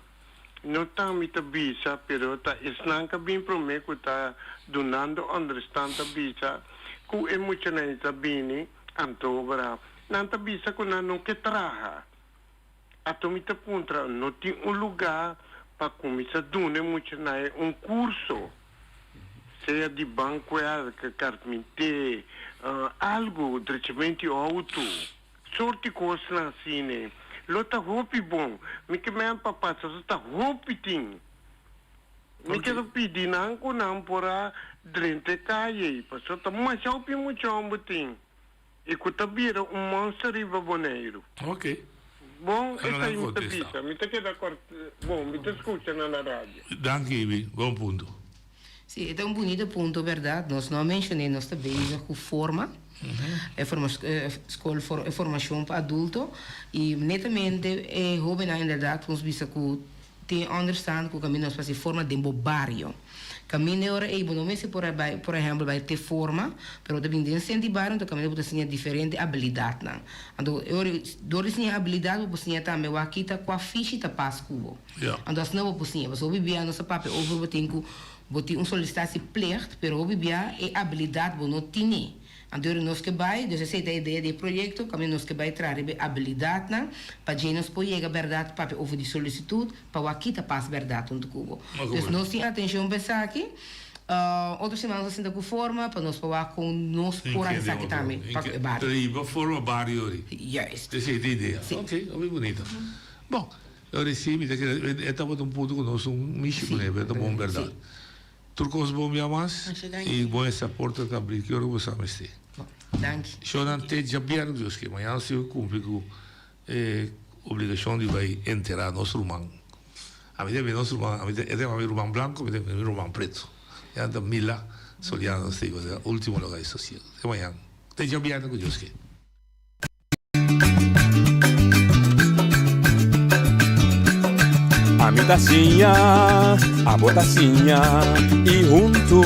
No ta mi ta bisa, pero ta esnan ca bin prome cu ta dunando understand ta bisa cu e muchanan ta bini anto bra nan ta bisa cu nan no ke traha. Ato mi ta puntra no tin un luga pa cuminsa duna e muchanan un curso, sea di bankwerk, carpinté, algo, drechamento di auto. Sorti kosnan asina lo ta hopi bon. Mi ke men pa pasa so ta hopi tin. Mi ke pidi nan ku nan por a drenta e kaya ei pasobra ta masha hopi mucha homber tin i ku ta bira un monster riba Boneiru. Ok. Bon esei mi ta bisa. Mi ta keda kort bon mi ta skucha nan na radio. Danki Ibi, bon punto. Sí, e ta un bunito punto berdad. Nos no a mencion'é, nos ta bezig cu forma, e forma scol for e formacion pa adulto y netamente e hobennan inderdaad nos bisa cu tin onderstand cu caminda nos por haci forma den bo bario. Caminda e ora ey bo no mester por a bay, por ehempel, bay te forma, pero bo ta bin den senti bario enton caminda bo ta siña diferente habilidadnan. Anto e ora dor di siña habilidad bo por siña tambe wak kita cua fishi ta pas cu bo. Anto asina bo por siña. Pasobra hopi bia nos ta papia over bo tin ku bo tin un solisitasiepligt, pero hopi bia e abilidat bo no tine. Anto ora nos ke bai, dus esei ta e idea di e proyekto, kaminda nos ke bai traha riba e abilidatnan pa dje nos por yega bèrdat papia over di solisitut pa wak kita pas bèrdat huntu ku bo. Dus nos tin atenshon pa esaki. Otro siman nos a sinta ku forma pa nos por wak kon nos por hasi esaki tambe pa ku e bario. Riba forma bario ori. Juist. Esei ta e idea. Ok, hopi bunita. Bon. Ora sí, mi ta kere, e tabata un punto ku nos un mishi kuné, pero ta bon bèrdat. Tur kos bon bia mas i bon esta porta ta abrí ki ora ku bo sa mester. Danki. Shownan te djabièrnè ku Dios ke. Mañana nos tin ku kumpli ku e obligashon di bai enterá nos ruman. Ami ta bira nos ruman, ami ta, e ta yama mi ruman blanku, mi ta yama mi ruman pretu. Ya ta Mila Soliano nos ta iba, ultimo lugar di sosiego. Te mañana. Te djabièrnè ku Dios ke. Ami ta siña, abo ta siña y hunto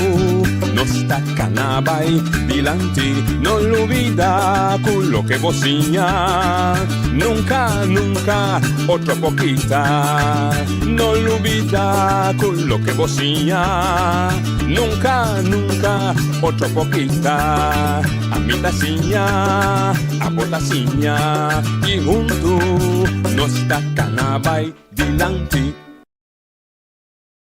nos ta cana bay dilanti. No lubida cu loke bo siña nunca, nunca otro por kita. No lubida cu loke bo siña nunca, nunca otro por kita. Ami ta siña, abo ta siña y hunto nos ta cana bay dilanti.